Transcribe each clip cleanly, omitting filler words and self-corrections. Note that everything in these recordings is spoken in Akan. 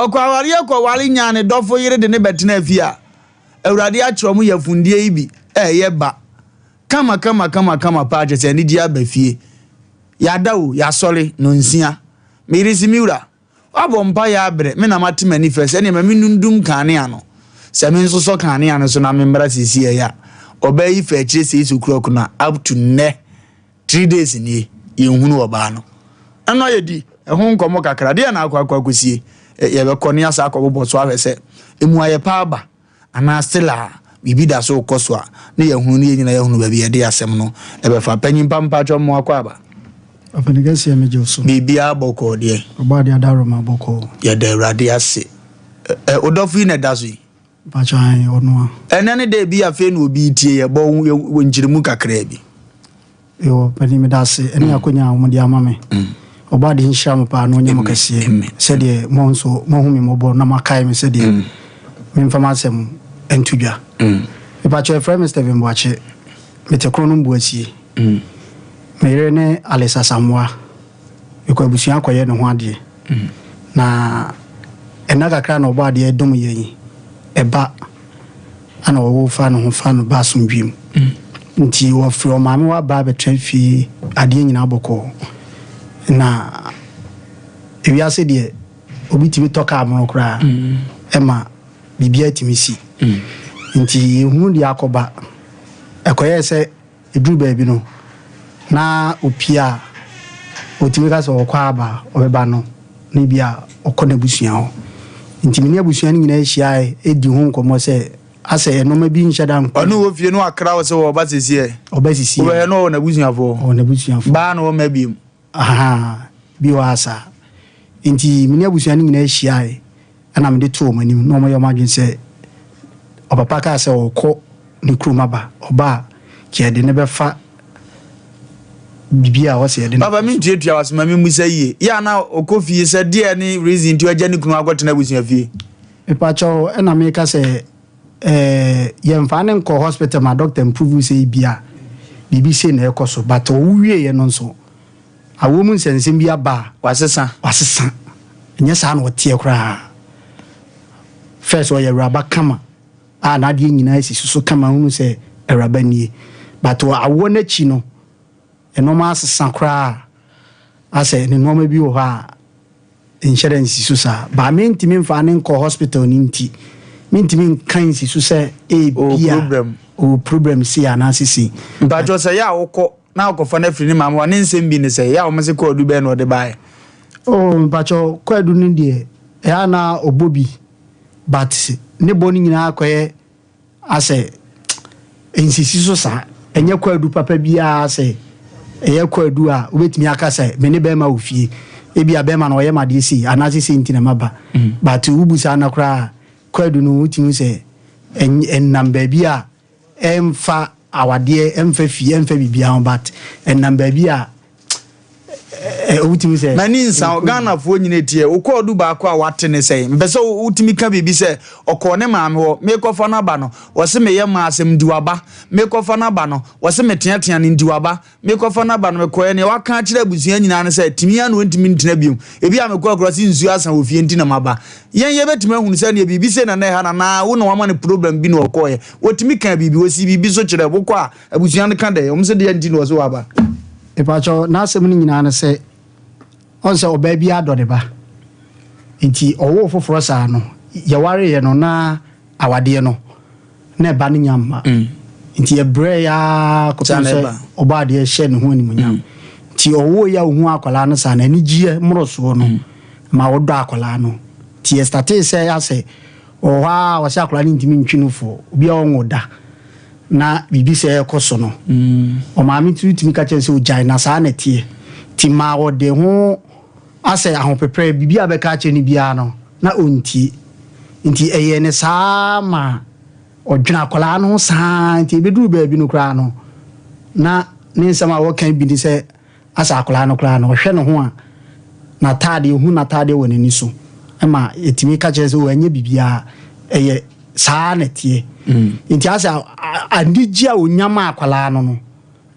Ɔkɔ awareɛ kɔware nyaa ne dɔfo yere de ne bɛtena fie a, Awurade akyerɛ ɔmo yafundie yi bi ɛyɛ ba. Kama kama kama kama paa kyerɛ sɛ anigye aba fie. Yɛada o, yɛasɔre, nonsia. Me yere se me wura, woabɔ mpaeɛ abrɛ, me na mate m'ani fɛ sɛ ɛneɛ ma menundum kanea no. Sɛ me nso sɔ kanea no so na memmra seesei ɛyɛ a, ɔbaa yi fa akyire 6 o'clock no a, up to nnɛ, 3 days nie, yɛnhunu ɔbaa no. Ɛno ayɛ di ɛho nkɔmmɔ kakra. Deɛ na akɔ akɔ akɔsie, yɛbɛkɔ ne asa akɔbobɔ so ahwɛ sɛ emu ayɛ paa ba anaa still a biribi da so kɔ so a, ne yɛhunu ne yɛn nyinaa yɛhunu baabi yɛde asɛm no ɛbɛfa. Panyin pa, mpatwɔ mmoa kɔ aba. Ɔpɛni kɛseɛ, megye wo so. Biribiara bɔkɔɔ deɛ? Ɔbɔ adeɛ adaroma, bɔkɔɔ. Yɛda Awurade ase. Ɛ wodɔfo yi na ɛda so yi? Mpakyɛ an, ɔno a. Ɛnɛ ne da bi afei na obi tie, yɛbɔ wɔ nkyerɛmu kakraa bi. Ɛwɔ panin, meda ase ɛne akonnwa a wɔde ama me. Ɔbɔ adeɛ nhyira mo paa na ɔnyɛ mo kɛseɛ sɛdeɛ mo nso moahu me mmɔbɔ na moakae me sɛdeɛ memfa m'asɛm nto dwa. Mepakyɛ, yɛfrɛ me Stephen Boakye, mete Kronom Boasie. Me yere ne Alice Asamoa. Mekɔ abusua akɔyɛ ne ho adeɛ na ɛna kakra na ɔbɔ adeɛ dom yɛn ɛba ana ɔwɔ fa ne ho fa no ba asomdwem, nti wɔfiri ɔmaame hɔ aba abɛtena fie. Adeɛ nyinaa bɔkɔɔ na ewiase deɛ, obi tumi tɔ kaa mono koraa ɛma biribiara tumi si, nti yɛhunu deɛ akɔba. Ɛkɔyɛɛ sɛ ɛduru baabi no na opie a, ɔtumi ka sɛ ɔkɔ aba, ɔbɛba no na ebi a ɔkɔ n'abusua hɔ. Nti me ne abusua no nyinaa ahyia ɛdi ho nkɔmmɔ sɛ asɛ ɛnɔɔma bi nhyɛ da nkɔ. Ɔne wɔ fie no, akra wo sɛ wɔba sesiɛ? Ɔba sisi. Wobɛhwɛ no, ɔwɔ n'abusuafoɔ. Ɔwɔ n'abusuafoɔ. Baa na wɔma biom. Aha bi wɔ ha saa, nti me ne abusua no nyinaa ahyiae ɛna mede to wɔn anim na wɔyɛ wɔn adwene sɛ ɔpapa kaa sɛ ɔkɔ ne kurom aba, ɔba a yɛde ne bɛfa biribi a ɔsɛ yɛde ne. Papa, mentuatua wasoma me musa yie yɛ ana ɔkɔ fie sɛ deɛ ne reason nti ɔgya ne kunu akɔtena abusua fie? Mepakyɛw, ɛna meka sɛ yɛmfa ne nkɔ hospital ma doctor improve sɛ bi a biribi sei na ɛkɔ so, but ɔwo wieɛ no nso awo mu nsɛnsɛm bi aba a wasesa. Wasesa, ɛnyɛ saa na ɔteɛ koraa. First ɔyɛ awuraba kama a n'adeɛ nyinaa si so kama, hunu sɛ awuraba nie, but awoɔ n'akyi no nneɛma asesa koraa, asɛ ne nneɛma bi wɔ hɔ a nhyɛ dɛ nsi so saa. Ba mentumi mfa ne nkɔ hospital ne nti mentumi nka nsi so sɛ ebia problem. Ɔwɔ problem si anaasɛ si. Mpatwɔ, sɛ yɛ a wokɔ na akɔfa no afiri ne maame wa ne nsɛm bi ne sɛ yɛ a wɔn se kɔɔdu bɛɛ na ɔde baeɛ? Oh, mpakyɛw, kwaadu no deɛ, ɛyɛ a na ɔbɔ bi, but ne bɔ no nyinaa kɔyɛ asɛ nsisi so saa. Ɛnyɛ kwaadu papa biara sɛ ɛyɛ kwaadu a wobɛtumi aka sɛ me ne bɛrima wɔ fie, ebi a bɛrima no ɔyɛ ma adeɛ sei anaasɛ sei nti na maba, but wobu saa na koraa kwaadu no wotumi sɛ ɛnam baabi a ɛmfa awadeɛ, ɛmfa fie, ɛmfa biribiara ho, but ɛnam baabi a wotumi sɛ. M'ani nsa Ghanafoɔ nyina tie wo. Kɔɔdu baako a wate ne sɛ mpɛ sɛ wotumi ka biribi sɛ ɔkɔɔ ne maame hɔ, mekɔfa no aba no, wɔse meyɛ maa asɛm nti waba, mekɔfa no aba no, wɔse meteatea no nti waba, mekɔfa no aba no, mekɔɛ neɛ waka akyerɛ abusua nyinaa no sɛ tumi a na ɔntumi ntena biom. Ebi a mekɔ akora se nsuo asa wɔ fie nti na maba. Yɛn yɛbɛtumi ahunu sɛ neɛ biribi sei na na ɛha na naa wo na wama no problem bi na ɔkɔɔɛ. Wɔtumi ka biribi, wɔsi biribi so kyerɛ wokɔ a, abusua no ka dɛ ɔmo sɛ deɛ nti na ɔse waba? Mepakyɛw, n'asɛm no nyinaa no sɛ ɔn sɛ ɔbaa bi adɔ ne ba, nti ɔwoo foforɔ saa no, yɛwareeɛ no na awadeɛ no na ɛba no nya mma, nti yɛbrɛ yaa kɔpem sɛ ɔbɔ adeɛ hyɛ ne ho animuonyam. Nti ɔwoo yɛ a ohu akwadaa no saa na anigyeɛ mmorosoɔ no ma ɔdɔ akwadaa no, nti yɛstartee sɛ asɛ ɔwɔ hɔ a ɔsɛ akwadaa no ntumi ntwi no fo, obiara ɔnwo da na biribi sɛ ɛkɔ so no, ɔmaame tumi tumi ka kyerɛ sɛ ogyae na saa na ɛteɛ, nti ma ɔde ho asɛ ahopeprɛ, biribi a bɛka akyerɛ no biara no na ɔntie, nti ɛyɛ ne saa ma ɔdwene akwadaa no ho saa. Nti ebɛduru baabi no koraa no na ne nsɛm a wɔka bi ne sɛ asɛ akwadaa no koraa no ɔhwɛ ne ho a n'ataadeɛ, ohu n'ataadeɛ wɔ n'ani so ma yɛtumi ka kyerɛ sɛ o ɛnyɛ biribiara, ɛyɛ saa na ɛteɛ. Nti asɛ anigye a onya ma akwadaa no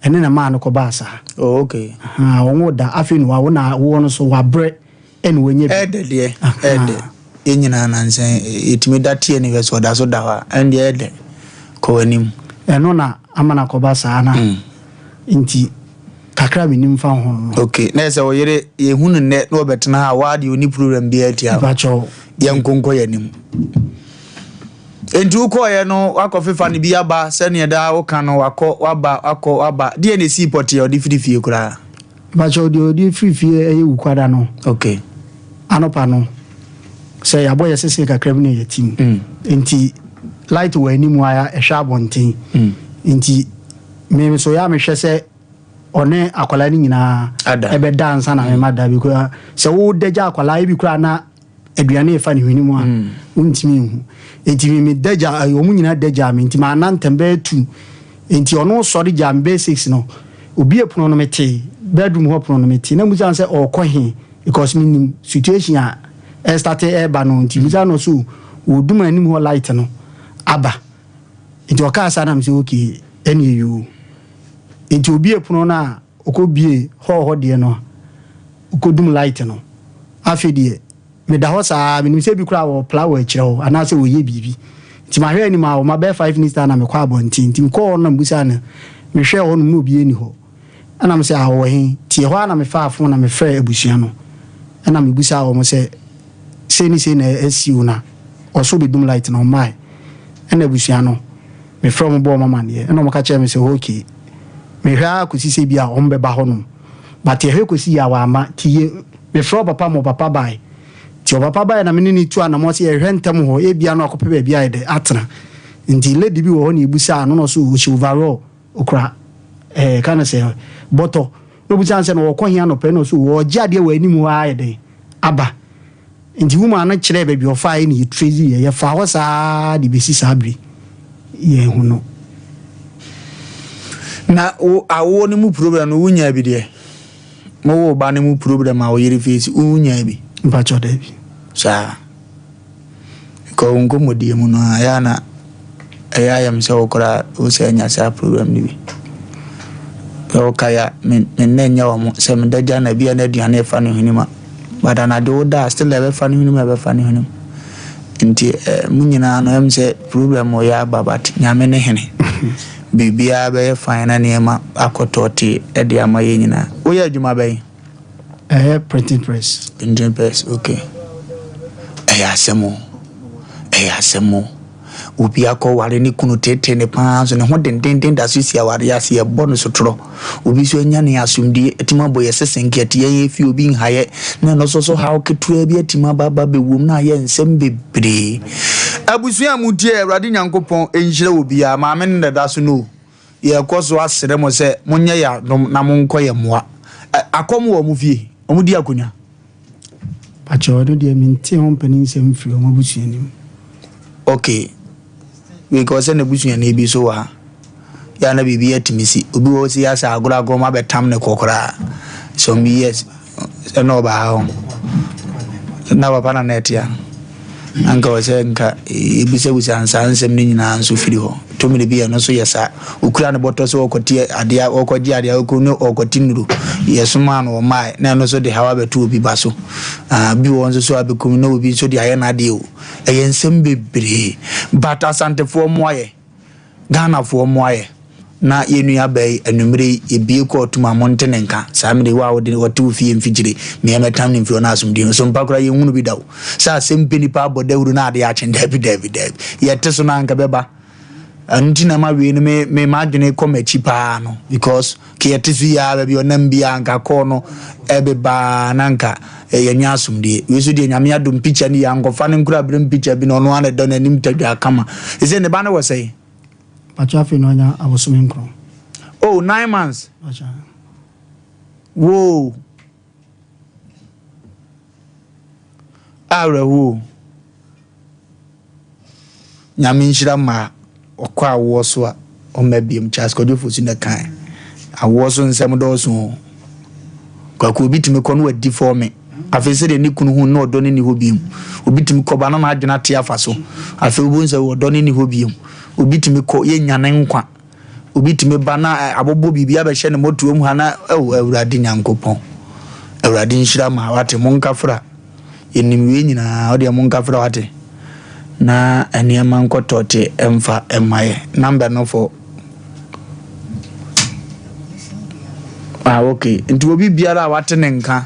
ɛne na maa no kɔbaa saa. Oh, okay. Wɔn wo da afei na wawo na awoɔ no so wabrɛ ɛna wanya bi. Ɛdɛ deɛ ɛdɛ. Yɛn nyinaa nansa yi yɛtumi da teɛ ne hwɛ sɛ ɔda so da hɔ a, ɛndeɛ ɛyɛ dɛ. Kɔ w'anim. Ɛno na ama no akɔba saa na nti kakra a menim fa ho no. Ok, na ɛsɛ wo yere yɛhu no nnɛ na ɔbɛtena ha a, waa deɛ ɔnni program biara tia wo. Mpakyɛw. Yɛnko nkɔ yɛn anim. Enti wokɔeɛ no wakɔfefa no bi aba sɛdeɛ daa woka no wakɔ waba wakɔ waba deɛ na ɛsii pɔtee a ɔde firi fie koraa? Mpakyɛw deɛ ɔde firi fie ɛyɛ Wukuada no. Ok. Anɔpa no sɛ yɛabɔ yɛ sese kakra bi na yɛte mu. Mm. Nti light wɔ anim a ɛhwɛ abɔnten. Mm. Nti me nso yɛ a mehwɛ sɛ ɔne akwadaa no nyinaa ɛbɛda ansa na mema da bi koraa sɛ wodagya akwadaa ebi koraa na aduane refa ne hwene mu a, wontumi nhu. Enti me meda gya, wɔn nyinaa da gyaa me, nti manna ntɛm bɛyɛ tu. Enti ɔno sɔre gyaa me bɛyɛ six no, obue pono no metee, bedroom hɔ pono no metee, na mebisa no sɛ ɔrekɔ he, because menim situation a ɛrestate ɛreba no, nti mebisa no so wɔdum anim hɔ light no aba. Nti ɔkaa saa na mesɛ okay, ɛneɛ yoo. Nti obue pono no a, Ɔkɔbue hall hɔ deɛ no a, ɔkɔdum light no. Afei deɛ, meda hɔ saa ara, menim sɛ ebi koraa wɔrepla wɔ akyire hɔ anaasɛ wɔreyɛ biribi. Nti mahwɛ anim a, ɔma bɛyɛ 5 minutes time na mekɔ abɔnten. Nti mekɔɔ hɔ no na mebisaa no, mehwɛɛ hɔnom na obiara nni hɔ. Ɛna mesɛ, ah, ɔwɔ he? Nti ɛhɔ ara na mefaa phone na mefrɛɛ abusua no. Ɛna mebisaa wɔn sɛ, sei ne sei na asi o, na ɔse ɔbɛdum light no, ɔmmae. Ɛna abusua no, mefrɛɛ wɔn bɔɔ wɔn amaneɛ. Ɛna wɔka kyerɛɛ me sɛ, okay. Mehwɛ ara kɔsi sɛ ebia wɔbɛba hɔnom. But yɛhwɛ kɔsi yɛ a wamma. Nti yɛ, mefrɛɛ ɔpapa ma ɔpapa baeɛ. Nti ɔpapa baeɛ na me ne no tu anamɔ sɛ yɛhwɛ ntɛm hɔ, ebia na wakɔpɛ baabi ayɛ dɛ atena. Nti lady bi wɔ hɔ na yɛbisaa no na ɔse ɔhyɛ overall, ɔkura ɛɛ yɛka no sɛ bɔtɔ. Na ɔbisaa no sɛ na ɔrekɔ he anɔpa yi na ɔse ɔregye adeɛ wɔ anim hɔ ara ayɛ dɛn aba. Nti woman no kyerɛɛ baabi a ɔfaeɛ na yɛtrace yɛ. Yɛfaa hɔ saa de bɛsi saa bere yi, yɛanhu no. Na wo awoɔ no mu problem no wonyaa bi deɛ? Mo wo ba no mu problem a wo yere face wonyaa bi? Mpakyɛw daabi. Saa. Because wo nkɔmmɔdie mu no a ɛyɛ a na ɛyɛ ayɛ me sɛ wo koraa wo sɛ anya saa problem no bi. Sɛ wokae a me me nna nyɛ wɔn sɛ meda gya na bi a na aduane ɛfa ne hwenem a but anadwo wo da a still ɛbɛfa ne hwenem ɛbɛfa ne hwenem. Nti eh, mo nyinaa no ɛm sɛ problem yɛ aba but Nyame ne hene. Biribiara bɛyɛ fine na nneɛma akɔ tɔɔtee ɛde ama yɛn nyinaa. Woyɛ adwuma bɛn? Ɛyɛ printing press. Printing press, okay. Ɛyɛ asɛm o. Ɛyɛ asɛm o. Obi akɔware ne kunu teetee ne paa nso ne ho dendenden da so si awareɛ ase yɛbɔ no sotorɔ. Obi nso anya ne asomdue atumi abɔ yɛ sese nkeate yɛn efi obi nhayɛ na ɛno nso so haw ketewa bi atumi aba aba bɛwom na ayɛ nsɛm bebree. Abusua a motie Awurade Nyankopɔn nhyira obiara. Maame no na ɛda so no o. Yɛkɔ so asrɛ mo sɛ monyɛ yɛn adom na monkɔ yɛn mmoa. Ɛ, akɔm wɔ wɔn fie? Wɔdi akonnwa? Pakyɛw, ɛno deɛ mentee ho mpanin nsɛm mfiri wɔn abusuani mu. Ok, because sɛ n'abusuani bi nso wɔ ha. Yɛ a na biribi atumi si. Obi wɔ hɔ si asɛ agorɔ agorɔ ma bɛtam ne kɔ koraa. Some years ɛna ɔba ha hɔ. Na papa na na ɛte a. Anka wɔ sɛ nka yɛbisabisa nsaa nsɛm no nyinaa nso firi hɔ. Tɔ mmere bi ɛno nso yɛ saa. Okura ne bɔtɔ sɛ ɔrekɔte adeɛ, ɔrekɔgye adeɛ, ɔrekɔ ne ɔrekɔte nnuro. Yɛsomaa no ɔmmaeɛ na ɛno nso de haw abɛto obi ba so. Ah, bi wɔ hɔ nso so abɛkum na obi nso de ayɛ n'adeɛ o. Ɛyɛ nsɛm bebree. But Asantefoɔ mmoa yɛ. Ghanafoɔ mmoa yɛ na yɛn nua baa yi anwumerɛ yi yɛbie kɔɔto mu a monte ne nka saa mmerɛ yi wo a wode ɔte wo fie mfikyire meɛ mɛtam ne mfiri hɔ na asomdwie nso mpa koraa yɛnhunu bi da o sɛ asɛm pɛ nipa abɔ dawuro na adeɛ akye daabi daabi daabi yɛte so no anka bɛba ɛno nti na ma wei no me me m'adwene kɔ m'akyi paa no because Ke yɛte so yi ara baabi ɔnam biara nka kɔɔ no ɛbebaa na nka yɛnya asomdue. Wei so deɛ Nyame adom picture no yie ankɔfa no nkura berem picture bi na ɔno ara na ɛda n'anim tadwaa kama. Sesei ne ba no wɔ sɛn? Mpakyɛ afei na wanya abosome nkron. Oh 9 months. Mpakyɛ. Woo. Awerɛhoɔ o. Nyame nhyira maa ɔkɔ awoɔ so a ɔmma biom. Charles Kwadwo Fosu na ɛkae. Awoɔ so nsɛm dɔɔso o. Kwaku obi tumi kɔ na wadi fɔɔme. Afei sɛdeɛ ne kunu hu no na ɔdɔ no nni hɔ biom. Obi tumi kɔ ba na n'adwene ate afa so. Afei wobɛhu sɛ ɔdɔ no nni hɔ biom. Obi tumi kɔ yɛnnya ne nkwa. Obi tumi ba na abobɔ biribi abɛhyɛ ne mmɔtoam ha na oh Awurade Nyankopɔn. Awurade nhyira ma wate mo nkafra. Yɛnim wei nyinaa, wodeɛ monka frɛ wate na nneɛma nkɔtɔte mfa mma yɛ. Number no for Ah, okay. Nti obi biara a wate ne nka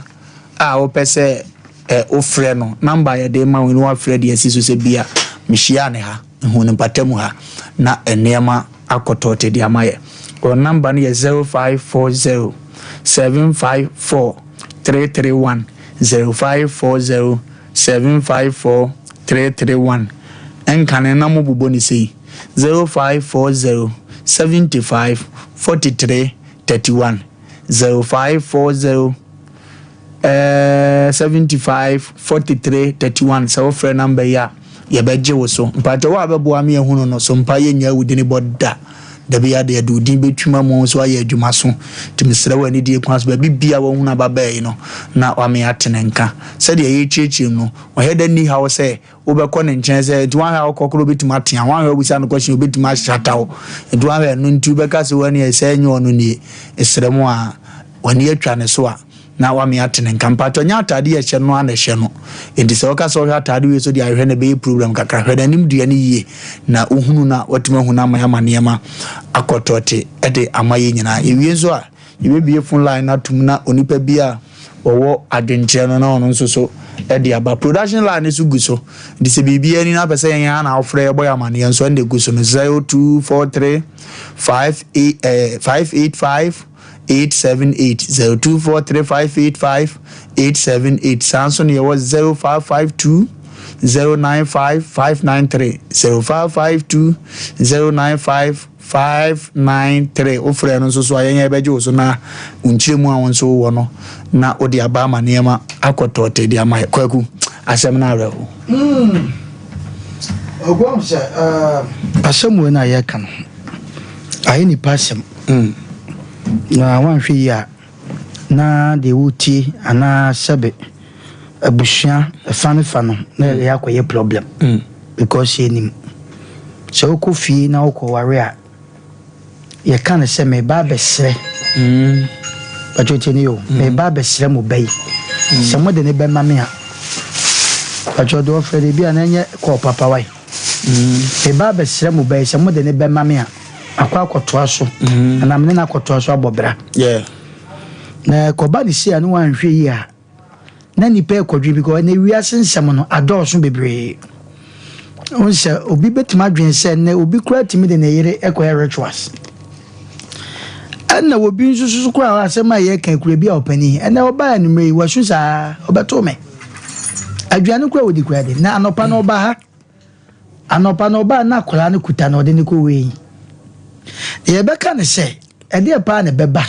a wopɛ sɛ eh, wofrɛ no, number a yɛde ma wo no wafrɛ de asi so sɛ bia mehyia ne ha, mehu no mpata mu ha na nneɛma akɔtɔte de ama yɛ. Wɔn number no yɛ 0540 754 331 0540 754 331. Ɛnkane na mobobɔ ne sei 0540 75 43 31 0540 75 43 31. Sɛ wofrɛ number yi a, yɛbɛgye wo so. Mpakyɛ wo a bɛboa me ahunu no so mpa yɛnnya wo dini bɔ da dabi ade yɛde wo din bɛtwima mu so ayɛ adwuma so. Nti mesrɛ wo anidie kwan so, baabi bia wahunu ababaa yi no na wame atene nka sɛdeɛ yɛkyerɛkyerɛ mu no, ɔyɛ dɛ nni haw sɛ wobɛkɔ ne nkyɛn sɛ nti woahwɛ a wokɔ koro wobɛtumi atea, woahwɛ wobisa no question wobɛtumi ahyata wo, nti woahwɛ ɛno nti wobɛka sɛ wani ɛsɛ nyɛ ɔno nie. Ɛsrɛ mu a w'ani atwa ne so a na wame atene nka. Mpatwɔ nyɛ atade yɛ hyɛ no a na ɛhyɛ no, nti sɛ woka sɛ wohwɛ atade wei so de ahwɛ no ɛbɛyɛ problem kakra. Hwɛ n'anim dua no yie na wohunu no a watumi ahu no ama ama nneɛma akɔtɔte de ama yɛ nyinaa. Yɛwie nso a yɛbɛbie phone line no atom na onipa bi a wɔwɔ adwenkyerɛ no na ɔno nso so de aba. Production line no so gu so, nti sɛ biribiara ni na apɛ sɛ yɛn ana wofrɛ yɛbɔ yɛ amanneɛ nso ɛna egu so no 0243 58 585 878 0243 585 878. Saa nso na yɛwɔ 0552 095 593 0552 095 593. Wofrɛ no nso so a yɛn yɛbɛgye wo so na nkyerɛ mu a wo nso wowɔ no na wode aba ama nneɛma akɔtɔɔte de ama yɛ. Kwaku, asɛm no awerɛho. Ɔguam sɛ asɛm wei no a yɛka no ayɛ nipa asɛm na wanhwɛ yi a na deɛ wotie anaa sɛbe abusua ɛfa ne fa no na ɛyɛ akɔyɛ problem because yɛnim sɛ wokɔ fie na wokɔware a yɛka no sɛ meba abɛsrɛ patro ne yo, meba abɛsrɛ mo ba yi sɛ mode ne bɛma me a, patro de ɔfrɛ de bi a na ɛnyɛ kɔɔ papa wae. Meba abɛsrɛ mo ba yi sɛ mode ne bɛma me a akɔ akɔtoa so anaa mene no akɔtoa so abɔ bra. Na ɛkɔba ne sei a ne wanhwɛ yi a na nipa ɛkɔdwe because ɛnɛ wiase nsɛm no adɔɔso bebree. Wohu sɛ obi bɛtumi adwene sɛ nnɛ obi koraa tumi de ne yere ɛkɔyɛ rituals, ɛna obi nso so koraa asɛm a yɛka kura bi a ɔpanin ɛnɛ ɔbaa anwummerɛ yi wasu saa ɔbɛto me aduane koraa wɔdi koraa de na anɔpa no ɔba ha, anɔpa no ɔbaa na akwaraa no kuta na ɔde ne kɔ wei. Yɛbɛka ne sɛ ɛdeɛ paa na ɛbɛba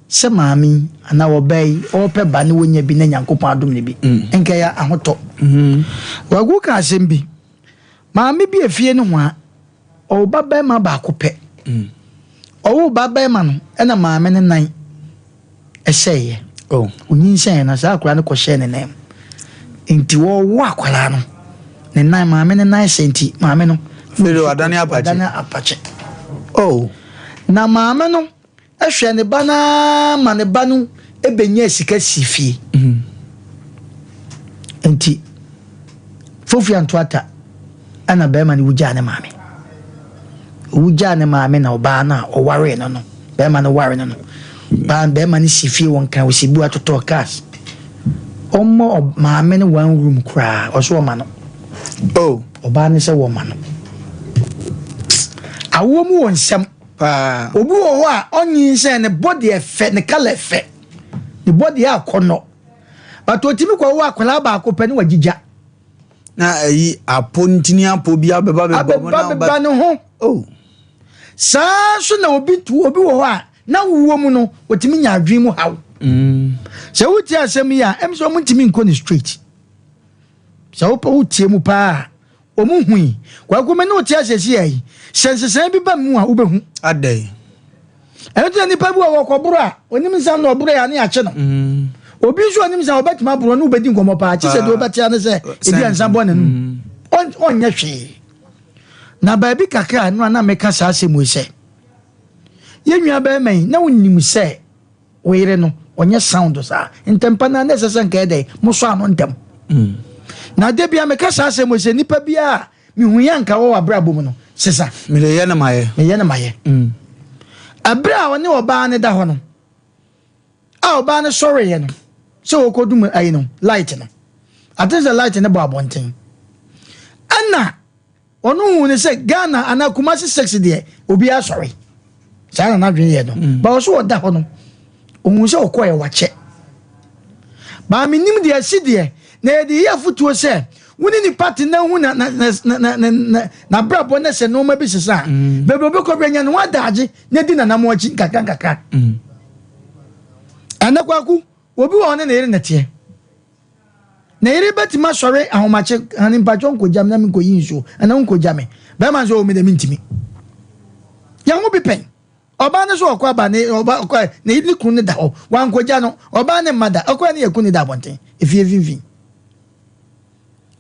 sɛ maame yi anaa ɔbaa yi ɔrepɛ ba ne wɔnya bi na Nyankopɔn adom ne bi nka yɛ ahotɔ. Wagu ka asɛm bi, maame bi efie no ho a ɔwɔ ba bɛrima baako pɛ. Ɔwɔ ba bɛrima no ɛna maame ne nan ɛhyɛeɛ. Onyinsɛn na saa akwaraa no kɔhyɛɛ ne nan mu, nti wɔwɔ akwaraa no ne nan, maame ne nan hyɛ, nti maame no wadane apakye. Wadane apakye. Na maame no ɛhwɛ ne ba naa ma ne ba no ɛbɛnya sika si fie, nti fofi antoata ɛna bɛrima no wugyaa ne maame, wugyaa ne maame na ɔbaa no a ɔwaree no no bɛrima no ware no no baa bɛrima no si fie wɔ Nkran, osi bu atotɔ cars, ɔmmɔ maame no one room koraa ɔso ɔma no. Ɔbaa no sɛ wɔma no awoɔ mu wɔ nsɛm paa. Obi wɔ hɔ a ɔnyinsɛn ne body ɛfɛ, ne colour ɛfɛ, ne body akɔnɔ, but otimi kɔ wɔ akwadaa baako pɛ ne wagyigya. Na ayi apo ntini apo bi abɛba bɛbɔ mu abɛba na bɛba ne ho. Saa nso na obi tu obi wɔ hɔ a na wuo mu no otimi nya adwene mu haw. Sɛ wotie asɛm yi a ɛm sɛ ɔmo ntumi nkɔ ne straight. Sɛ wopɛ wotie mu paa a ɔmo hui Kwaku me ne wote asɛsi yi sɛ nsesan bi ba mu a wobɛhu. Adɛn? Ɛno nti na nipa bi wɔ wɔkɔboro a onim nsa na ɔboro yɛ ane akye no. Obi nso onim nsa ɔbɛtumi aboro ne wobɛdi nkɔmmɔ paa kye sɛ deɛ wobɛtea ne sɛ ebi a nsa bɔ n'anum. Ɔnyɛ hwee na baabi kakra a ɛno a na meka saa asɛm yi sɛ yɛn nua bɛrima yi na wonim sɛ wo yere no ɔnyɛ sound saa ntɛmpa na na ɛsɛ sɛ nka ɛdɛ mosɔ ano ntɛm. Na da bia meka saa asɛm wɔ sɛ nipa bi a mehu yɛ anka wɔ w'abrabɔ mu no sesa. Mede yɛ na mayɛ. Meyɛ na mayɛ. Ɛberɛ a ɔne ɔbaa no da hɔ no, a ɔbaa no sɔreeɛ no sɛ ɔkɔdum ayi no light no, ate sɛ light no bɔ abɔnten. Ɛna ɔno hu ne sɛ Ghana anaa Kumasi 6 deɛ obiara sɔre. Saa na n'adwene yɛ no. Ba ɔso ɔda hɔ no, ohun sɛ ɔkɔɛ wakyɛ. Baa menim deɛ asi deɛ, na yɛde yɛ afotuo sɛ wo ne nipa te na hu na na na na na na n'abrabɔ na sɛ nneɛma bi sesa a, baabi a ɔbɛkɔ bi anya ne ho adagye na di nanam akyi nkakra nkakra. Ɛnɛ Kwaku, obi wɔ hɔ ne ne yere na ɛteɛ. Ne yere bɛtumi asɔre ahomakye, hane mpakyɛ nkɔgya me na menkɔyi nsuo, anaa nkɔgya me. Bɛrima nso, o me deɛ mentumi. Yɛn ho bi pɛn. Ɔbaa no so ɔkɔ aba ne ɔba ɔkɔ ne ne kunu no da hɔ wankɔgya no ɔbaa ne mma da ɔkɔ ne yɛ kunu da abɔnten efie mfimfini.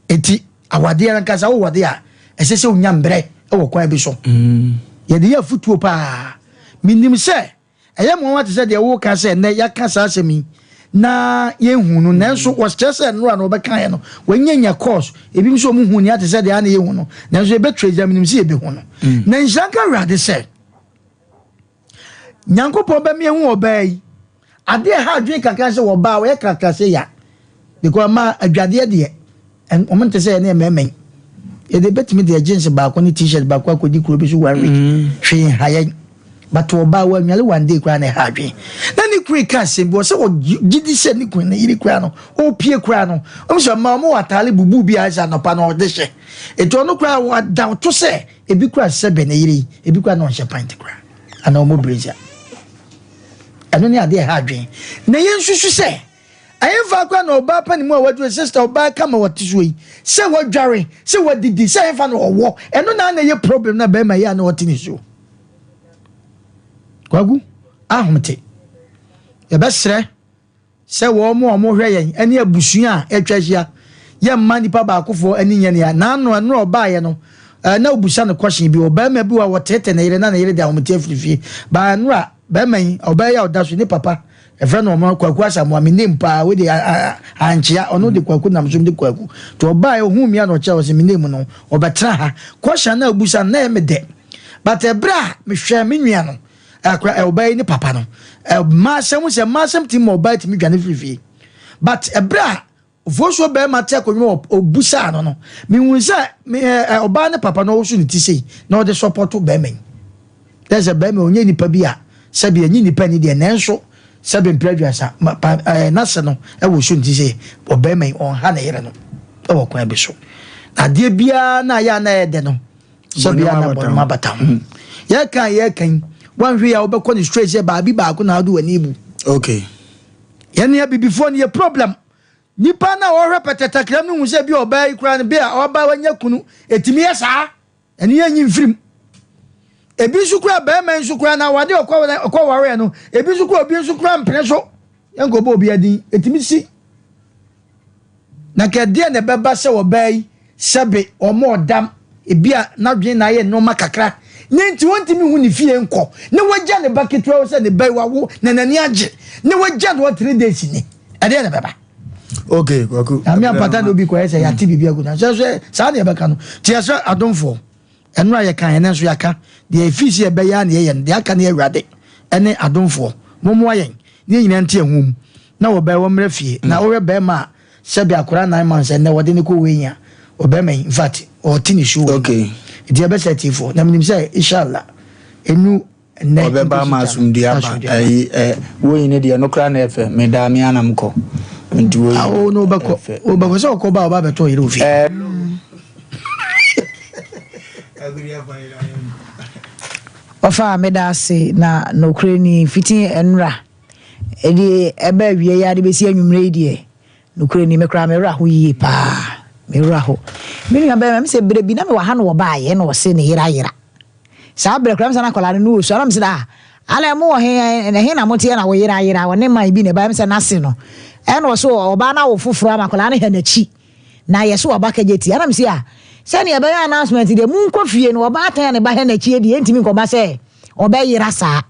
Eti awadeɛ ankasa wowɔ a ɛsɛ sɛ wonya mbrɛ wɔ kwan bi so. Yɛde yɛ afutuo paa. Menim sɛ ɛyɛ mmoawa te sɛ deɛ woka sɛ nnɛ yɛaka saa asɛm yi na yɛnhu no, nanso wɔkyerɛ sɛ nnora no wɔbɛkaeɛ no wɔanya course ebi nso wɔn hu nea te sɛ deɛ ana yɛhu no, nanso yɛbɛtwa agya menim sɛ yɛbɛhu no. Na nhyira nka Awurade sɛ Nyankopɔn bɛmi ehu ɔbaa yi adeɛ ha adwene kakra sɛ ɔbaa ɔyɛ kakra sɛ ya because ma adwadeɛ deɛ wɔn nte sɛ yɛne mmarima yi yɛde bɛtumi deɛ jeans baako ne t-shirt baako akɔdi kuro bi so 1 week hwee nha yɛn, but ɔbaa wɔanwale 1 day koraa na ɛha adwene. Na ne kunu ka asɛm bi wɔ sɛ ɔgye di sɛ ne kunu ne yere koraa no ɔpie koraa no ɔmo sɛ ɔma ɔmo wɔ ataale bubu bi a ɛsɛ anɔpa na ɔde hyɛ etu ɔno koraa wɔada ɔto sɛ ebi koraa sɛ bɛ ne yere yi ebi koraa na ɔnhyɛ pant koraa anaa ɔmo brazier. Ɛno ne adeɛ ɛha adwene. Na yɛn nsusu sɛ ɛyɛmfa koraa na ɔbaa pa ne mu a waduro sister ɔbaa kama wɔte soɔ yi sɛ wadware sɛ wadidi sɛ ɛyɛmfa na ɔwɔ ɛno na na ɛyɛ problem na bɛrima yi a na ɔte ne soɔ. Kwaku ahomte yɛbɛsrɛ sɛ wɔn a wɔhwɛ yɛn ne abusua a atwa ahyia yɛmma nipa baakofoɔ ani nyɛ nea n'ano ɛno a ɔbaeɛ no na obusa no kɔhyen bi ɔbarima bi wɔ a wɔteete ne yere na ne yere de ahomete afiri fie baa ɛno a bɛrima yi ɔbaa yi a ɔda so ne papa ɛfrɛ no ɔmo Kwaku Asamoah me name paa wei de ankyea ɔno de Kwaku nam so de Kwaku nti ɔbaa ohun mi a na ɔkyerɛ ɔsɛ me name no ɔbɛtena ha kɔhyen na obusa no na ɛyɛ me dɛ but ɛberɛ a mehwɛ me nua no akora ɔbaa yi ne papa no mmaa asɛm sɛ mmaa asɛm ti ma ɔbaa tumi dwane firi fie but ɛberɛ a ofosuo bɛrima te akonnwa ɔbusaa no no mehu sɛ ɔbaa ne papa no ɔwoso ne ti sei na ɔde sɔpɔto bɛrima yi dɛ sɛ bɛrima ɔnyɛ nipa bi a sɛbi ɛnyɛ nipa ni deɛ nanso sɛbi mpere aduasa n'ase no ɛwɔ so ne ti sei ɔbɛrima yi ɔnha ne yere no ɛwɔ kwan bi so adeɛ biara na ayɛ a na ɛyɛ dɛ no sɛbi ana bɔnum abata ho yɛka yɛka yi wanhwɛ yi a wobɛkɔ ne straight sɛ baabi baako na wode w'ani bu. Okay. Yɛne abibifoɔ no yɛ problem. Nipa na wɔhwɛ pɛtɛtakram no hu sɛ bi ɔbaa yi koraa no bi a ɔbaa wanya kunu ɛtumi yɛ saa ɛne yɛnyi mfirim. Ebi nso koraa bɛrima nso koraa na awade ɔkɔ wareɛ no ebi nso koraa obi nso koraa mpene so yɛnkɔbɔ obi adin ɛtumi si. Na kɛdeɛ na ɛbɛba sɛ ɔbaa yi sɛbe ɔmo ɔdam ebi a n'adwene na ayɛ nneɛma kakra ne nti wɔntumi hu ne fie nkɔ ne wagya ne ba ketewa sɛ ne ba yi wawo na n'ani agye ne wagya no 3 days ni ɛdeɛ na ɛbɛba. Okay, Kwaku. Ami apata na obi kɔyɛ sɛ yɛate biribi agu na sɛ sɛ saa na yɛbɛka no nti yɛsɛ adomfoɔ ɛno a yɛka yɛn nso yɛaka deɛ ɛfii sɛ yɛbɛyɛ a na yɛyɛ no deɛ aka ne Awurade ɛne adomfoɔ mommoa yɛn ne yɛn nyinaa nte ɛho mu na wɔbɛyɛ wɔn mmerɛ fie na wɔhwɛ bɛrima a sɛbi akora 9 months ɛnɛ wɔde ne kɔ wei a ɔbɛrima yi in fact ɔte ne suo. Okay. Nti yɛbɛsɛ tiefoɔ na menim sɛ inshallah ɛnu ɛnɛ ɔbɛba ama asomdue aba ɛyi ɛ woyi ne deɛ no koraa na ɛfɛ medaa me anam kɔ nti woyi awo no wobɛkɔ wobɛkɔ sɛ ɔkɔ ba ɔba bɛtɔ yere ofie. Ɔfa meda ase na nokorɛ ni fiti nnora ɛde ɛbɛ awie yi ade bɛsi anwummerɛ yi deɛ nokorɛ ni mekora mewura ho yie paa mewura ho. Me nua bɛrima me sɛ berɛ bi na mewɔ ha na wɔbaayɛ na ɔse ne yera yera saa berɛ koraa me sɛ na akwadaa no no wɔ su ana me sɛ ah ala mo wɔ he he na moteɛ na wo yera yera ɔne man bi na ɛbaayɛ me sɛ n'ase no ɛna ɔso ɔbaa no awo foforɔ ama akwadaa no hɛ n'akyi na yɛ so ɔba kagye ti ana me sɛ ah sɛnea ɛbɛyɛ announcement deɛ monkɔ fie no ɔbaa tan a ne ba hɛ n'akyi deɛ ɛntumi nkɔba sɛ ɔbɛyera saa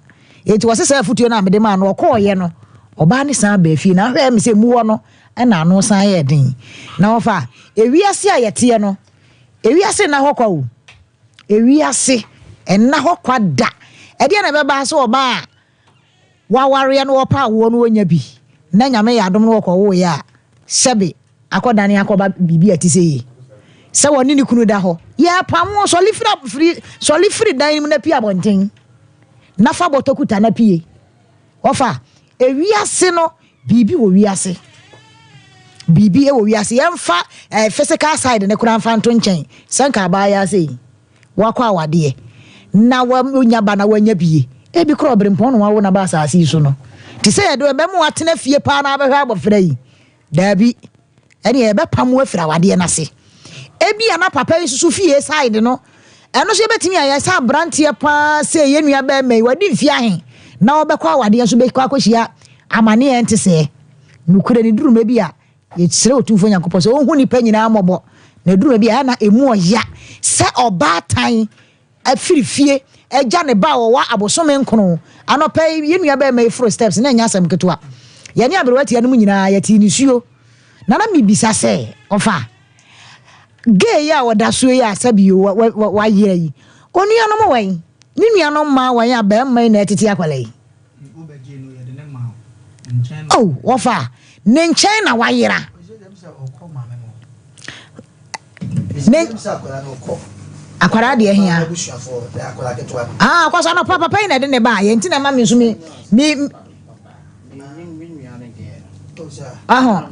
enti wɔse saa afotuo no a mede maa no ɔkɔɔyɛ no ɔbaa ne san baa fie na ahwɛ me sɛ mu hɔ no. ɛna ano san yɛ den. Na wɔfa ewiase a yɛteɛ no, ewiase nna hɔ kwa o. Ewiase ɛnna hɔ kwa da. Ɛdeɛ na ɛbɛba sɛ ɔbaa a wawareɛ no wɔpa awoɔ no wɔnya bi na Nyame yɛ adom no wɔkɔwoeɛ a, sɛbe akɔdane akɔba biribi a ɛte sɛ yei. Sɛ wɔne ne kunu da hɔ, yɛpam wo, sɔle firi, sɔle firi dan mu na pie abɔnten na fa bɔtɔ kuta na pie. Wɔfa ewiase no, biribi wɔ wiase. Biribi wɔ wiase. Yɛmfa eh, physical side ne koraa mfa nto nkyɛn. Sɛ nka abaayewa sɛ yi, wakɔ awadeɛ na wanya ba na wanya bie. Ebi koraa ɔberempɔn na wawo na ba asase yi so no. Te sɛ yɛde ɛbɛma watena fie paa na abɛhwɛ abɔfra yi. Daabi. Ɛneɛ yɛbɛpam wo afiri awadeɛ no ase. Ebia na papa yi nso fie side no, ɛno nso yɛbɛtumi ayɛ sɛ aberanteɛ paa sɛ yɛn nua bɛrima yi, wadi mfeɛ ahe na ɔbɛkɔ awadeɛ nso bɛkɔ akɔhyia amaneɛ a ɛnte sɛɛ. Nokorɛ no, duru mmerɛ bi a, yɛsrɛ Otumfoɔ Nyankopɔn sɛ ɔnhu nnipa nyinaa mmɔbɔ, na ɛduru mmerɛ bi a, ɛyɛ a na ɛmu ɔya sɛ ɔbaatan afiri fie agya ne ba a ɔwɔ abosome nkono. Anɔpa yi, yɛn nuabarima yi foro steps, na ɛnyɛ asɛm ketewa. Yɛne aberewa tia no mu nyinaa, yɛtee nisuo. Na na mebisa sɛ, ɔfa, gay yi a ɔda soɔ yi a sɛbi wayera yi, onuanom wɛn? Ne nuanom mmaa wɛn a barima yi na ɛtete akwadaa yi? Oh, wɔfa, ne nkyɛn na wayera. Ne akwadaa deɛ hia. Ah, kɔsɔ anɔpa papa yi na ɛde ne ba yɛn ti na ɛma mi nso mi mi. Aho.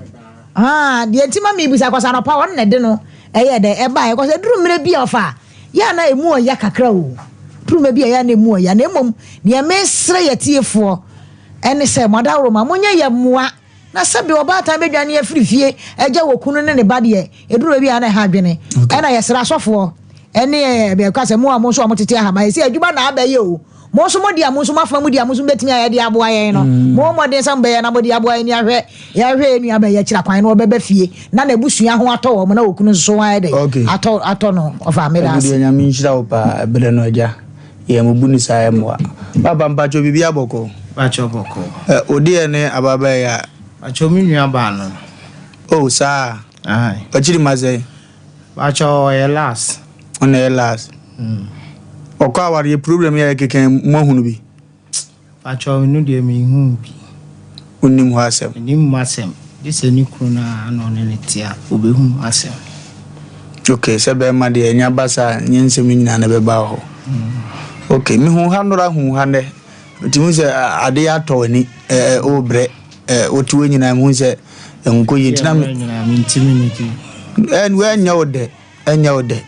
Ah, deɛ nti ma mi bisa kɔsɔ anɔpa wɔn na ɛde no ɛyɛ dɛ ɛba yɛ kɔsɔ eduru mmerɛ bi a ɔfa yɛ ana emu ɔya kakra o. Duru mmerɛ bi a yɛ ana emu ɔya na emom deɛ mesrɛ yɛ tiefoɔ ɛne sɛ mo adaworo ma mo nyɛ yɛ mmoa. Na sɛbe ɔbaatan bɛdwane afiri fie agya wɔ kunu ne ne ba deɛ, ɛduru baabi a na ɛha adwene. Ɛna yɛsrɛ asɔfoɔ ɛne ɛka sɛ mo a mo nso a motete ahaban, ɛsɛ adwuma na abɛyɛ o. Mo nso mo deɛ mo nso mo afa mu deɛ mo nso mobɛtumi ayɛ de aboa yɛn no, mm. mo mmɔden sɛ mobɛyɛ na mode aboa yɛn ni ahwɛ yɛahwɛ yɛn nua bɛyɛ akyira kwan na ɔbɛba fie na n'abusua ho atɔ wɔn na okunu nso ho ayɛ dɛ atɔ atɔ no ɔfa meda ase. Ɛgudeɛ nyame nhyira wo paa ɛberɛ no agya. Yɛ mo bu no saa ɛmmoa. Papa mpakyɛw biribi abɔkɔ. Mpakyɛw bɔkɔ. Ɛ odeɛ ne ababaa yi a. Mpakyɛw me nua baa no. Oh saa. Aye. Wakyiri ma sɛn. Mpakyɛw ɔyɛ last. Ɔna ɛyɛ last. Mm. Ɔkɔ awareɛ problem yi a yɛkeka yi mo ahunu bi. Mpakyɛw eno deɛ menhuu bi. Wonnim hɔ asɛm? Mennim mu asɛm, gye sɛ ne kunu no ara na ɔne no te a, ɔbɛhu mu asɛm. Ok, sɛ bɛrima deɛ ɛnya ba saa a, nyɛ nsɛm no nyinaa na ɛbɛba wɔ hɔ. Ok, mehu ha nnora hu ha nnɛ, nti hu sɛ adeɛ atɔ w'ani, ɛɛ wobrɛ, ɛɛ wote wei nyinaa mehu sɛ nkɔ yie nti na me. Nyinaa mentimi nnidi. Ɛnyɛ wo dɛ. Ɛnyɛ wo dɛ.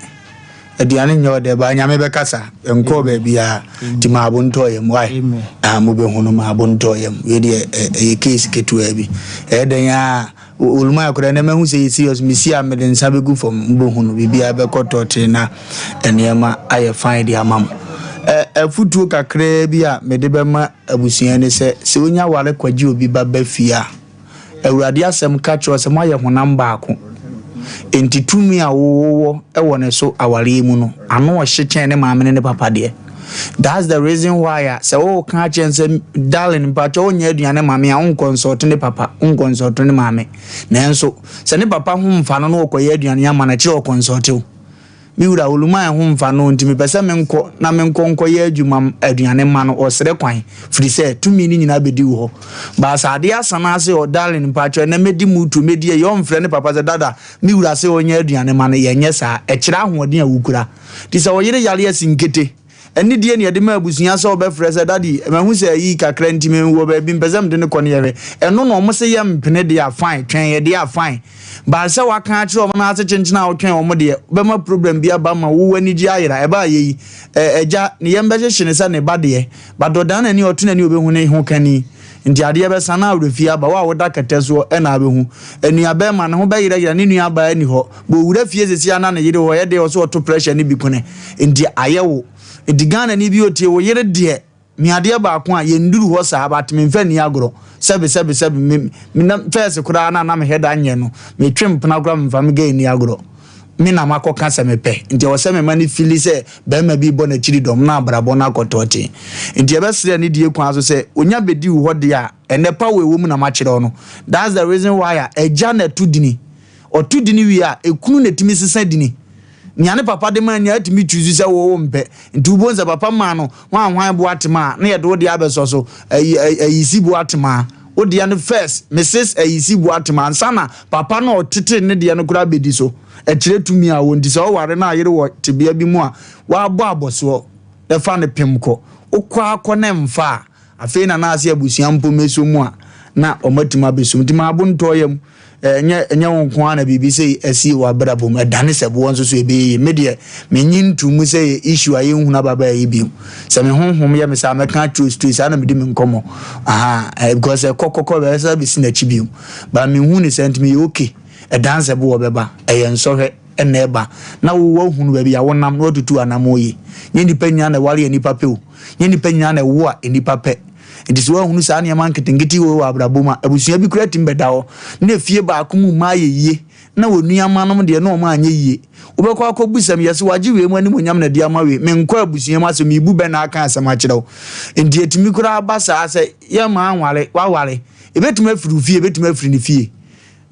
Aduane nyɛ wo dɛ but Nyame bɛkasa. Ɛnkɔɔ baabiaa. Nti ma abo ntɔ yam wai. Ah mobɛhu no ma abo ntɔ yam. Wei deɛ ɛyɛ case ketewaa bi. Ɛyɛ dɛn aa Olumaya koraa ɛnɛ mahu sɛ ɛyɛ serious. Mesi a mede nsa bɛgu fam. Mobɛhu no biribiaa bɛkɔ tɔɔtee na nneɛma ayɛ fine de ama mo. Ɛ afutuo kakraa bi a mede bɛma abusua ne sɛ, sɛ wonya ware kɔgye obi ba ba fie a, Awurade asɛm ka kyerɛ wo sɛ moayɛ honam baako. Enti tumi a wowɔ wɔ ne so awareɛ mu no, ano ɔhye kyɛn ne maame ne ne papa deɛ. That's the reason why a sɛ woka akyerɛ no sɛ darling mpakyɛ wonyɛ aduane ma me a wonkɔnsɔlto ne papa, wonkɔnsɔlto ne maame. Nanso sɛ ne papa ho mfa no na ɔkɔyɛ aduane ama no akyerɛ ɔkɔnsɔlto wo. Me wura, Olumae ho mfa no nti mepɛ sɛ menkɔ na menkɔ nkɔyɛ adwuma aduane mma no, ɔsrɛ kwan, firi sɛ tumi no nyinaa bɛdi wo hɔ. But sɛ adeɛ asa no ara se ɔ darling mpakyɛw ɛnnɛ mɛdi mutuo, mɛdi ayi, ɔmfrɛ ne papa sɛ dada, me wura se ɔnyɛ aduane ma no, yɛnyɛ saa. Ɛkyerɛ ahoɔden a wokura. Nti sɛ wo yere yare asi nkete, Anidie na yɛde ma abusua sɛ wobɛfrɛ sɛ daddy mahu sɛ ayi kakra nti me wɔ baabi mpɛ sɛ mede no kɔ ne yɛhwɛ. Ɛno na wɔn se yɛ mpene deɛ a fine, twɛn yɛ deɛ a fine. But sɛ waka akyerɛ wɔn na ase kyenkyen a wotwɛn wɔn deɛ wobɛma problem bi aba ma wo anigye ayera. Ɛbaa yɛ yi, ɛ agya ne yam bɛhyehye no sɛ ne ba deɛ but ɔdan n'ani ɔto n'ani ɔbɛhu ne ho kani. Nti adeɛ bɛsa na awerɛfie aba. Wo a woda kɛtɛ soɔ ɛna abɛhu. Anuabɛɛma ne ho bɛyerɛyerɛ ne nuabaa nni hɔ. Bɔ owura fie sɛsi a na ne yere hɔ yɛ deɛ ɔsɛ ɔto pressure ne bi kone nti ayɛ wo nti Ghana ni bi otie wo yere deɛ me adeɛ baako a yɛn duru hɔ saa but me nfa ni agorɔ sɛbi sɛbi sɛbi me me na first koraa na na me hɛ da nyɛ no me twe mpena koraa me nfa me gay ni agorɔ. Me na makɔka sɛ mepɛ, nti ɛwɔ sɛ mema no fili sɛ barima bi rebɔ n'akyiri dɔm na abrabɔ no akɔ tɔɔtee. Nti yɛbɛsrɛ ne die kwan so sɛ onya bɛdi wo hɔ deɛ a, ɛnnɛ pa wɔ ɛwɔ mu na makyerɛ wo no. That's the reason why a agya na ɛto dini. Ɔto dini wie a, ekunu na ɛtumi sesa dini. Nea ne papa de ma no nyinaa tumi choose sɛ wo wompɛ. Nti wobɛhu sɛ papa maa no hwan hwan boatema a, na yɛde wo deɛ abɛsɔ so, ayi ayisi boatema. Wo deɛ no first, Mrs. Ayisi Boatema, ansa na papa no a ɔtetee ne deɛ no koraa bɛdi so. Ɛkyerɛ tumi a ɔwɔ nti sɛ ɔware na ayere wɔ tebea bi mu a, wabɔ abɔsoɔ na fa no pem kɔ. Wokɔ ara kɔ na ɛmfa a, afei na na ase abusua mpo mmɛsɔ mu a, na wɔatumi abɛsɔ mu. Nti ma abo ntɔ yam. Ɛnyɛ ɛnyɛ wo nko ara na biribi sei asi w'abrabɔ mu. Ɛdane sɛ boɔ nso so ɛbɛyɛ yie. Me deɛ, mennye nto mu sɛ ɛyɛ issue a yɛnhunu ababaa yi bio. Sɛ me honhom yɛ me saa a, mɛka akyerɛ wo straight, saa na medi me nkɔmmɔ. Ahaa, eh, because ɛkɔ kɔkɔ bɛyɛ sɛ bɛsi n'akyi bio. But menhu ne saa nti meyɛ okay. Ɛdane sɛ boɔ bɛba, ɛyɛ nsɔhwɛ na ɛba. Na wo woahunu baabi a wonam na woatutu anammɔn yie. Nyɛ nnipa nyinaa na ɛware a nnipa pɛ o. Nyɛ nnipa nyinaa na ɛwo a nnipa pɛ. Enti sɛ woanhunu saa nneɛma nketenkete wei wɔ abrabɔ mu a, abusua bi koraa tumi bɛda hɔ na efie baako mu mma ayɛ yie na wɔn nuammanom deɛ na wɔn anyɛ yie. Wobɛkɔ akɔbu sɛm, yɛse wagye wei mu animuonyam na ɛde ama wei. Menkɔ abusua mu asɛm, mebu bɛ na aka asɛm akyerɛ wo. Enti ɛtumi koraa ba saa sɛ yɛmma anware, waware. Ɛbɛtumi afiri wo fie, ɛbɛtumi afiri ne fie.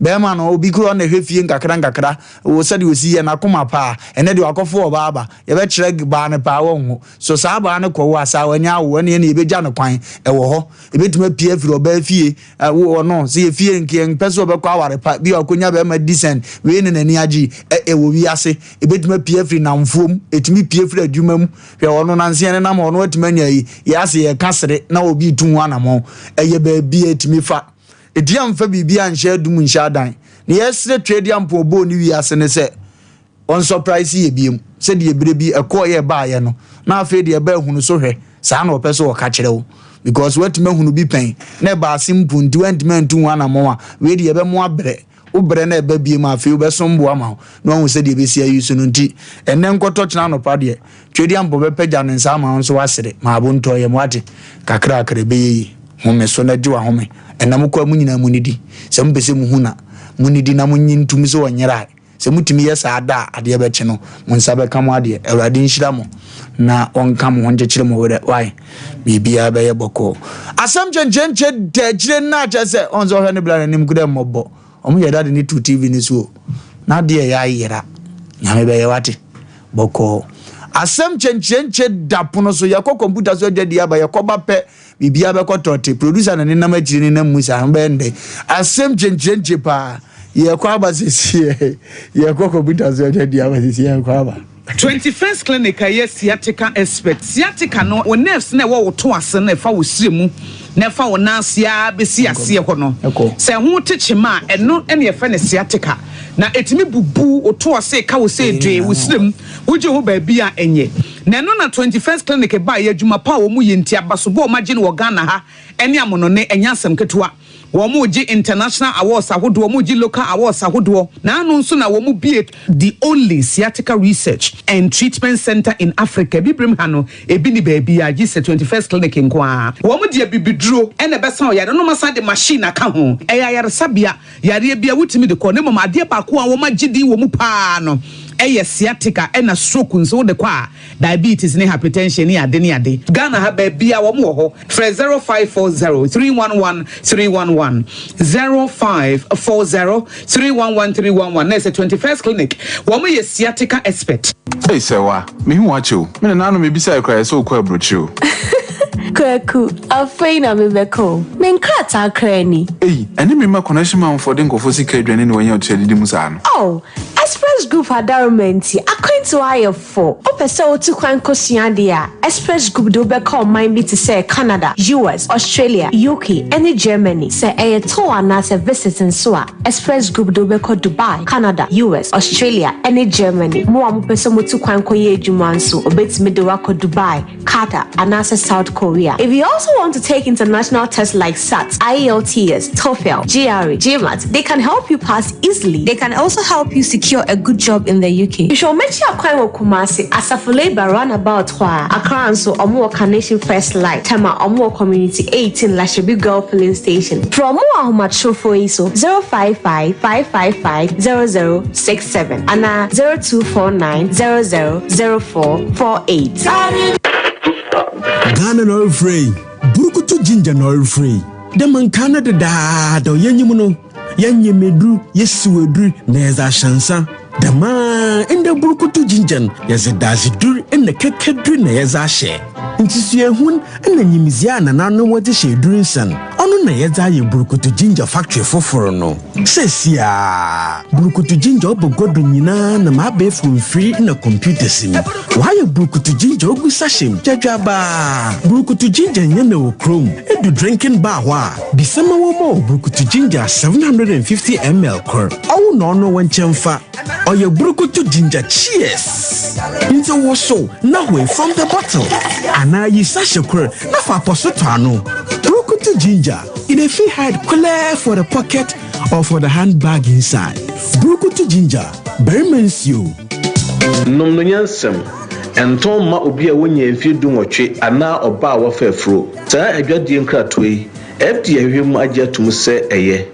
Bɛrima no, obi koraa na ɛhwɛ fie nkakra nkakra, wɔ sɛdeɛ ɔsi yɛ n'akoma paa. Ɛnɛ deɛ wakɔfo ɔbaa aba, yɛbɛkyerɛ baa no paa wɔnwo. So saa baa no kɔwo a, saa wanya awo, ɛneɛ ne yɛbɛgya no kwan, ɛwɔ hɔ. Ɛbɛtumi apue afiri ɔbaa fie, wo ɔno, sɛ yɛ fie nka yɛmpɛ sɛ ɔbɛkɔ aware pa, bi a ɔkɔnya bɛrima decent, wei ne n'ani agye, ɛ, ɛwɔ wiase. Ɛbɛtumi apue afiri nnamfoɔ mu, ɛtumi pue firi adwuma mu. Hwɛ ɔno, nansa yɛnenam hɔ no, watumi anya yi, yɛ ase yɛka sere na obi retu ho anamɔn. Ɛyɛ baabi a ɛtumi fa. Enti yɛmfa biribiara nhyɛ adum nhyɛ adan. Nea yɛsrɛ Tweaduampɔn ɔbɔɔ ne wiase ne sɛ ɔnsɔpraese yɛ biom sɛdeɛ berɛ bi ɛkɔeɛ ɛbaeɛ no na afei deɛ ɛba ahunu so hwɛ saa na ɔpɛ sɛ ɔka kyerɛ wo because woatumi ahunu bi pɛn na ɛbaa simple nti woantumi antu ho anamɔn a wei deɛ ɛbɛmo abrɛ wo brɛ na ɛba biom a afei wobɛsom bo ama wo na wahu sɛdeɛ ɛbɛsi ayi so no nti ɛnnɛ nkɔtɔ kyena anɔpa deɛ Twedeampɔ bɛpagya ne nsa ama wo nso woasere ma abo ntɔ yam woate kakrakra ɛbɛyɛ yie home so na gye w'ahome ɛnna mokɔ a mo nyinaa monidi sɛ mopɛ sɛ mohu na monidi na monnye ntom sɛ ɔnyerae sɛ motumi yɛ saa da a adeɛ bɛkye no mo nsa bɛka mo adeɛ Awurade nhyira mo na ɔnka mo ho nkyekyere mo werɛ wae biribiara bɛyɛ bɔkɔɔ asɛm kyenkyenkye da akyire no akyɛ sɛ ɔn sɛ ɔhwɛ ne bla n'anim kura mmɔbɔ Ɔmo yɛ dade ne to TV no so o. Na adeɛ ɛyɛ ayera. Nyame bɛyɛ wate. Bɔkɔɔ. Asɛm kyenkyenkye da pono so. Yɛkɔ kɔmputa so adwadie aba. Yɛkɔ ba pɛ biribiara bɛkɔ tɔte. Producer na nenam akyire nenam mu saa. Bɛyɛ ndɛ. Asɛm kyenkyenkye paa. Yɛkɔ aba sɛsiɛ. Yɛkɔ kɔmputa so adwadie aba sɛsiɛ. Yɛkɔ aba. 21st Clinic a ɛyɛ sciatica expert. Sciatica no, wo nerves no a ɛwɔ wo to ase no a ɛfa wo srɛ mu na ɛfa wo nan ase ara bɛsi aseɛ hɔ no, sɛ ɛho te kyema a, ɛno na yɛfrɛ no sciatica. Na ɛtumi bubu wo to ase, ɛka wo sɛ dwee, wo srɛ mu, wogye ho baabi a ɛnyɛ. Na ɛno na 21st Clinic baeɛ, adwuma pa a wɔyɛ nti, abasobɔ a wɔagye no wɔ Ghana ha ne amonɔne, ɛnyɛ asɛm ketewa. Wɔregye international awards ahodoɔ, wɔregye local awards ahodoɔ. Naano nso na wɔbue the only sciatica research and treatment centre in Africa. Abibirem ha no, ebi nni baabiara gye sɛ 21st Clinic nko ara. Wɔde abibiduro na ɛbɛsa ɔyare no na wɔasan de machine aka ho. Ɛyɛ ayaresabea, yareɛ biara wotumi de kɔ na mmom adeɛ baako a wɔagye din wɔ mu pa ara no yɛ sciatica ɛna stroke nso wode kɔ a diabetes ne hypertension ne ade ne ade. Ghana ha baabiara wɔn wɔ hɔ. Frɛ 0540 311 311, 0540 311 311 na ɛsɛ 21st Clinic. Wɔn yɛ sciatica expert. Ei Sɛwa, mehu wo akyɛ o. Me nana no mebisae koraa ɛsɛ wokɔ aburokyire o. Kwaku, afei na mebɛkɔ o. Me nkrataa koraa ni. Ei, ɛne me mma connection manfoɔ de nkurɔfoɔ sika adwane ne wɔanya ɔtua didi mu saa no. Oh, Express Group adaworoma nti, akwantuo ayɛ fo. Wopɛ sɛ wotu kwan kosua adeɛ a, Express Group de wo bɛkɔ ɔman bi te sɛ Canada, US, Australia, UK, ne Germany. Sɛ ɛyɛ tour anaasɛ visit nso a, Express Group de wo bɛkɔ Dubai, Canada, US, Australia, ne Germany. Mo a mopɛ sɛ motu kwan kɔyɛ adwuma nso, wɔbɛtumi de wo akɔ Dubai, Qatar, anaasɛ South Korea. If you also want to take international tests like SAT, IELTS, TOEFL, GRE, GMAT, they can help you pass easily. They can also help you secure. secure a good job in the UK. Hwehwɛ wɔn akyi akwan wɔ Kumasi, Asafo Labour Runabout hɔ a. Accra nso, wɔwɔ Carnation First Light, Tema, wɔwɔ Community 18, Lashibi Girl Filling Station. Frɛ wɔn wɔ ahomatrofoɔ yi so, 055 555 0067 anaa 0249 00 0448. Ghana na ɔrefrɛ yi, burukutu ginger na ɔrefrɛ yi. Dɛ ma nkaa no dedaada yɛnyim no, yɛnyem edur, yesiw edur na yɛdze ahyɛ nsa. Dɛm ara ndɛ burukutu ginger no, yɛdze dadzedur na kɛkɛdur na yɛdze ahyɛ. Ntsi suahun na nyimdzee a nananom wɔdze hyɛ edur nsa no, ɔno na yɛdze ayɛ burukutu ginger factory fofor no. Seesia, burukutu ginger ɔbɔ gua do nyinaa nam abɛɛfo mfiri na computers mu. Wɔayɛ burukutu ginger ogu sachet mu gyadwabaa. Burukutu ginger nyɛ na wɔ kurom. Edu drinking bar hɔ a, bisama wɔ ma wɔ burukutu ginger 750 ml kor. Ɔwo na ɔno wɔ nkyɛn fa. Ɔyɛ burukutu ginger cheers. Nti wosow na hoe from the bottle. Anaa yi sachet kor na fa apɔso tɔ ano. Burukutu ginger, e dey fit hide clear for the pocket or for the handbag inside. Burukutu ginger, barima nsuo. Nom no nyansam. Ɛntɔn mma obi a wanya mfeɛ 18 anaa ɔbaa a wafa afuro. Saa adwadie nkratoɔ yi, FDA ahwehwɛ mu agye ato mu sɛ ɛyɛ.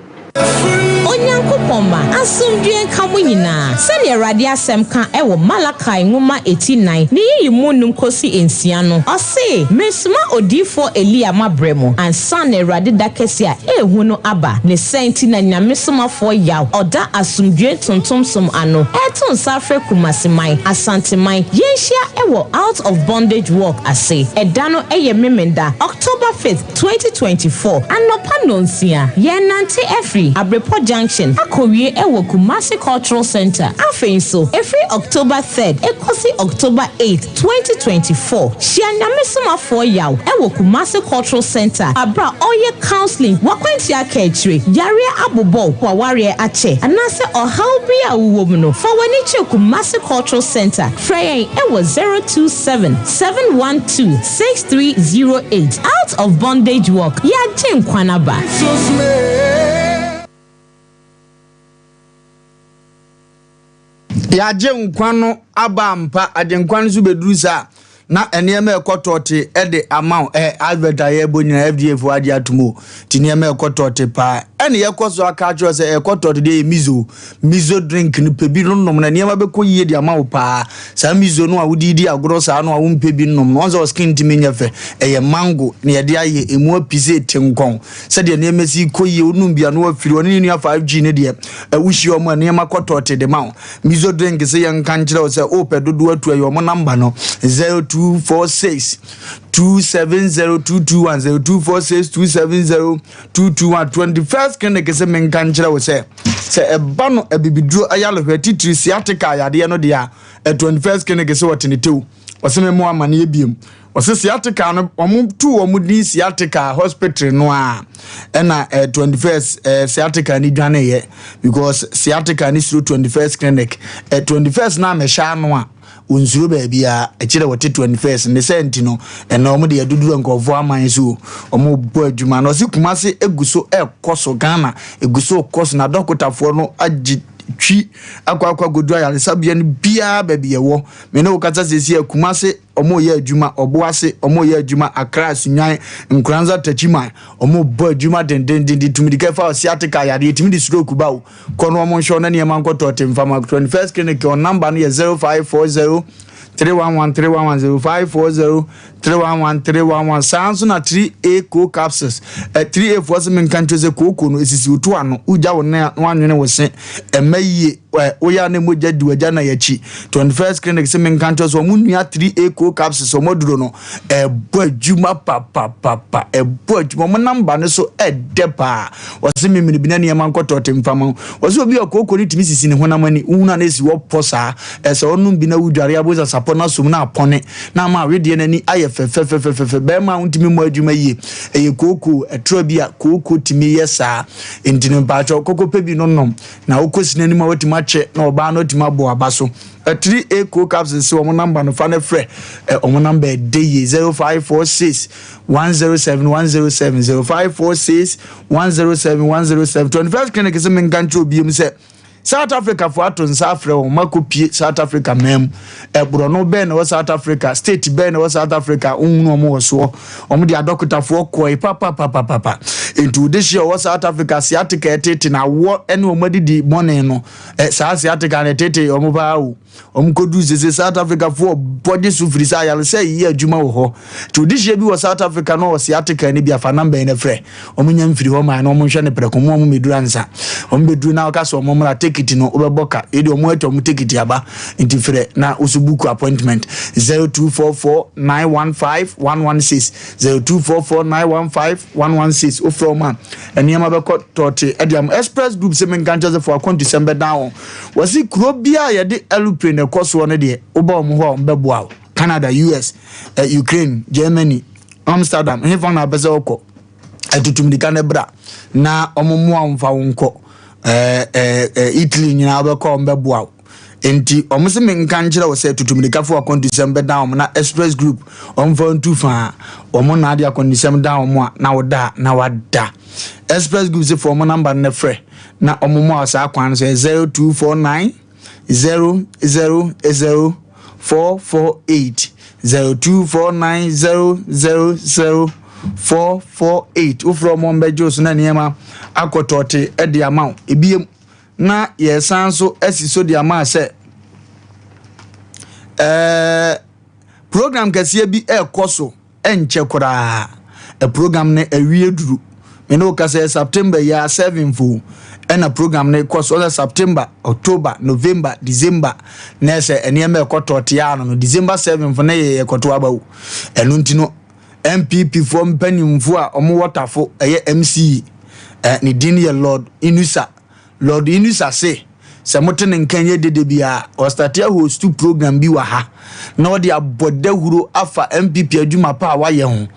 Onyankopɔn ma asomdwe nka mo nyinaa sɛnea Awurade asɛm ka ɛwɔ Malakai nwoma eti 4 ne yiyi mu 5 kosi 6 no, ɔse, Mesoma odiyifoɔ Elia mabrɛ mu ansa na Awurade da kɛse a ehu no aba. Ne sɛn nti na Nyame somafoɔ Yaw ɔda asomdwe ntontomsom ano ɛto nsa afrɛ Kumasiman, Asanteman, yɛnhyia ɛwɔ Out of Bondage Walk ase. Ɛda no ɛyɛ Memenda, October 5th, 2024, anɔpa 6:00. Yɛnante afiri Abrepɔ Junction akɔwie ɛwɔ Kumasi Cultural Center. Afei nso, ɛfiri October 3rd ekosi October 8th, 2024, hyia Nyame somafoɔ Yaw ɛwɔ Kumasi Cultural Center abra ɔyɛ counseling, wakwantia aka akyire, yareɛ abobɔ, wawareɛ akyɛ, anaasɛ ɔhaw bi a wowɔ mu no, fa w'ani kyerɛ Kumasi Cultural Center. Frɛ yɛn ɛwɔ 027 712 6308. Out of Bondage Walk, yɛagye nkwa no aba. Yɛagye nkwa no aba ampa, agye nkwa no nso bɛduru saa na nneɛma ɛkɔ tɔɔte ɛde ama wo. Advert a yɛbɔ nyinaa FDA fo agye atom o, nti nneɛma ɛkɔ tɔɔte paa. Ɛne yɛkɔ so aka akyerɛ sɛ ɛkɔ tɔɔte deɛ yɛ miso miso drink no pɛ bi no nom na nneɛma bɛkɔ yie de ama wo paa. Saa miso no a wode di agorɔ saa no a wompɛ bi nom no, wɔn sɛ wɔ skin ntumi nyɛ fɛ. Ɛyɛ mango na yɛde ayɛ emu api sɛ tenkɔn sɛdeɛ nneɛma si kɔ yie. Wonum bia no wafiri ɔne ne nua 5G ne deɛ ɛwohyia ɔmo a nneɛma kɔ tɔɔte de ma wo. Miso drink sɛ yɛnka nkyerɛ wo sɛ wopɛ dodoɔ atu ɛyɛ ɔmo namba no 0246 270 221, 0246 270 221. 21st Clinic sɛ menka nkyerɛ wo sɛ ɛba no abibiduro ayalehwɛ titiri sciatica yadeɛ no deɛ a, 21st Clinic sɛ wɔte ne tew ɔsɛ me mo amanneɛ biom. Ɔsɛ sciatica no, ɔmo tu ɔmo din sciatica hospital no a ɛna 21st sciatica ni dwaneyɛ because sciatica ni suro 21st Clinic. 21st na mehyɛ ano a onsuro baabi a ɛkyerɛ wɔte 21st ne sɛ nti no ɛna ɔmo de aduduro nkɔfoɔ aman so ɔmo bɔ adwuma na ɔsi Kumase egu so ɛkɔ so, Ghana egu so kɔ so na dɔkotafoɔ no agye twi akɔ akɔdu ayaresabea no biara baabi ɛwɔ. Me ne wo kasa siesie Kumase ɔmo yɛ adwuma, Ɔboase ɔmo yɛ adwuma, Accra, Sunyan, Nkoranza, Techiman ɔmo bɔ adwuma dendendenden. Tumi de kɛfa sciatica yadeɛ, tumi de stroke ba o, kɔ no ɔmo nhwɛ na nneɛma nkɔtɔ te mfama. 21st Clinic ɔ number no yɛ 0540 311 311, 0540 311 311. Saa nso na 3A co capsules, 3A foɔ sɛ menka nkyerɛ sɛ kooko no esisi otu ano wogya wo nan na wanwene wo se ɛmɛ yie woyɛ a na mogya di wagya na yɛakyi. 21st Clinic sɛ menka nkyerɛ sɛ ɔmo nua 3A co capsules ɔmo aduro no ɛbɔ adwuma papapapa, ɛbɔ adwuma. Ɔmo namba no so ɛdɛ paa. Wɔsɛ memene bi na nneɛma nkɔtɔ te mfama. Wɔsɛ obi a kooko no tumi sisi ne honam ani wohunu a na esi wɔ pɔ saa, ɛsɛ ɔnom bi na wodware abo sɛ sapɔ no asom na apɔne na ama awedeɛ n'ani ayɛ fɛfɛfɛfɛfɛ. Bɛrima a wontumi mmɔ adwuma yie, ɛyɛ kooko ɛtorɔ bi a kooko tumi yɛ saa. Nti no mpaakyɛw koko pɛ bi no nom na wokɔ si n'anim a watumi akyɛ na ɔbaa no atumi abɔ aba so. 3A co capsules sɛ wɔn namba no fa no frɛ wɔn namba ɛde yie 0546 107 107, 0546 107 107. 21st Clinic sɛ menka nkyerɛ obiem sɛ South Africa foɔ ato nsa afrɛ wɔn ma kɔpie South Africa man mu. Borɔno bɛn na ɛwɔ South Africa, state bɛn na ɛwɔ South Africa, wohunu wɔn wɔ soɔ. Wɔn de adɔkotafoɔ kɔe papapapapa. Nti wo dehyeɛ ɔwɔ South Africa, sciatica ɛtete na awoɔ ɛne wɔn adidi bɔne no. Saa sciatica no ɛtete wɔn paa o. Wɔn kɔduru sese South Africa foɔ bɔ gye so firi sɛ ayaresɛ yɛ adwuma wɔ hɔ. Nti wo dehyeɛ bi wɔ South Africa na ɔwɔ sciatica no bi a, fa number yi na frɛ. Wɔn nya mfiri hɔ maa na wɔn nhwɛ no prɛko mo wɔn mmɛduru ansa. Wɔn bɛduru na wɔka sɛ wɔn mmra tekiti no wobɛbɔ ka. Yei deɛ wɔn atwa wɔn tekiti aba nti frɛ na woso book appointment 0244 915 116 0244 915 116 wofrɛ wɔn a nneɛma bɛkɔ tɔɔte ɛde ama. Express group sɛ menka nkyɛ sɛ fo akwantusɛm bɛdan wɔn. Wɔsi kuro biara yɛde aeroplane ɛkɔ soɔ no deɛ woba wɔn hɔ a wɔn bɛboa wo. Canada, US, eh, Ukraine, Germany, Amsterdam, hefa na apɛ sɛ wokɔ? Atutu mirika no bra na wɔn mmoa wo mfa wo nkɔ. Eh, eh, eh, Italy nyinaa wobɛkɔ wɔn bɛboa wo. Nti wɔn se menka nkyerɛ wo sɛ tutu mirikafo akwantusɛm bɛdan wɔn na Express Group wɔn fa ntu faa wɔn na ade akwantusɛm dan wɔn a na woda a na wada. Express Group se fa wɔn namba no na frɛ na wɔn mmoa wo saa kwan no so yɛ 0249 0 0 0 4 4 8 0 2 4 9 0 0 0 4 4 8 wofrɛ wɔn mbɛgye wo so na nneɛma akɔtɔɔte de ama wo ebiem na yɛsan so asi so de ama sɛ ɛɛ program kɛseɛ bi ɛrekɔ so Ɛnkyɛ koraa program no awie duru. Me ne wo kasa yɛ September yi ara 7th o ɛna program no kɔ so. Ɔsɛ September, October, November, December na ɛsɛ nneɛma ɛkɔ tɔɔte ano no. December 7th na yɛ yɛkɔto aba o. Ɛno nti no NPP foɔ mpanimfoɔ a wɔn wɔ tafo ɛyɛ MC eh, ne din yɛ Lord Inusa. Lord Inusa se sɛ mote ne nka nyɛ dede biara, ɔstate ahostu program bi wɔ ha na ɔde abɔ dawuro afa NPP adwuma pa a wayɛ ho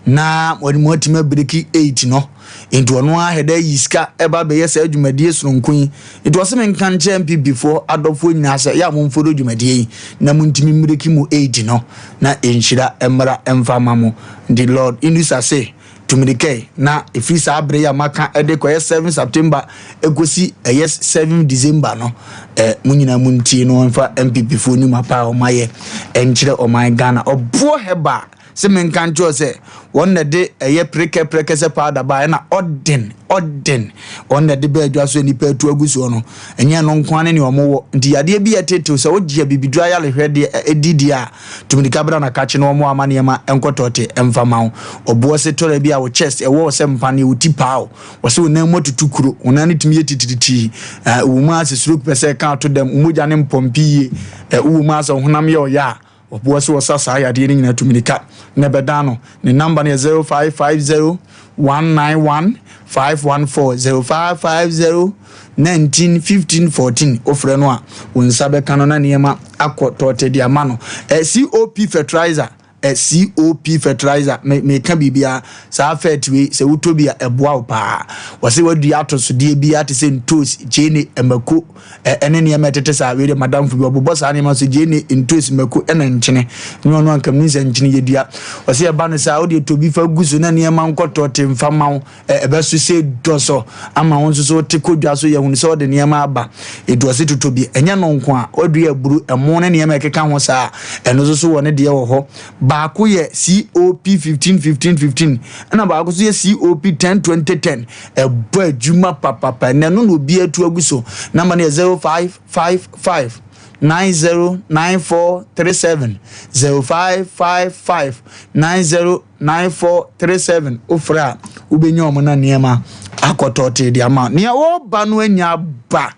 na wɔde mo atumi abiriki 8 no. Nti ɔno ara hɛdɛ ayi sika ɛba abɛyɛ saa dwumadie sononko yi. Nti ɔse menka nkyerɛ NPP foɔ adɔfoɔ nyinaa sɛ yɛ a momfolo dwumadie yi na montumi mmiriki mo 8 no na nhyira mmra mfa ma mo. Nti Lord Inusa se Tu mmirika yi, na ɛfiri saa berɛ yi a maka de kɔyɛ 7 September ɛkɔsi ɛyɛ 7 December no, eh, mo nyinaa mo ntie no mfa MPP foɔ nnwuma pa a wɔayɛ nkyerɛ ɔman Ghana. Ɔboɔ Herbal sɛ menka nkyerɛ sɛ wɔn na ɛde ɛyɛ prekɛ prɛkɛsɛ powder baa ɛna ɔden ɔden wɔn na ɛde baa adwa so nnipa atu agu soɔ no ɛnyɛ ɛno nko ara ne nea wɔwɔ nti yadeɛ bi a ɛtetew sɛ wogye abibiduro ayarehwɛ deɛ ɛdi deɛ a Tu mirika bra na kakye na wɔmmoa ama nneɛma nkɔ tɔɔte mfa ma wo. Ɔboɔ se tɔrɛ bi a wo chest ɛwɔ wo sɛ mpaneɛ, wo ti paa wo. Wɔse wo nan mu atutu kuro, wo nan no tumi yɛ titiritii. Eh, wowɔ mu ara sɛ stroke pɛ sɛ ɛka ato dɛm, wo mogya no mpɔmpe yie. Eh, wowɔ mu ara sɛ wo honam yɛ ɔya a, ɔboɔ se wɔsa saa yadeɛ no nyinaa tu mirika na ɛbɛdan no. Ne number no yɛ 0550 191 514, 0550 19 15 14. Wofrɛ no a, wo nsa bɛka no na nneɛma akɔ tɔɔte de ama no. Eh, COP fertilizer, eh, COP fertilizer, me meka biribiara, saa fert wei, sɛ wotɔ bi a, ɛboa wo paa. Wɔse wadua atosodeɛ biara te sɛ ntoos, gyeene, mako, eh, ɛne nneɛma ɛtete saa. Wei deɛ madamfo bi, ɔbobɔ saa nneɛma so, gyeene, ntoos, mako, ɛna nkyene. Nyɛ ɔno anka menim sɛ nkyene yɛdua. Wɔse ɛba no saa, wode tɔ bi fa gu so na nneɛma nkɔ tɔɔte mfa ma wo. Ɛbɛso sɛ dɔ sɔ ama wo nso so wote kɔ dwa so yɛhunu sɛ ɔde nneɛma aba. Edu ɔse totɔ bi. Ɛnyɛ no nko a, wadua aburu, ɛmo ne nneɛma ɛkeka ho saa. Ɛno nso so wɔ ne deɛ wɔ hɔ. Baako yɛ COP 15 15 15 ɛna baako nso yɛ COP 10 20 10. Ɛbɔ adwuma papapa. Ɛnɛ no na obi atu agu so. Namba no yɛ 0555 9094 37 0555 90 9437 wofrɛ a wobɛnya wɔn na nneɛma akɔtɔɔtee de ama nea wɔreba no anya aba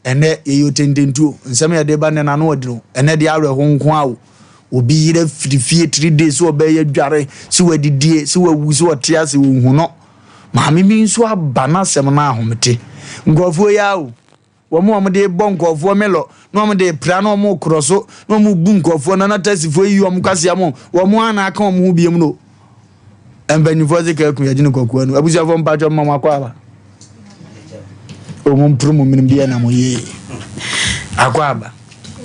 ɛnɛ yɛyɛ otententuo nsɛm yɛde ba nnɛ n'ano ɔdino ɛnɛ deɛ awerɛho nko a o obi yerɛ firi fie three days sɛ ɔbɛyɛ dware sɛ wadidie sɛ wawu sɛ ɔte ase ɔnhu no maame bi nso aba n'asɛm no ahomete nkurɔfoɔ yi a o Wɔn a wɔde rebɔ nkurɔfoɔ mɛlɔ, na wɔde repra, na wɔrekorɔ so, na wɔrebu nkurɔfoɔ, na na taxifoɔ yiyi wɔn kwasea mu, wɔn ara na aka wɔn ho biom no. Mpanyinfoɔ se kaa kun yɛgye no kɔkoa nu. Abusuafoɔ mpakyɛ mma mo akɔ aba. Wɔn mpuru mo menim deɛ na mo yie. Akɔ aba.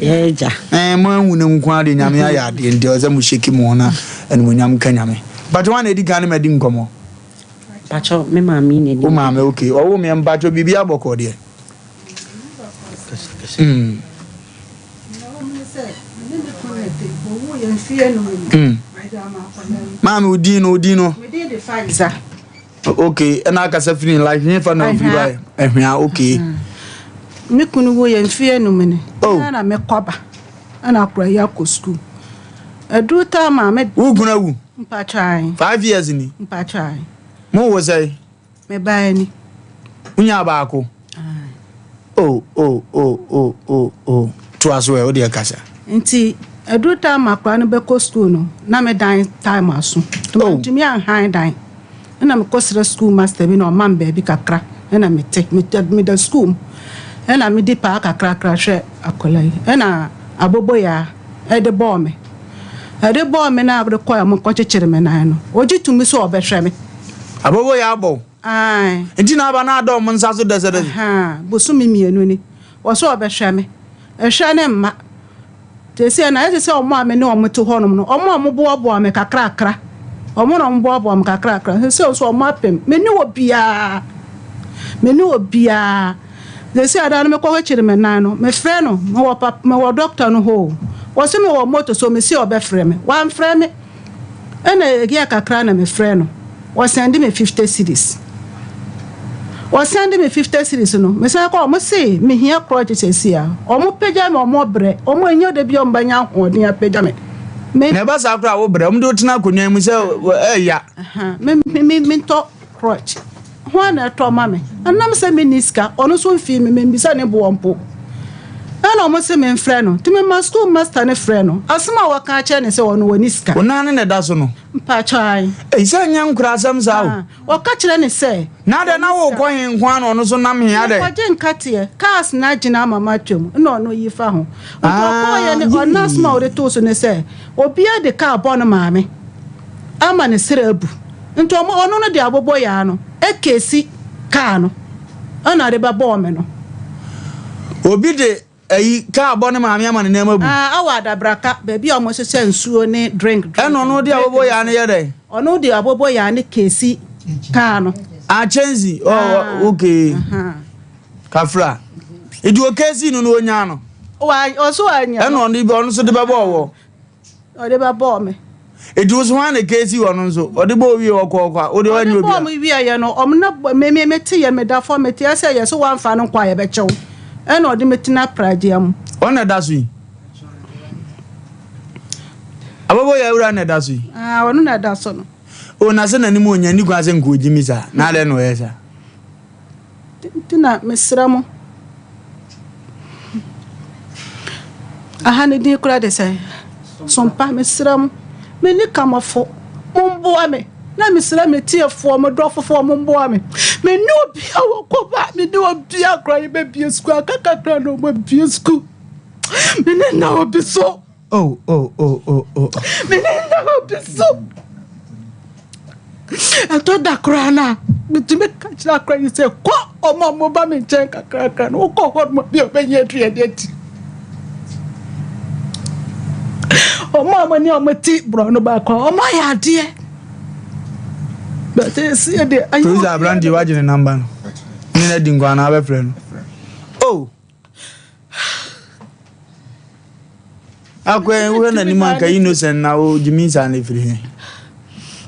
Yɛgya. Ɛɛ mo ahu ne nko ara deɛ nyame ayɛ adeɛ nti ɔsɛ mo hyɛki mo ho na animuonyam ka nyame. Mpakyɛ wɔn na edi kan ne ma di nkɔmɔ. Mpakyɛ me maame na Wo maame okay. Ɔwo meɛ mpakyɛ biribi abɔkɔ deɛ. Mm. Mm. Maame wo din no wo din no. Okay, ɛna akasa firi like he fa na ofiri ba ɛhwea okay. Me kunu wo yɛ mfie num ni. Oh. Ɛna me kɔba. Ɛna akora yi akɔ sukuu. Ɛduru taa maame. Wo kunu awu? Mpatwae. 5 years ni. Mpatwae. Mo wo sɛ? Me baa ni. Wonya baako? Oh oh oh oh oh oh. To aso ɛ, wo deɛ kasa. Nti ɛduru time akora no bɛkɔ school no na me dan time aso. Oh. Ntumi anhan dan. Ɛna mekɔsrɛ school master bi na ɔma me baabi kakra ɛna mete meda school mu ɛna medi paa kakrakra hwɛ akwadaa yi ɛna aboboyaa ɛde bɔɔ me ɛde bɔɔ me na de kɔɛ ɔmo kɔkyekyere me nan no ogye tumi sɛ ɔbɛhwɛ me. Aboboyaa bɔ. Ae. Nti na aba na adɔ ɔmo nsa so dɛsɛdɛsɛ. Bosome mmienu ni wɔsɛ ɔbɛhwɛ me ɛhwɛ ne mma tẹsí na ayɛ sɛ ɔmo a me ne ɔmo te hɔnom no ɔmo a ɔmo boaboa me kakrakra ɔmo na ɔmo boaboa me kakrakra sɛ nso ɔmo apem me ne obiara me ne obiara sɛsi ada no mekɔ hɔ kyerɛ me nan no mefrɛ no mewɔ pap mewɔ doctor no hɔ o wɔsɛ mewɔ moto so mesi ɔbɛfrɛ me wamfrɛ me ɛna ɛyɛ kakra na mefrɛ no wɔsend me 50 cedis wɔsend me 50 cedis no mesan kɔ ɔmo se mehia crutch sɛsi a ɔmo pagya me ɔmo brɛ ɔmo enya da bi a ɔmo bɛnya ahoɔden apagya me. Na ɛba saa koraa wo brɛ ɔmo de wo tena akonnwa mu sɛ ɛɛya. Me me me ntɔ crutch ho a na ɛtɔ ma me ɛnam sɛ me ni sika ɔno nso mfii me membisa ne boɔ mpo ɛna ɔmo se me mfrɛ no nti mema school master ne frɛ no asɛm a wɔka akyerɛ ne sɛ ɔno wɔ ne sika. Wo nan ne na ɛda so no. Mpakyɛw. Eyi sɛ nyɛ nkora asɛm saa o. Wɔka kyerɛ ne sɛ. Na adɛ na wokɔ he nko ara na ɔno nso nam he adɛ. Mekɔgye nkateɛ cars na agyina ama matwam na ɔno yi fa ho. Nti ɔkɔɔyɛ ne ɔno asɛm a ɔde too so ne sɛ obiara de kaa bɔ no maame ama ne serɛ abu. Nti ɔmo ɔno no de abobɔ yaa no ekesi kaa no ɛna ɔde bɛbɔɔ me no. Obi de ayi kaa bɔ ne maame ama ne nneɛma bu. Ah, awɔ adabraka baabi a ɔmo hyehyɛ nsuo ne drink. Ɛna ɔno de abobɔ yaa no yɛ dɛ. Ɔno de abobɔ yaa ne kesi kaa no. Ah, kyɛnse. Oh, okay. Kafra. Edi okesi no na onya no. Wa ɔso anya. Ɛna ɔno ɔno nso de bɛbɔ ɔwɔ. Ɔde bɛbɔɔ me. Eti wo so hwan na kesi ɔno nso? Ɔde bɔ owie ɔkɔ ɔkɔ a wode ɔnyɛ obi a. Ɔde bɔɔ me wie yɛ no ɔmo na me me me te yɛ me da fam me te ɛsɛ yɛ so wamfa no nkɔ a yɛbɛkyɛw ɛna ɔde me tena pragya mu. Ɔno na ɛda so yi. Abɔbɔ yɛ awura na ɛda so yi. Ah, ɔno na ɛda so no. O na sɛ n'anim onya ni kwan sɛ nka ogyi mi saa na adɛn na ɔyɛ saa. Nti na mesrɛ mo. Aha ne din koraa de sɛn? Sompa, mesrɛ mo. Menni kamafo. Momboa me. Na mesrɛ me tiefoɔ, mo dɔfofoɔ, momboa me. Menni obia wɔ kɔba, menni obia koraa yɛbɛbie sukuu. Aka kakra na ɔmabie sukuu. Mene nna obi so. Oh, oh, oh, oh, oh. Mene nna obi so. Ɛtɔ da koraa no a, metumi ka kyerɛ akora yi sɛ kɔ ɔma a moba me nkyɛn kakrakra no wokɔ hɔ no bi a ɔbɛnya aduane adi. Ɔmo a mo ne ɔmo te borɔno baako a ɔmo ayɛ adeɛ. Bɛtɛ esi yɛ deɛ. Producer aberanteɛ wagye ne namba no. Ne na di nkwa na abɛfrɛ no. Oh. Akɔ wohwɛ n'anim anka innocent na wo gyimi saa na ɛfiri he.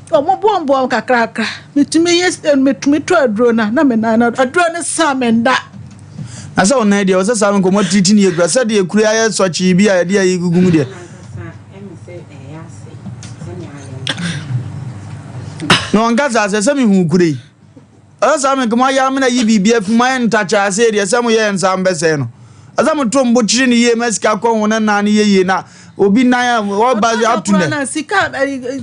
Ɔmo boaboa kakrakra. Metumi yɛ metumi tɔ aduro na na me nan no aduro no sa me nda. Na sɛ wo nan deɛ ɔsɛ saa nkɔmmɔ tiriti ne yɛkura sɛdeɛ kura ayɛ sɔkyee bi a yɛde ayi gugu mu deɛ. Na ɔnka saa sɛ sɛ mehu kure yi. Ɔsɛ saa me nkɔmmɔ ayɛ amena yi biribi afi mu ayɛ ntakyɛ ase deɛ sɛ moyɛ nsa mbɛsɛe no. Ɔsɛ moto mbo kyere no yie ma sika kɔ ho na nan no yɛ yie na obi nan a ɔba ato nɛ. Na sika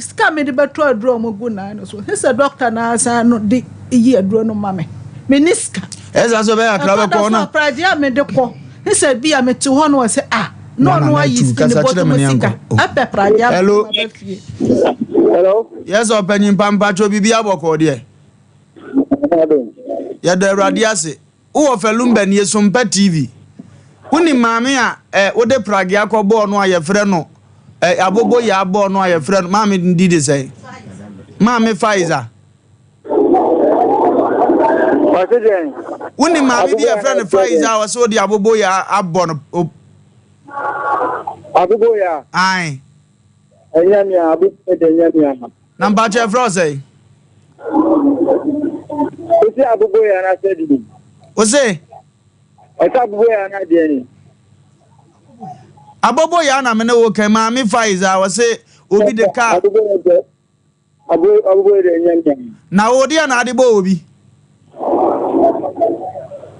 sika mede bɛtɔ aduro a ɔmo gu nan no so. Sɛ dɔkta na asan no de yi aduro no ma me. Me ni sika. Ɛsɛ sɛ ɔbɛyɛ akra bɛkɔ na. Ɛtɔ da so apragye a mede kɔ. Ne sɛ bi a mete hɔ no wɔ sɛ ah na ɔno ayi sika ne bɔtɔ mu sika. Ɛpɛ pragye a Hello. mede fie. Hello. Yes, ɔpanyin pampatwo biribi abɔkɔ deɛ. Yɛda Awurade ase. Wowɔ Fɛlumba nie Sompa TV. Wonim maame a ɛ wode pragea kɔ bɔɔ no a yɛfrɛ no ɛ abobo yaa bɔɔ no a yɛfrɛ no maame di de sɛn? Maame Faiza. Ɔse dɛn? Wonim maame bi a yɛfrɛ no Faiza a ɔsɛ wode aboboyaa abɔ no o. Aboboyaa? Ae. Ɛnyɛ me a, aboboyaa deɛ ɛnyɛ me a. Na mpakyɛ yɛfrɛ wo sɛn? Wose aboboyaa no asɛ deɛ? Wose? Ɔsɛ aboboyaa no adeɛ ni. Aboboyaa na me ne wo kɛn maame Faiza ɔse obi de kaa. Aboboyaa deɛ Abo abo de nyɛ nyɛ. Na wo deɛ na ade bɔ obi.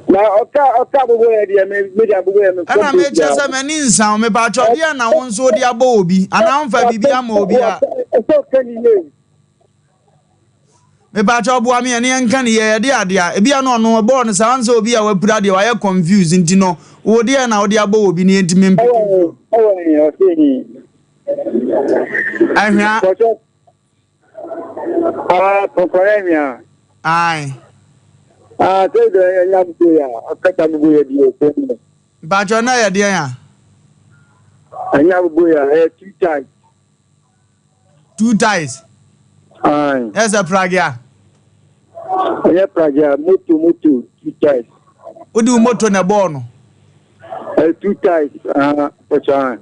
Na ɔka ɔka abobo yɛ deɛ me me de abobo yɛ me. Ɛna me kyerɛ sɛ m'ani nsa wo mepa atwɔ deɛ na wo nso de abɔ obi anaa womfa biribi ama obi a. Ɛsɛ ɔka ne yie. Mepa atwɔ boa me ɛne yɛnka ne yie yɛde adeɛ a ebi a na ɔno ɔbɔɔ no saa ɔnsɛ obi a wapira deɛ wayɛ confused nti no wo deɛ na wode abɔ obi ne yɛntumi mpeke. Ɛwɔ ɛwɔ ɔsɛ ni. Ahwea. Ah, kɔkɔrɔ ahwea. Ae. Ah, sɛ dɛ ɛnya bubu ya, akata bubu ya di ɛsɛ mu. Mpatsɔ na yɛ deɛ ya? Ɛnya bubu ya, ɛyɛ two ties. Two ties. Ae. Ɛsɛ pragea. Ɛnyɛ pragea, moto moto two ties. Wode wo moto na ɛbɔɔ no? Ɛyɛ two ties, ah, mpatsɔ.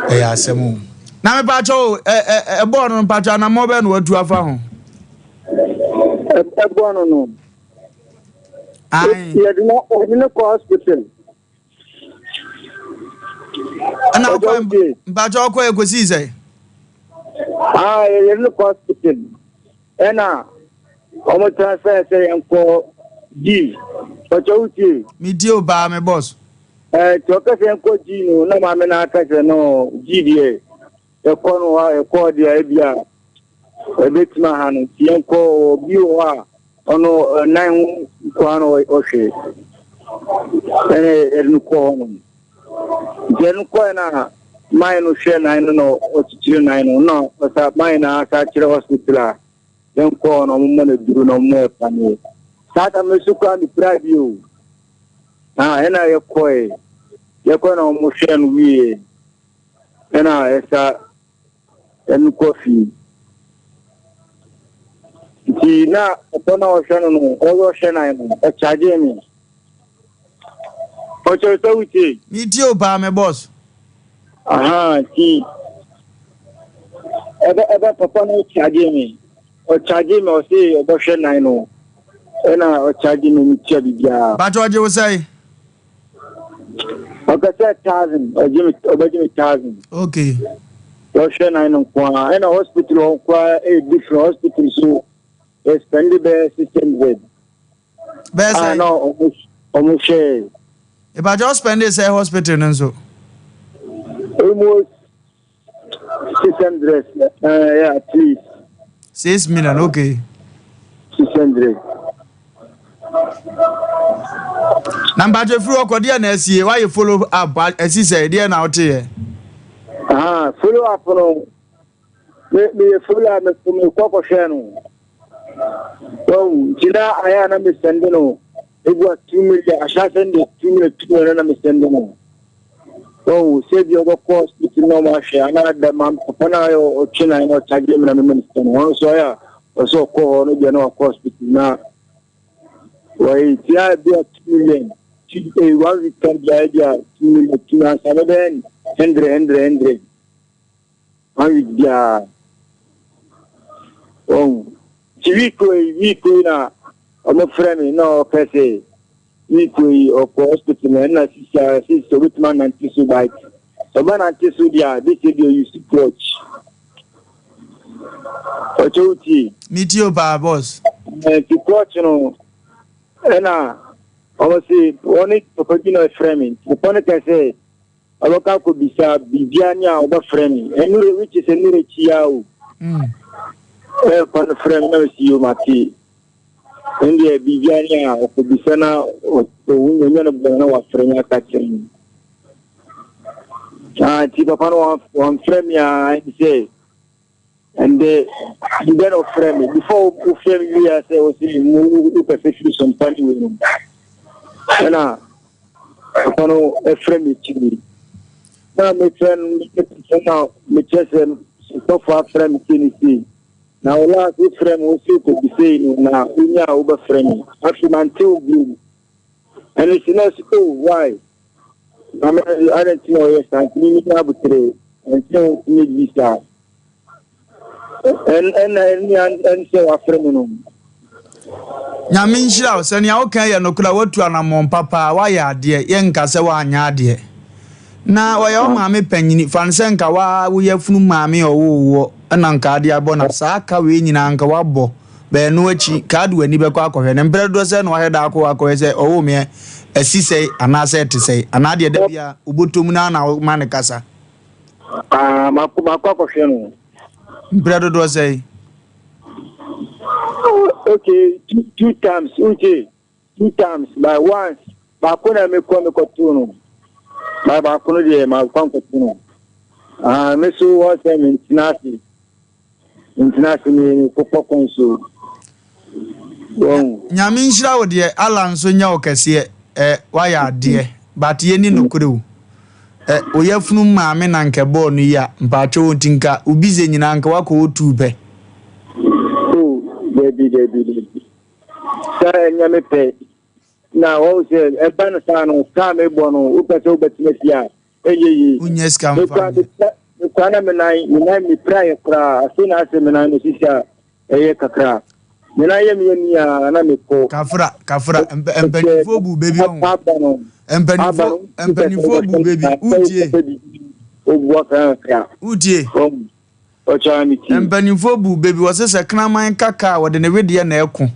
Ɛyɛ asɛm o. Na mepakyɛ o, ɛbɔɔ no mpakyɛ anammɔ bɛn na watu afa ho? Ɛbɔɔ no no. Yɛde no yɛde no kɔ hospital. Ɛna ɔkɔ mpakyɛ ɔkɔ ɛkɔsii sɛ? Ah, yɛde no kɔ hospital. Ɛna wɔn transfer sɛ yɛn kɔ G. Mpakyɛ wotie? Metie o paa me boss. Eh, nti ɔka sɛ yɛnkɔ G no, na maame no aka sɛ no, G deɛ, yɛkɔ no hɔ a, yɛkɔɔ deɛ ebi a ɛbɛtumi aha no, nti yɛnkɔ obi wɔ hɔ a ɔno nan ho nkoa na ɔhwɛ, ɛna yɛde no kɔɔ hɔ nom. Nti yɛde no kɔɛ no a, man no hwɛ nan no na ɔkyekyere nan no, na ɔsa man no asa kyerɛ hospital a yɛnkɔ hɔ na ɔmoma no aduro na ɔmoma yɛ paneɛ. Saa ta me so koraa mepira bi o. Ah, ɛna yɛkɔe. Yɛkɔe na wɔn hwɛɛ no wie. Ɛna ɛsa ɛno kɔ fie. Nti na ɔtɔ na ɔhwɛ no no, ɔyɛ ɔhwɛ nan no, ɔkyagye me. Ɔkyerɛ sɛ wotie. Metie o paa me boss. Aha, nti ɛbɛ ɛbɛ papa no kyagye me. Ɔcharge me ɔse ɔbɛhwɛ nan no ɛna ɔcharge me metua biribiara. Bakyɛ ɔgye wo sɛe? Ɔkɛ sɛ thousand ɔgye me ɔbɛgye me thousand. Okay. Ɔhwɛ nan no nko ara ɛna hospital hɔ nko ara ɛyɛ different hospital so yɛ spend bɛyɛ 600. Bɛyɛ sɛ? Na ɔmo ɔmo hwɛ. Ìbàjẹ́ ɔspend sɛ hospital no nso. Almost 600 yeah, at least. 6 million, okay. 600. Na mpakyɛ firi hɔ kɔ deɛ na asie wayɛ follow up asi sɛ deɛ na woteɛ? Ah, follow up no me meyɛ follow up me mekɔ kɔhwɛ no wahu nti na ayɛ a na mesɛnde no ebu a 2 million ahyɛ asɛnde 2 million 2 million na mesɛnde no wahu sɛ bi ɔbɛkɔ hospital na ɔmo ahwɛ anaa da ma papa no ayɛ ɔtwe na na ɔkyagye me na mema no sika no ɔno nso ayɛ a ɔsɛ ɔkɔ hɔ no deɛ na wakɔ hospital na wɔyɛ tia bi a 2 million two one week kan bi a bi a 2 million 2 million ansa bɛbɛyɛ hundred hundred hundred one week biara wɔn ti week yi na ɔmo frɛ mi na ɔkɛ sɛ week yi ɔkɔ hospital na ɛna sisi a sisi obetuma nante so bike ɔba nante so deɛ a de sɛ deɛ use crutch ɔkyɛ wotie. Metie o paa boss. Ɛɛ ti crutch no ɛna ɔmo se ɔne papa bi na ɔfrɛ mi papa no kɛ sɛ ɔbɛka akɔbisa biribia ne a ɔbɛfrɛ me ɛnure which is ɛnure kyia o ɛfa no frɛ me na mesi yo mate ɛndeɛ biribia ne a ɔkɔbisa na ɔnya no bɔn na wafrɛ me aka kyerɛ me. Ah, nti papa no wamfrɛ me a ɛne sɛ ɛndɛ ndɛ na ɔfrɛ me before wofrɛ me wie a sɛ wɔse wopɛ sɛ firi so mpa ne wei no ɛna papa no ɛfrɛ me akyiri na mefrɛ no na mekyerɛ sɛ sɔfo afrɛ me sei ne sei. Na wo last wofrɛ me wo se wokɔbisei no na wonya a wobɛfrɛ me. Afei mante wo bio. Ɛno si na ɔse oh why? Maame no adɛn nti na ɔyɛ saa nti me menya abotere ɛnkyɛ wo ntumi bi saa. Ɛna ɛne ɛne sɛ wafrɛ me no. Nyame nhyira wo. Sɛ nea woka yɛ nokorɛ a, woatu anammɔn papa, woayɛ adeɛ, yɛnka sɛ woanyɛ adeɛ. Na ɔyɛ wo maame panyini, fa no sɛ nka woa wo yafunu maame a ɔwoo woɔ na nka ade abɔ no a, saa ka wei nyinaa nka woabɔ. Bɛɛ no akyi, ka ade w'ani bɛkɔ akɔhwɛ no. Mprɛ dodoɔ sɛn na wahwɛ da akɔ hɔ akɔhwɛ sɛ ɔwoo me ɛ, asi sɛe anaasɛ ɛte sɛe, anaa deɛ da biara wobɔtɔ mu no ara na woma no kasa? Ah, makɔ makɔ akɔhwɛ no. Mprɛ dodoɔ sɛn? Oh, okay, two times, okay, two times, by once, baako na mekɔ mekɔto no, by baako no deɛ makɔ nkɔto no. Ah, me so wɔn sɛ mentena ase, mentena ase me kɔkɔ kɔn so. Wɔn. Nyame nhyira wo deɛ Allah nso nyɛ wo kɛseɛ eh wayɛ adeɛ but yɛni nokorɛ o eh wo yafunu maame na nka ɛbɔɔ no yi a mpaatwɔ nti nka wo busy nyinaa nka wakɔ wo tuu pɛ. Oh dabi dabi dabi sɛ ɛnyɛ me pɛ na wɔn sɛ ɛba no saa no kaa mebɔ no wopɛ sɛ wobɛtena fie a ɛnyɛ yie. Wonyɛ sika mfa nyɛ. Mekura na me nan me nan mepira yɛ koraa afei na asɛ me nan no sisi a ɛyɛ kakra. Me nan yɛ me yɛ ni a na mekɔ. Kafra kafra mpanimfoɔ bu bɛ bi ɔho. Mpanimfoɔ mpanimfoɔ bu bɛ bi wotie. Obua kakra. Wotie. Ɔkyɛ me ti. Mpanimfoɔ bu bɛ bi wɔse sɛ kraman kaka a wɔde ne wedeɛ na ɛko.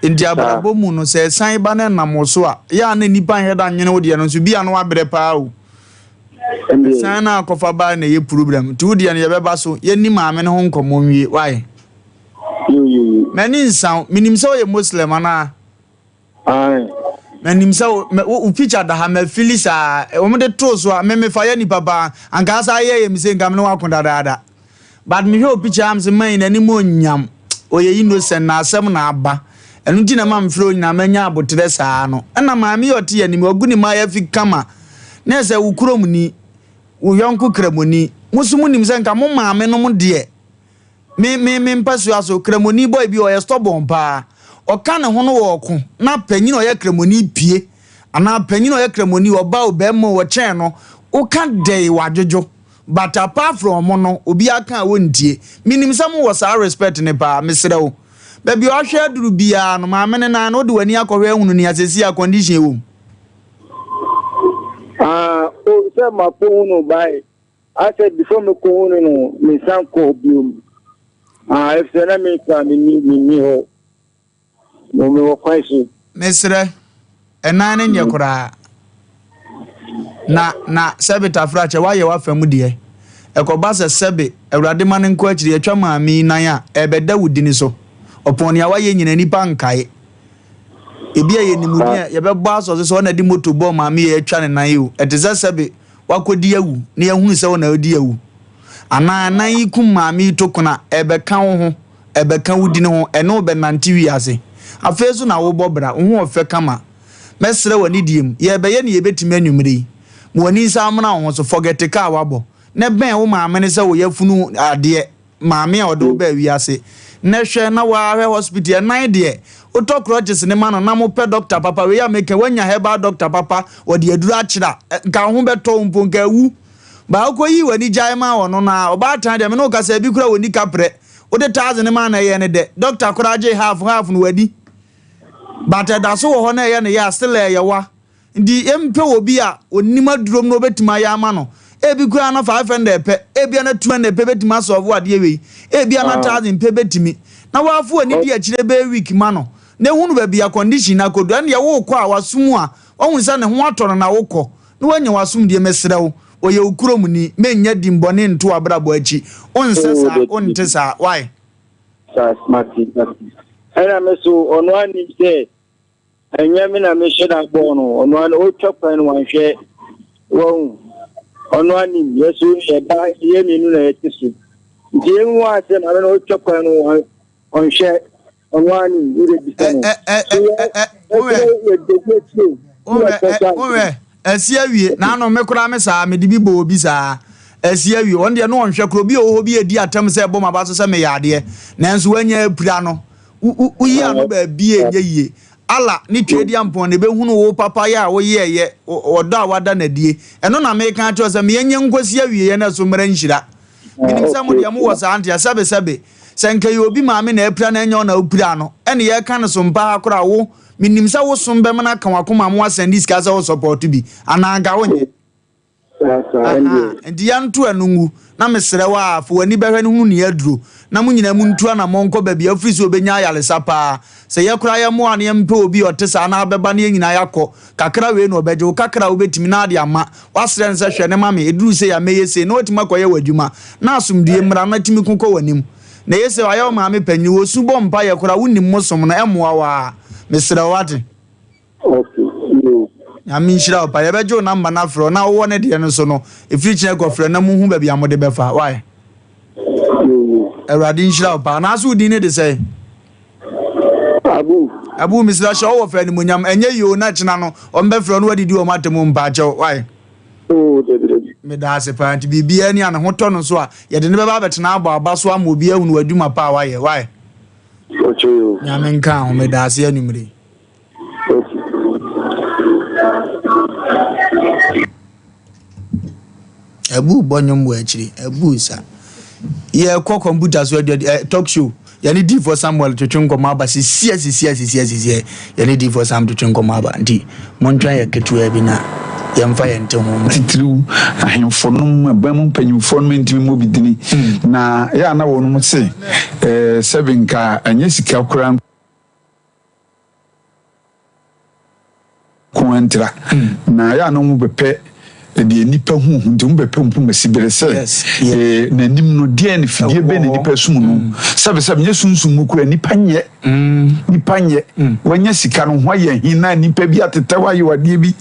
Nti abrabɔ mu no sɛ ɛsan ba na ɛnam wo so a, yɛ a na nnipa nhwɛ da nwene wo deɛ no nso bi a na wabrɛ paa o. Ɛsan na akɔfa baa na ɛyɛ problem. Nti wo deɛ no yɛbɛba so, yɛnni maame no ho nkɔmmɔ nwie. Why? M'ani nsa wo. Menim sɛ woyɛ Muslim anaa? Menim sɛ wo wo picture da ha mafili saa. Wɔn de too so a me mefa yɛ nipa paa. Anka asa ayɛ yɛ me sɛ nka me ne wako dadaada. But mehwɛ wo picture am sɛ man n'anim onyam. Ɔyɛ innocent na asɛm na aba. Ɛno nti na ma mfrɛ wo nyinaa manya aboterɛ saa no. Ɛna maame yi ɔte yɛn anim wagu ne maayafi kama. Na ɛsɛ wo kurom ni, wo yɔnko kramoni. Mo nso monim sɛ nka mo maame nom deɛ Me me me mpasua so kramoni boy bi ɔyɛ stubborn paa. Ɔka ne ho no wɔ ɔko na panyin a ɔyɛ kramoni pie anaa panyin a ɔyɛ kramoni ɔba o bɛrima o ɔkyɛn no woka dɛn wadwodwo but apart from ɔmo no obiara ka a wontie. Menim sɛ mowɔ saa respect no paa mesrɛ wo baabi a wahwɛ aduru biara no maame no nan no wode w'ani akɔhwɛ ahunu nea seesei a condition ɛwɔ mu. Ah, oh, sɛ makɔ hu no bae. Asɛ before me kɔ hu no no me san kɔ biom. Ah, efisɛ na me kura me ni me ni hɔ. Mo me wɔ kwan so. Mesrɛ, ɛnan no nyɛ koraa. Na, na, sɛbe tafrakyɛ, woayɛ w'afa mu deɛ. Ɛkɔba sɛ sɛbe, Awurade ma no nkɔ akyiri, yɛtwa maame yi nan a, ɛrebɛda wo dini so. Ɔpɔn nea woayɛ nyinaa, nnipa nkae. Ebia yɛnim din a yɛbɛbɔ asɔ so sɛ ɔna de moto bɔɔ maame yi a yɛatwa ne nan yi o. Ɛte sɛ sɛbe woakɔdi awu na yɛahunu sɛ wo na wodi awu. Anaa nan yi kum maame yi to kono a, ɛrebɛka wo ho, ɛrebɛka wo dini ho, ɛne wo bɛnante wiase. Afei nso na wobɔ bra, wo ho ɔfɛ kama. Mɛsrɛ wɔ anidie mu, yɛrebɛyɛ nea yɛbɛtumi anwummere yi. Ma w'ani nsan mmra wo ho so, forget kaa a woabɔ, na bɛn wo maame no sɛ wo yafunu adeɛ. Maame a ɔde wo baa wiase nɛ hwɛ na waa hwɛ hospital ɛnan deɛ wotɔ crutches ne ma no na mo pɛ doctor papa wei a meka wanya herbal doctor papa ɔde aduru akyerɛ a nka wo ho bɛtɔ wo mpo nka awu baa wokɔ yii w'ani gyae maa ɔno na ɔbaatan deɛ me ne wo kasa ebi kora wɔni kaprɛ wode thousand ne maa na ɛyɛ ne dɛ doctor koraa gye half half no wadi but ɛda so wɔ hɔ na ɛyɛ ne yɛ a still ɛyɛ wa. Nti yɛmpɛ obi a onim adurom na obetumi ayɛ ama no. Ebi koraa na 500 pɛ, ebia na 200 pɛ betumi asɔlvo adeɛ wei, ebia na 1000 pɛ betumi. Na w'afo ani di akyire bɛyɛ week ma no, na ehunu baabi a condition no akɔdu. Ɛndeɛ worekɔ a w'asom a, wahu sɛ ne ho atɔ no na wokɔ, na wanya w'asomdie. Mesrɛ wo, ɔyɛ wo kuromni, mennya dimbɔne nto w'abrabɔ akyi. Wonsɛ saa, wonte saa, why? Saa, mate, mate. Ɛna me so, ɔno ara nim sɛ Ɛnyɛ me na mehyɛ da bɔɔ no, ɔno ara ɔtwa kwan no wanhwɛ wahu. Ɔno ara nim, yɛ so yɛba yɛ mmienu na yɛte so. Nti yɛn hu a sɛ maame no ɔtwa kwan no ɔnhwɛ, ɔno ara nim, wode bisa no. So yɛ yɛ yɛ akyire. Wohwɛ, ɛsi awie, na ano me koraa me saa, mede bi bɔ obi saa. Asi awie. Ɔno deɛ na ɔnhwɛ koraa. Obi a ɔwɔ hɔ bi redi atɛm sɛ ɛbɔ m'aba so sɛ meyɛ adeɛ, nanso wanya apira no. Wo, wo, woyi ano baabi a ɛnyɛ yie. Allah ne Tweaduampɔn na ɛbɛhunu wo papayɛ a woyɛeɛ, ɔdɔ a woada no adie. Ɛno na mereka akyerɛ wo sɛ, ma yɛnyɛ nkɔsi awieɛ na ɛso mmra nhyira. Menim sɛ mo deɛ mowɔ saa nteaseɛ. Sɛbesɛbe, sɛ nka ɛyɛ obi maame na apira na ɛnyɛ wo na wopiraa no, ɛne yɛreka no so mpa ha koraa, wo, menim sɛ wo som bɛma no aka w'akoma ama woasɛnde sika sɛ wo support bi, anaa nka wonyɛ? Ahaa, nti yɛnto ɛno ngu, na mesrɛ wo ara, fa w'ani bɛhwɛ no hunu nea aduro, na mo nyinaa montu anammɔn nkɔ baabi a wofiri sɛ wɔbɛnya ayaresa paa. Sɛ yɛ koraa yɛmmoa na yɛmpɛ obi a ɔte saa na abɛba na yɛn nyinaa yɛakɔ, kakra wei na ɔbɛgye wo, kakra a wobɛtumi na ade ama, woasrɛ no sɛ hwɛ no ma me, ɛduru sei a mɛyɛ sei, na watumi akɔyɛ w'adwuma, na asomdwoeɛ mmra na tumi ko kɔ w'anim. Na ɛyɛ sei, wayɛ wo maame panin, ɔsu bɔ mpaeɛ koraa, wonim mo som no, ɛmmoa wo ara. Mesrɛ wo, wate? Nyame nhyira wo pa. Yɛbɛgye wo number no afrɛ wo na wowɔ ne deɛ no so no ɛfiri kyena kɔ frɛ na muhu baabi a mode bɛfa. Why? Awurade nhyira wo paa. Anaasɛ wo din ne de sɛn? Abu. Abu mesrɛ hyɛ wowɔ fɛ animonyam. Ɛnyɛ yio na kyena no ɔmbɛfrɛ wo na wadidi wɔn atɛm mpaakyɛw. Why? Oh, dabi dabi. Meda ase paa nti biribiara ni a ne ho tɔ no so a yɛde ne bɛba abɛtena abɔ aba so ama obi ahunu w'adwuma pa a wayɛ. Why? Nyame nka ho meda ase anwummere. Abu bɔ nnwom wɔ akyiri. Abu sa. Yɛkɔ kɔmputa so aduadi eh, talk show. Yɛne Difoɔ Samuel twetwe nkɔmmɔ aba sisiɛ sisiɛ sisiɛ sisiɛ. Yɛne Difoɔ Sam twetwe nkɔmmɔ aba nti montwɛn yɛ ketewa bi na yɛmfa yɛn te ho mmerɛ. Titiriw, ahemfo nom, aban mu mpanyimfoɔ nom ntumi mmɔ bi dini, na yɛ a na wɔnom se, eh, sɛbe nka ɛnyɛ sika koraa. Nko ara ntira. Na ɛyɛ a na wɔbɛpɛ deɛ nnipa hu ho nti wɔbɛpɛ mpomasi bere sɛ eh, n'anim no deɛ ne fidie bɛn na nnipa sum no. Sɛbesɛbe nyɛ sunsum mu koraa nnipa nyɛ nnipa nyɛ wanya sika no ho ayɛ he na nnipa bi atetɛw ayɛ adeɛ bi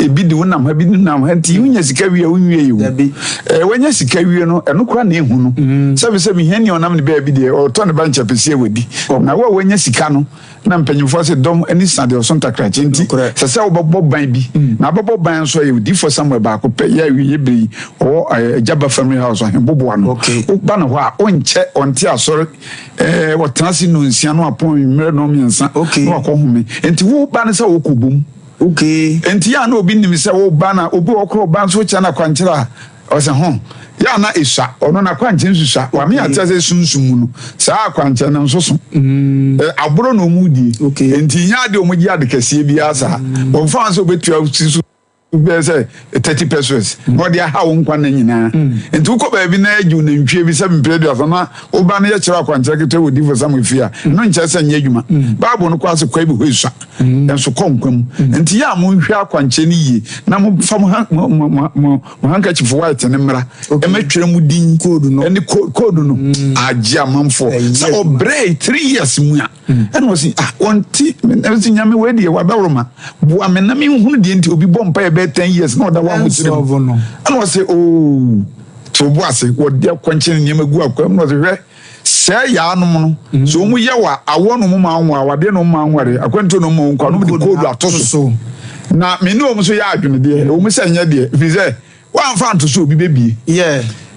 ebi de wonam ha bi de nam ha nti wonya sika wie a wonwie yi o eh, wanya sika wie no ɛno koraa na ehu no. Sɛbesɛbe hiani a ɔnam ne baabi deɛ ɔtɔ ne ba nkyɛpɛsie wadi na wo a wanya sika no Na mpanyimfoɔ se, Dɔm ani sa deɛ ɔso ntakrakye nti, ɛsɛ sɛ wobɛbɔ ban bi. Na abɛbɔ ban nso, ɛyɛ odiyifoɔ Samuel baako pɛ, yɛ awieeɛ berɛ yi, ɔwɔ Agya Ba Family House, Ɔhenboboa no. Woba ne hɔ a, wonkyɛ, ɔnte asɔre, ɔtena ase nnɔnsia na wapɔn anwummerɛ nnɔnmiɛnsa na wakɔhome. Enti woba no sɛ wokɔbom. Enti yɛ a na obi nim sɛ woba na obi wɔ hɔ koraa ɔba nso wokyɛ no akwankyerɛ a, Ɔse ho, yɛ a na esua, ɔno n'akwankyɛn susua, wame ate ase sunsum mu no, saa akwankyɛn no nso so. Ɛ, aboro na ɔmo die. Enti nyɛ ade a ɔmo gye ade kɛseɛ biara saa. Wɔmfa ho sɛ ɔbɛtua ti so bɛyɛ sɛ 30 pesos na ɔde aha wo nkwa nna nyinaa. Enti wokɔ baabi na yɛgye wo nantwie bi sɛ mprɛ aduasa na woba no yɛkyerɛ wo akwankyerɛ ketewa wɔ Difoɔ Samuel fie a, ɛno nkyerɛ sɛ nyɛ adwuma. Bible no kɔ ase kwae bi hɔ esua. Nso kɔ nkwa mu. Enti yɛ a monhwɛ akwankyerɛ no yie na momfa mo ha, mo, mo, mo, mo, Mo handkerchief white no mmra ɛmɛtwerɛ mu din ɛne code no agye amanfoɔ sɛ ɔbrɛ 3 years mu a ɛna ɔsi ah wɔnti ɛsi nyame wei deɛ wadaworo boa me na menhunu deɛ nti obi bɔ mpa yɛ bɛyɛ 10 years na ɔda hɔ ahokyere mu ɛna ɔsi ooo to bo ase wɔde akwankyɛn nneɛma gu akwan mu na ɔsi hwɛ sɛ yaanom no sɛ wɔn yɛ wa awɔ no mu ma anwa awadeɛ no mu ma anware akwantuo no mu ma nkwa no de code ato so na me ne wɔn nso yɛ adwene deɛ wɔn sɛ nyɛ deɛ ɛfiri sɛ wɔamfa anto so obi bɛbie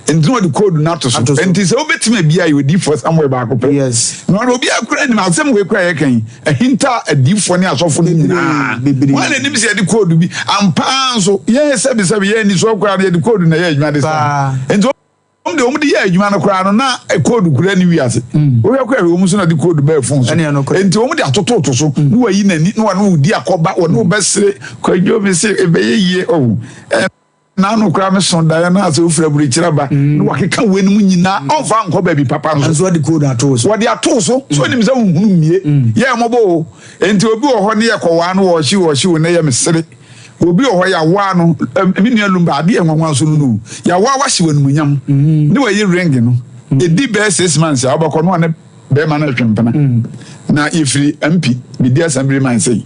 nti na wɔde code no ato so nti sɛ wobɛtumi abia yɛ odiifoɔ Samuel baako pɛ na ɔno obi akora nim asɛm wei kora yɛka yi ahinta adiifoɔ ne asɔfo no nyinaa wɔn na nim sɛ yɛde code bi ampaa nso yɛn sɛbisɛbi yɛn ani so koraa no yɛde code na yɛ adwuma de saa nti wɔn de wɔn de yɛ adwuma no koraa no na code kura ne wiase wohwɛ kora wɔn nso na de code bɛɛ fon so nti wɔn de atototo so na wɔayi n'ani na wɔne wɔdi akɔba wɔne wɔbɛsere kwadwo mi se ɛbɛyɛ yie ɔho n'ano koraa me so daeɛ no asɛ wofiri aburokyire aba na wakeka wei no mu nyinaa ɔmfa nkɔ baabi papa nso nso wɔde code ato so wɔde ato so so onim sɛ wohunu mmie yɛ mmɔbɔ o nti obi wɔ hɔ ne yɛ kɔwaa no wɔhye wɔhye wo ne yɛ mesere obi wɔ hɔ yɛawoa no me nua Lumba adeɛ nwanwa nso no no yɛawoa wahye wɔ animuonyam ne wayi ring no ɛdi bɛyɛ 6 months a wobɛkɔ no a ne bɛrima no retwe mpena na yɛfiri MP bɛdi assembly man sɛi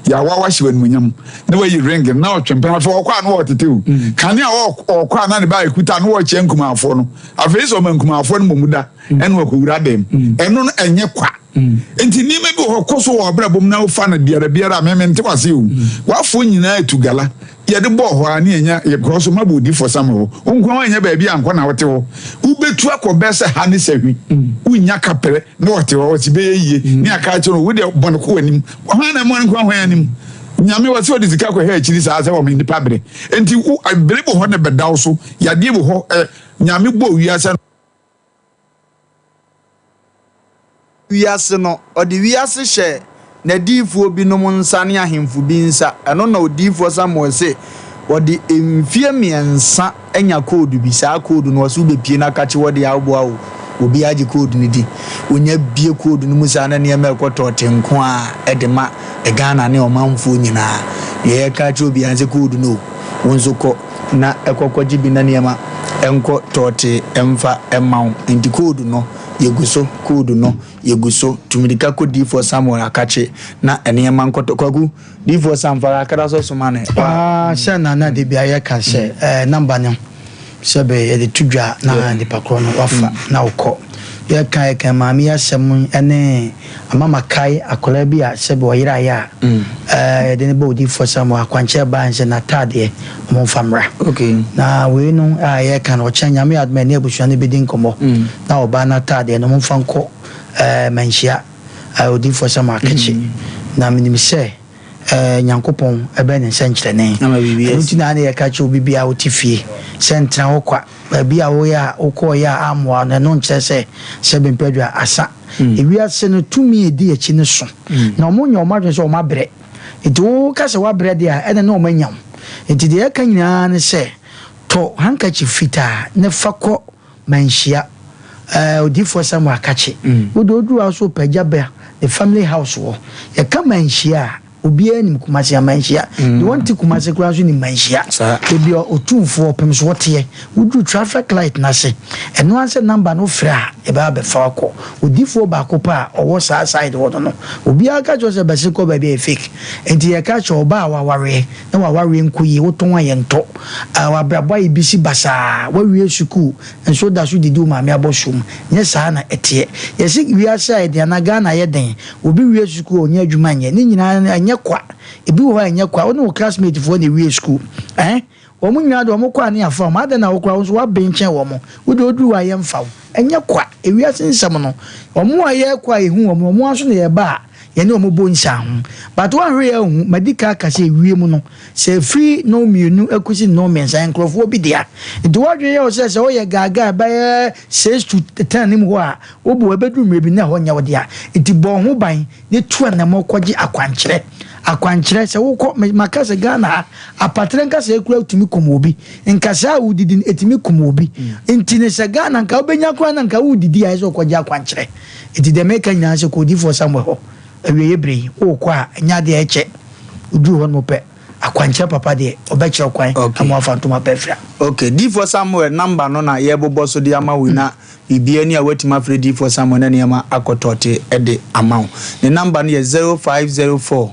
yɛawoa wahye wɔ animuonyam ne wayi ring no na ɔtwe mpena afei ɔkɔ a na ɔtete o kane a ɔkɔ a na ne ba ɛkuta na ɔkyɛ nkumaafoɔ no afei sɛ ɔma nkumaafoɔ no mmɔ mu da. ɛna wakɔwura dɛm. Ɛno no ɛnyɛ kwa. Nti nneɛma bi wɔ hɔ kɔ so wɔ abrabɔ mu na wofa no biara biara a meme nte wase o. W'afoɔ nyinaa atu gala. Yɛde bɔɔ hɔ a ne yɛnya yɛ korɔ so mabɔ odifoɔ Samuel hɔ. Wo nko ara woannya baabi ankɔ na wote hɔ. Wobɛtu akɔ bɛɛ sɛ ha ne sahwi. Wonnya kaprɛ na wɔte hɔ wɔse bɛyɛ yie ne aka akyerɛ no wo deɛ bɔne kɔ w'anim. Hwan na ɛmɔ ne nko hwan anim? Nyame wɔ sɛ ɔde sika kɔhɛ akyiri saa sɛ wɔma nnipa bere. Nti wo bere wɔ hɔ na bɛda wo so. Yadeɛ wɔ hɔ ɛ Nyame bɔɔ wiase Wiase no, ɔde wiase hyɛɛ n'adiyifoɔ binom nsa ne ahemfo bi nsa. Ɛno na odiyifoɔ Samuel se ɔde mfeɛ mmiɛnsa anya koodu bi. Saa koodu no, ɔse wobɛpie no akakye wɔ deɛ awoboa wo. Obiara gye koodu no di. Wonya bue koodu no mu saa na nneɛma ɛkɔ tɔɔte nko ara de ma Ghana ne ɔmanfoɔ nyinaa. Deɛ yɛreka akyerɛ obiara ne sɛ koodu no o, wo nso kɔ na ɛkɔ kɔgye bi na nneɛma nkɔ tɔɔte mfa mma wo. Enti koodu no. Yegu so, code no, yegu so. Tu mirika kɔ Diifoɔ Samuel akakye na nneɛma nkɔtɔ. Kwaku, Diifoɔ Sam, fa kakra sɔ so ma no ɛ. Ah, sɛ na na da biara yɛka sɛ eh, number no sɛ bɛ yɛde to dwa na nipa korɔ no wafa na wokɔ. Yɛka yɛka maame yi asɛm ne ama makae akwadaa bi a sɛ bɛ ɔyeraeɛ a eh, yɛde no bɔ odiyifoɔ Samuel akwankyerɛ baa sɛ n'ataadeɛ wɔmfa mmra. Okay. Na wei no a yɛreka no, ɔkyena Nyame adom a yɛne abusua no bɛdi nkɔmmɔ na ɔbaa no ataadeɛ no momfa nkɔ eh, Manhyia eh, Odiyifoɔ Samuel Akɛkye. Na menim sɛ eh, Nyankopɔn bɛyɛ ne nsɛnkyerɛnne. Ama biribi Ɛno asi. nti na na yɛka kyerɛ obi biara a wote fie sɛ ntena hɔ kwa. Baabi a woyɛ a wokɔɔyɛ a ammoa wo no, ɛno nkyerɛ sɛ sɛ mpadua asa. Ewiase no tumi a ɛdi akyi no so, na wɔnyɛ wɔn adwene sɛ wɔabrɛ. Nti wo ka sɛ woabrɛ deɛ a, ɛna na wɔn anya wo. Nti deɛ yɛka nyinaa ne sɛ, tɔ handkerchief fitaa ne fa kɔ manhyia ɛɛ odiyifoɔ Samuel Akakye. Wo deɛ woduru hɔ a so wopɛ Gyabea ne family house wɔ. Yɛka manhyia a, obiara nim Kumasi a manhyia. Deɛ ɔnte Kumasi koraa nso nim manhyia. Baabi a Otumfoɔ Ɔpemsoɔ teɛ. Woduru traffic light no ase, ɛno ara sɛ number no wofrɛ a, yɛbɛba abɛfa wo akɔ. Odifoɔ baako pɛ a ɔwɔ saa side hɔ no no, obiara ka kyerɛ wo sɛ bɛse kɔ baabi a ɛyɛ fake. Nti yɛka kyerɛ wo, ɔbaa a wawareɛ na w'awareɛ nkɔ yie, wotɔn a yɛntɔ, ah, w'abrabɔ ayɛ bisi basaa, woawie sukuu nso woda so didi wo maame abɔsoɔ mu. Nyɛ saa na ɛteɛ. Yɛse wiase ayɛ den anaa Ghana ayɛ den, obi wie sukuu a ɔnnya adwuma nyɛ. Ne nyinaa no ɛnyɛ kwa. Ebi wɔ hɔ a ɛnyɛ kwa. Wo ne wo classmate foɔ na ɛwie sukuu. Eh? Wɔn nyinaa deɛ wɔn kɔ a ne yɛafa wɔn, adɛn na wo koraa wo nso woaben kyɛn wɔn? Wo deɛ woduru hɔ a yɛmfa wo. Ɛnyɛ kwa, ewiase nsɛm no, wɔn a yɛrekɔ a yɛhu wɔn no, wɔn ara nso na yɛba a yɛne wɔn bɔ nsiaho. But woanhwɛ yɛ anhu, madi kan aka sɛ ewiem no, sɛ ɛfiri nnɔnmienu kɔsi nnɔnmiɛnsa, ɛyɛ nkurɔfoɔ bi dea. Nti w'adwene yɛ wo sɛ sɛ woyɛ gaagaa bɛyɛ six to ten no mu hɔ a, wobu ɛbɛduru mmerɛ bi na ɛhɔ nyɛ wo dea. Nti bɔ wo ho ban na tu anammɔn kɔgye akwankyerɛ. Akwankyerɛ, sɛ wokɔ, me, maka sɛ Ghana ha, apatrɛ nkasɛɛ koraa tumi kum obi. Nkasɛɛ a wodidi no, ɛtumi kum obi. Nti no sɛ Ghana nka wobɛnya koraa na nka woredidi a, ɛsɛ sɛ wokɔgye akwankyerɛ. Nti deɛ meka nyinaa sɛ kɔ Odiyifoɔ Samuel hɔ, awieeɛ berɛ yi, worekɔ a, ɛnyɛ adeɛ a ɛkyɛ. Woduru hɔ nom pɛ, akwankyerɛ papa deɛ, ɔbɛkyerɛ wo kwan ama woafa ntoma pa afira. Ok, Diyifoɔ Samuel number no na yɛrebobɔ so de ama wo yi na Biribiara ni a woatumi afrɛ Diyifoɔ Samuel na nneɛma akɔ tɔɔte de ama wo. Ne number no yɛ 0504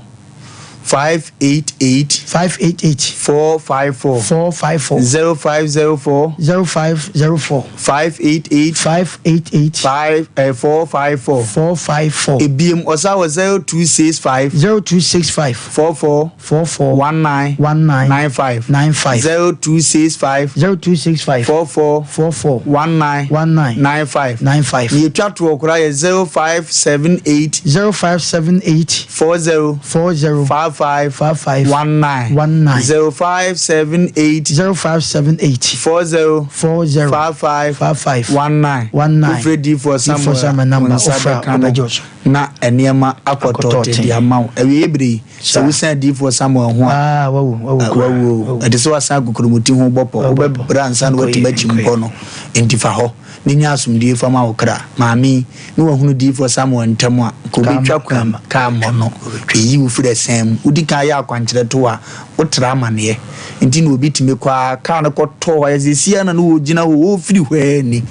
588 588 454 454 0504 0504 588 588 5 eh, 454 454 Ebiem ɔsa wɔ 0265 0265 44 44 19 19 95 95 0265 0265 44 44 19 19 95 95 Nea etwa toɔ koraa yɛ 0578 0578 40 40 55 55 19 19 0578 0578 40 40 55 55 19 19 Wofrɛ Diyifoɔ Diyifoɔ Samuel a, Samuel wo number, nsa wofrɛ a, bɛka no ɔbɛgye wo so. na nneɛma akɔ tɔɔte de ama wo. Awieeɛ berɛ yi, sɛ wosian adiyifoɔ Samuel ho a, wawu o. Ɛte sɛ woasan kokuromoti ho bɔ pɔ. Wobɛbrɛ ansa na woatumi akyim pɔ no. Enti fa hɔ, na nya asomdwoeɛ fa ma wo kra. Maame yi, ne wahunu diyifoɔ Samuel ntɛm a, anka ɔbɛtwa kwan mu kaa mmɔ no. Ɛyi wo firi ɛsɛn mu. Wodi kan yɛ akwankyerɛ to a, wotra amaneɛ. Nti na obi tumi kɔ ara, kaa no kɔtɔ hɔ a, seesei ara na ne ɔgyina hɔ, ɔrefiri hɔ ara ni.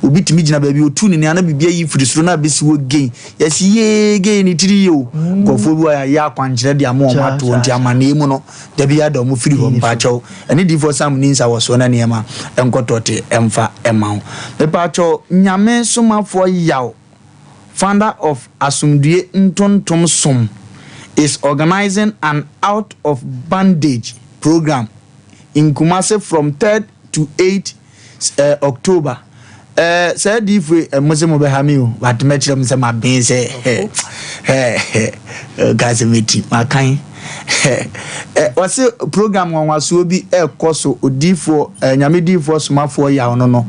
Obi tumi gyina baabi, ɔtu ne nan na biribi ayi firi soro na abɛsi hɔ gei. Yɛse yee gei ne tiri yie o. Nkurɔfoɔ bi wɔ hɔ a, yɛayɛ akwankyerɛ de ama wɔn ato hɔ nti amaneɛ mu no, da biara da wɔn firi hɔ. Mpaakyɛw, ɛne diyifoɔ Sam nni nsawɔsoɔ na nneɛma nkɔtɔte mfa mma wo. Mepaakyɛw, Nyame somafoɔ Yaw founder of Asomdue Ntontom Som, is organizing an Out of Bandage program in Kumasi from 3rd to 8th eh, October. Eh, saa adiifo yi, eh, mo se mobɛha me o, but mɛkyerɛ mo sɛ maben sɛ eh, eh, eh, ka sɛ mɛti, makan. Eh, eh, wɔse program nwanwasoɔ bi ɛrekɔ so, odiifoɔ, eh, nyame diifoɔ somafoɔ yaw no no,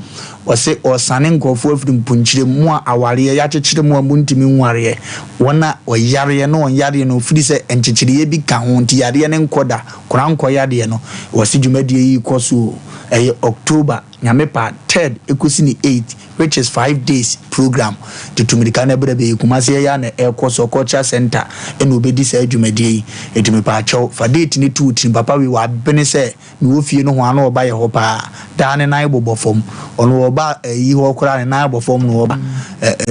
Ɔse ɔresane nkurɔfoɔ afiri mponkyerɛ mu, mo a awareɛ yakyekyere mo a montumi nwareɛ, wɔn a wɔyareɛ na wɔn yareɛ no firi sɛ nkyekyereɛ bi ka ho nti yareɛ no nkɔ da, korankɔ yadeɛ no, wɔse dwumadie yi rekɔ so o, ɛyɛ October, Nyame pɛ a, third ɛkɔsi ne eighth which is five days program, tutu mirika na brɛ bɛyɛ Kumasi ɛyɛ a na ɛrekɔ so, Culture Centre ɛna ɔbɛdi saa dwumadie yi, ɛti mepaakyɛw fa date no to wo tirim, papa wei wabene sɛ. Mewɔ fie nohoa na ɔba yɛ hɔ paa daa ne nan bobɔ fam ɔno ɔba ayi hɔ koraa ne nan bɔ fam na ɔba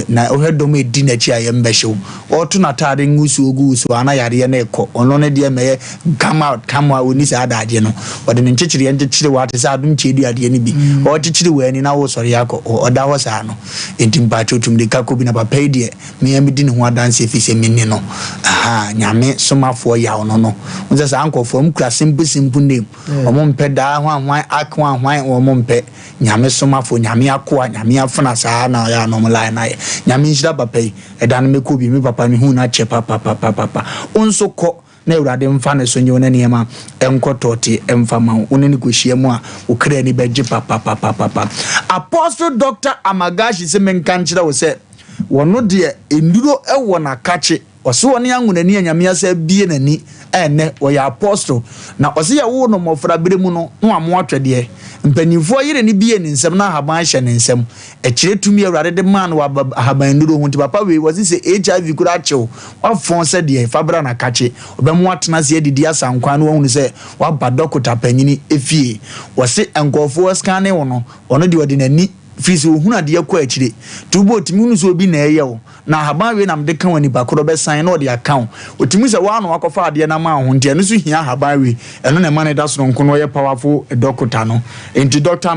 na wohwɛ dɔm edi n'akyi a yɛm bɛhyew ɔto n'ataade ngusuo gu so ana yareɛ no rekɔ ɔno ne deɛ mɛyɛ come out come out ɔni saa adagye no ɔde ne nkyekyereɛ nkyekyere wɔ ate sɛ adom kyɛ du adeɛ no bi ɔkyekyere wɔ ani na wosɔre akɔ ɔda hɔ saa no enti mpakyɛ otum de ka kɔ bi na papa yi deɛ Me ara medi ne ho adanse ɛfiri sɛ meni no. Ahaa, Nyame somafoɔ yaw no no. Wohu sɛ saa nkorɔfoɔ, wɔn kura simple simple name. Wɔn mpɛ daa hwan hwan, ak hwan hwan, wɔn mpɛ. Nyame somafoɔ, Nyame akoa, Nyame afena, saa na ɔyɛ a na wɔn line no ayɛ. Nyame nhyira papa yi. Ɛda no mɛkɔ bi, me papa mehuu no akyɛ papapapapa. Wo nso kɔ. Na Awurade mfa ne so nye wo na nneɛma nkɔ tɔɔte mfa ma wo. Wo ne no kɔhyia mu a, wo kra ani bɛgye papapapapa. Apostle Doctor Amagashi se menka nkyerɛ wo sɛ, wɔno deɛ nnuro wɔ n'akakye. Ɔse ɔne anwonani a Nyame asa abue n'ani a ɛnnɛ ɔyɛ Apostle. Na ɔse yɛwoo no mmɔfra berɛ mu no na wamo atwɛdeɛ. Mpanimfoɔ yere no bue ne nsam na ahaban hyɛ ne nsam. Ɛkyerɛ tumi a Awurade de maa no wɔ ahabannuro ho. Nti papa wei wɔse sɛ HIV koraa kye wo, woafɔn sɛ deɛ, fa bra na kakye. Ɔbɛma woatena ase adidi asa nkwan na woahunu sɛ woaba dɔkota panyini fie. Wɔse nkurɔfoɔ scanne wo no, ɔno deɛ ɔde n'ani firi sɛ ɔhunu adeɛ kɔ akyire. Nti wobɔ ɔtumi hunu sɛ obi na ɛreyɛ wo. Na ahaban wei na mede ka wo a nipa korɔ bɛsan na ɔde aka wo. Ɔtumi sɛ woa na wakɔfa adeɛ no ama wo ho nti ɛno nso hia ahaban wei. Ɛno na ɛma no da sononko na ɔyɛ powerful dɔkota no. Nti Dɔkta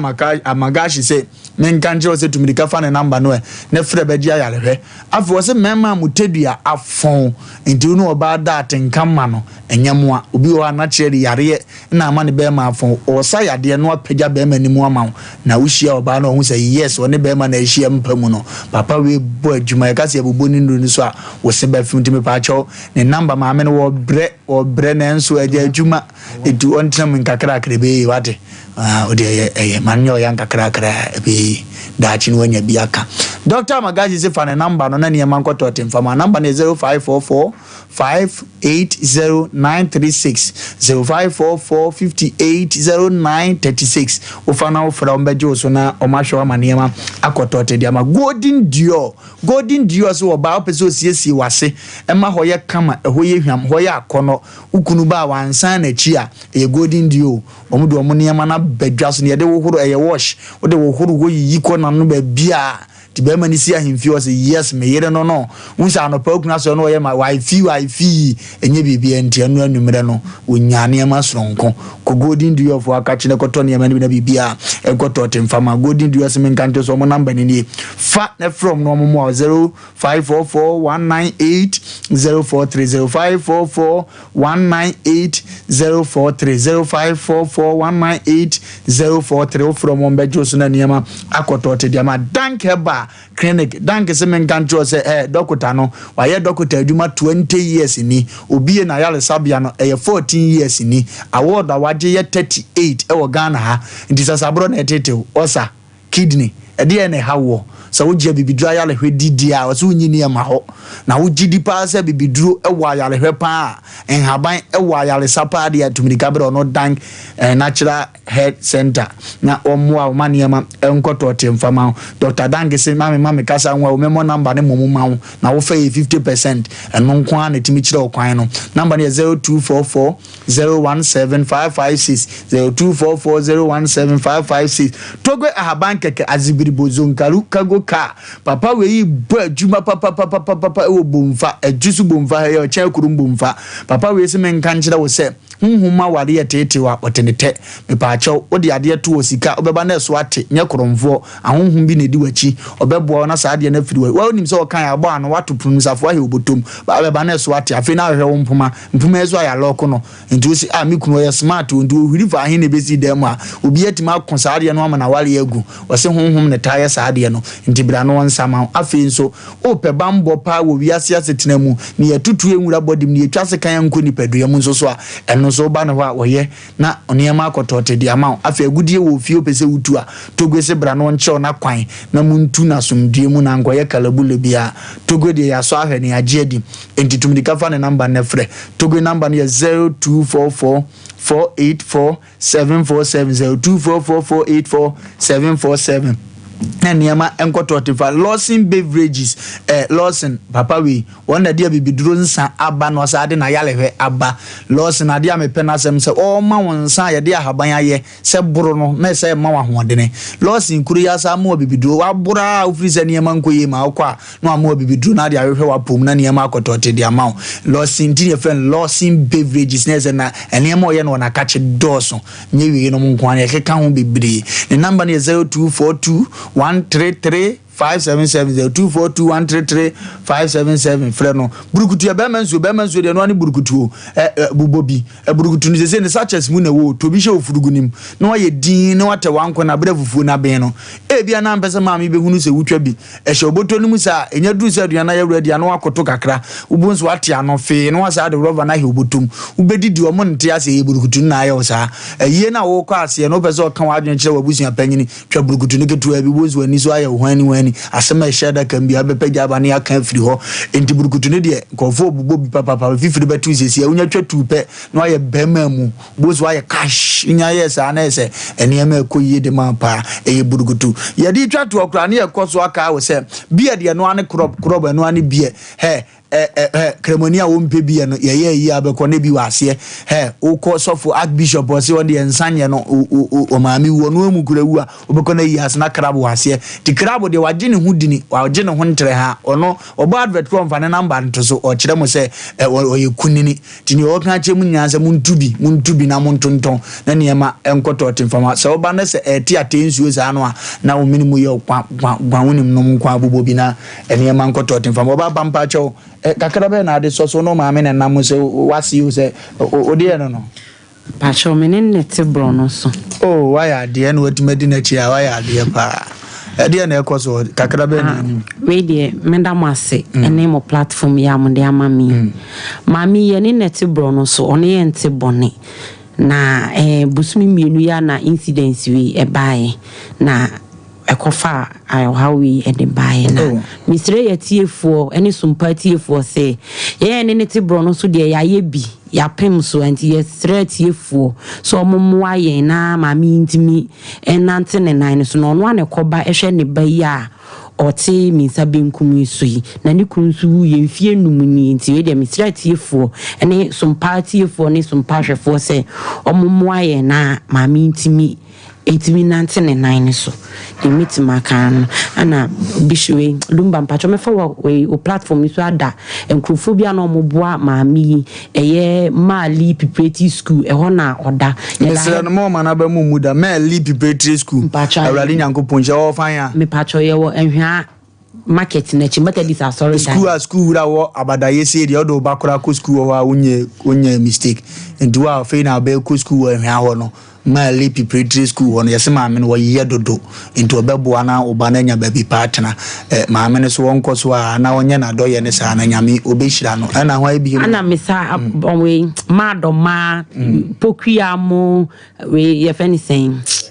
Amagashi se menka nkyerɛ wo sɛ tu mirika fa ne number no ɛ na frɛ bɛgye ayarehwɛ. Afei ɔse mmarima a mo tadua afɔn nti wo ne ɔbaa da atenka ma no ɛnyɛ moa. Obi wɔ hɔ a n'akyerɛ de yareɛ na ama ne bɛɛma afɔn. Ɔɔsa yadeɛ na wapagya bɛɛma no mu ama wo na wo hyia ɔbaa no ɔhu sɛ yes ɔne bɛɛma na ahyia mpa mu no. Papa wei bɔ adwuma yɛka sɛ yɛbobɔ ne nnuro no so a wo se bɛfem nti mepaakyɛw ne number maame no wɔbrɛ wɔbrɛ nanso ɛgya adwuma nti ɔntena mu nkakrakra ɛbɛyɛ yie wate. Ah, wode ɛyɛ ɛyɛ ma no nyɛ ɔya nkakrakra ɛbɛyɛ yie daakye no wanya bi aka. Doctor Amagashi se fa ne number no na nneɛma nkɔtɔ ɔte mfa ma number no yɛ 0544 580936 0544 580936 wofa na wofrɛ wɔn bɛgye wo so na wɔn ahwɛ wo ama nneɛma akɔtɔ te de ama Golden Dior Golden Dior so ɔbaa wopɛ sɛ osiesie w'ase ɛma hɔ yɛ kama ɛhɔ yɛ hwam hɔ yɛ akɔnɔ wo kunu ba a wansan n'akyi a ɛyɛ Golden Dior wɔn de wɔn nneɛma no aba dwa so na yɛde wohoro ɛyɛ wash wode wohoro hɔ yiyi kɔ n'ano baabi a Nti bɛɛma no si ahemfie ɔse yes me yere no no wohu sɛ anɔpa okunu asɔre no ɔyɛ ma wifey wifey ɛnyɛ biribiara nti ɛno anwummerɛ no ɔnyaa nneɛma soronko kɔ golden dior foɔ akakye no kɔtɔ nneɛma no bi na biribiara ɛnkɔ tɔɔte mfa ma golden dior se menka nkyerɛ sɛ ɔmo namba no nie fa na frɛ ɔmo na ɔmo mmoa wo 0544 198 043 0544 198 043 0544 198 043 wofrɛ wɔn bɛgye wo so na nneɛma akɔtɔ te deɛ ma Dank Herbal Clinic Dank se menka nkyerɛ sɛ ɛ dɔkota no wayɛ dɔkota adwuma 20 years ni obie na ayaresabea no ɛyɛ 14 years ni award a wagye yɛ 38 ɛwɔ Ghana ha nti sasaborɔ na ɛtetew ɔsa kidney ɛdeɛn na ɛha woɔ? Sɛ wogye abibiduro ayarehwɛ di deɛ a, ɔsɛ wonyi nneɛma hɔ. Na wogye di paa sɛ abibiduro wɔ ayarehwɛ paa a, nhaban wɔ ayaresa paa deɛ a, tu mirika brɛ ɔno Dank eh, Natural Health Center na wɔmmoa wo ma nneɛma nkɔ tɔɔte mfa ma wo. Dɔkta Dank se ma me ma me kasa nwa o, mɛmmɔ number no mmom ma wo na wofa yɛ 50%. Ɛno nko ara na ɛtumi kyerɛ wo kwan no. Number no yɛ 0244 017 556 0244 017 556 Togbe ahaban kɛkɛ azibiribo zonkaru kago car papa wei bɔ adwuma papapapapapa wɔ bomfa adwu so bomfa ha yi ɔkyɛn kurom bomfa papa wei se menka nkyerɛ wo sɛ honhom aware yɛ teetew a ɔte ne tɛ mepaakyɛw wode adeɛ to wɔ sika wobɛba na ɛso ate nyɛ korɔmfoɔ ahonhom bi na ɛdi w'akyi ɔbɛboa wo na saa adeɛ no afiri wɔ wonim sɛ ɔkan abɔ ano wato pono safoa ahɛ obotom ba bɛba na ɛso ate afei na ahwehwɛ wo mpoma Mpoma yi so ayɛ alɔko no nti wose ah me kunu ɔyɛ smart o nti ohwiri fa ahe na ebesi dan mu a obi atumi ako saa adeɛ no ama n'awareɛ agu ɔse honhom na ɛtaa yɛ saa adeɛ no nti bra na ɔnsa ma wo afei nso wopɛ banbɔ paa wɔ wiase asetena mu ne yɛtutu nwura bɔdim ne yɛtwa sekan ankɔ nipadua mu nso so a ɛno nso woba ne hɔ a ɔyɛ na nneɛma akɔtɔɔte de ama wo. Afei agudeɛ wɔ ofie wopɛ sɛ wotu a, Togo se bra na ɔnkyerɛ wo n'akwan na montu no asomdwoeɛ mu na ankɔyɛ kalabule biara. Togo deɛ yɛasɔ ahwɛ na yɛagye adi. Enti tu mmirika fa ne number no frɛ. Togo number no yɛ 0244 484 747, 0244 484 747. Na nneɛma nkɔtɔɔte fa Lawson Beverages, eh, Lawson, papa wei. Wɔn na ɛde abibiduro nsa aba na ɔsan de n'ayarehwɛ aba. Lawson, adeɛ a mepɛ n'asɛm sɛ ɔrema wo nsa a yɛde ahaban ayɛ sɛ boro no na ɛsɛ ɛma wo ahoɔdene. Lawson, kuro yi asan ama wo abibiduro. Waboro ara a wofiri sɛ nneɛma nkɔ yie ma wokɔ a na wama wo abibiduro na ade ahwehwɛ w'apɔm na nneɛma akɔtɔte de ama wo. Lawson nti na yɛfrɛ no Lawson Beverages na ɛsɛ na nneɛma a ɔyɛ no wɔ n'akakye dɔɔso. Nyɛ weinom nko ara na ɛkeka ho bebree. Ne number no yɛ 0242 133 577 0242 133 577 frɛ no burukutu yɛ bɛrima nsuo bɛrima nsuo deɛ ɛno ne burukutu o ɛ ɛ bobɔ bi ɛ burukutu no sese ne sachets mu na ɛwɔ o tobi hyɛ ofurugu nim na wayɛ din na watɛ wanko na abere fufuo na aben no ebi a na mpɛ sɛ maame bɛhunu sɛ wotwa bi ɛhyɛ oboto no mu saa ɛnya duru sɛ aduane ayɛ ready a na wakoto kakra wobu nso wate ano fee na wasa de rɔba no ahɛ oboto mu wobɛdidi ɔmo nte ase ɛyɛ burukutu no na ayɛ wo saa ayie no a wokɔ aseɛ no wopɛ sɛ ɔka w'adwene kyerɛ w'abusua panyini Twa burukutu no ketewaa bi, wobɛhu sɛ w'ani so ayɛ wo hwani-hwani. Asɛm a ɛhyɛ adaka mu biara, wobɛpagya aba na yɛaka afiri hɔ. Enti burukutu no deɛ, nkurɔfoɔ rebobɔ bi papaapa, fifiri bɛto wo seesei a, wonya twa tuu pɛ na woayɛ barima mu. Wobɛhu sɛ woayɛ cash. Wonya yɛɛ saa na ayɛ sɛ nneɛma rekɔ yie de ma wo paa. Ɛyɛ burukutu. Yɛde retwa toɔ koraa na yɛkɔ so akae wo sɛ, beer deɛ ɛno ara ne krɔb, krɔb ɛno ara ne beer. Hɛ! Ɛ ɛ hɛ, Kramoni a wɔmpɛ bi yɛ no, yɛyɛ ayi a bɛkɔ na bi wɔ aseɛ. Hɛ, wokɔ sɔfo, archbishop, ɔse ɔno deɛ nsa nyɛ no, o o o ɔmaame wu, ɔno amu kura wu a, wobɛkɔ na ayi ase na crab wɔ aseɛ. Nti crab deɛ wagye ne ho dini, wagye ne ho ntrɛ ha, ɔno, ɔbɔ advert koraa ɔmfa ne number nto so, ɔkyerɛ mo sɛ ɛ ɔ ɔyɛ kunini. Nti nea ɔka akyerɛ mo nyinaa sɛ montu bi, montu bi na montontɔn na nneɛma nkɔ tɔɔte mfama. Sɛ woba na sɛ ɛte atee nsuo saa no a, na wo mene mu yɛ wo kwa kwa kwa, wonim nom nko ara bobɔ bi na Nneɛma nkɔtɔ te mfam. Ɔba ba mpakyɛw eh, kakra bɛn na ade sɔ so no maame na nam sɛ wase o sɛ ode yɛ no no. Mpakyɛw me ne no te borɔno so. Oh wayɛ adeɛ na watumi adi n'akyi a wayɛ adeɛ paa. Ɛdeɛ na ɛkɔ so kakra bɛn na anim. Wei deɛ meda mo ase ɛne mo platform yi a mode ama me yi. Maame yi yɛne no te borɔno so ɔne yɛn nte bɔne na eh bosome mmienu yi a na incidents wei ɛbaeɛ na ɛkɔfaa ɔhaw yi de baeɛ. Na mesrɛ yɛn atiefoɔ ne Sompa atiefoɔ sɛ, yɛn a yɛne no te borɔno so deɛ yɛayɛ bi, yɛapem so, ɛnti yɛsrɛ atiefoɔ sɛ wɔmmoa yɛn na maame yi ntumi nnante ne nan no so, na ɔno ara na ɛkɔba hwɛ ne ba yi a ɔte me nsa benkum yi so yi, na ne kunu nso wuiɛ mfeɛ nnum nie, nti wei deɛ mesrɛ atiefoɔ ne Sompa atiefoɔ ne Sompa ahwɛfoɔ sɛ wɔmmoa yɛn na maame yi ntumi Ɛtumi nante ne nan no so. Deɛ mɛtumi aka ara no. Ɛna Bishop wei, Lumba mpakyɛw mɛfa wɔ wei wo platform yi so ada nkurɔfoɔ bi a na wɔboa maame yi, ɛyɛ Maali Preparatory School, ɛhɔ na ɔda. Yɛda Mesrɛ no ma ɔma n'aba mu mmu da. Maali Preparatory School. Mpakyɛw. Awurade Nyankopɔn nhyira. Ɔwɔ fan a? Mepakyɛw yɛwɔ Ahwea market no akyi, Methodist asɔredan. School a school wura wɔ abadayɛ sei deɛ wode wo ba koraa kɔ school wɔ hɔ a wonyɛ wonyɛ mistake. Nti wo a afei na wobɛkɔ school wɔ Ahwea hɔ no, Mali Preparatory School hɔ no yɛse maame no wɔyɛ dodo nti ɔbɛboa na wo ba no anya baabi pa atena. Eh, maame no so ɔnkɔ so a na ɔnyɛ n'adɔyɛ ne saa na Nyame ɔbɛhyira no. Ɛna hwan bio? Ɛna me sa wei maadɔma pokua mo wei yɛfɛ ne sɛn.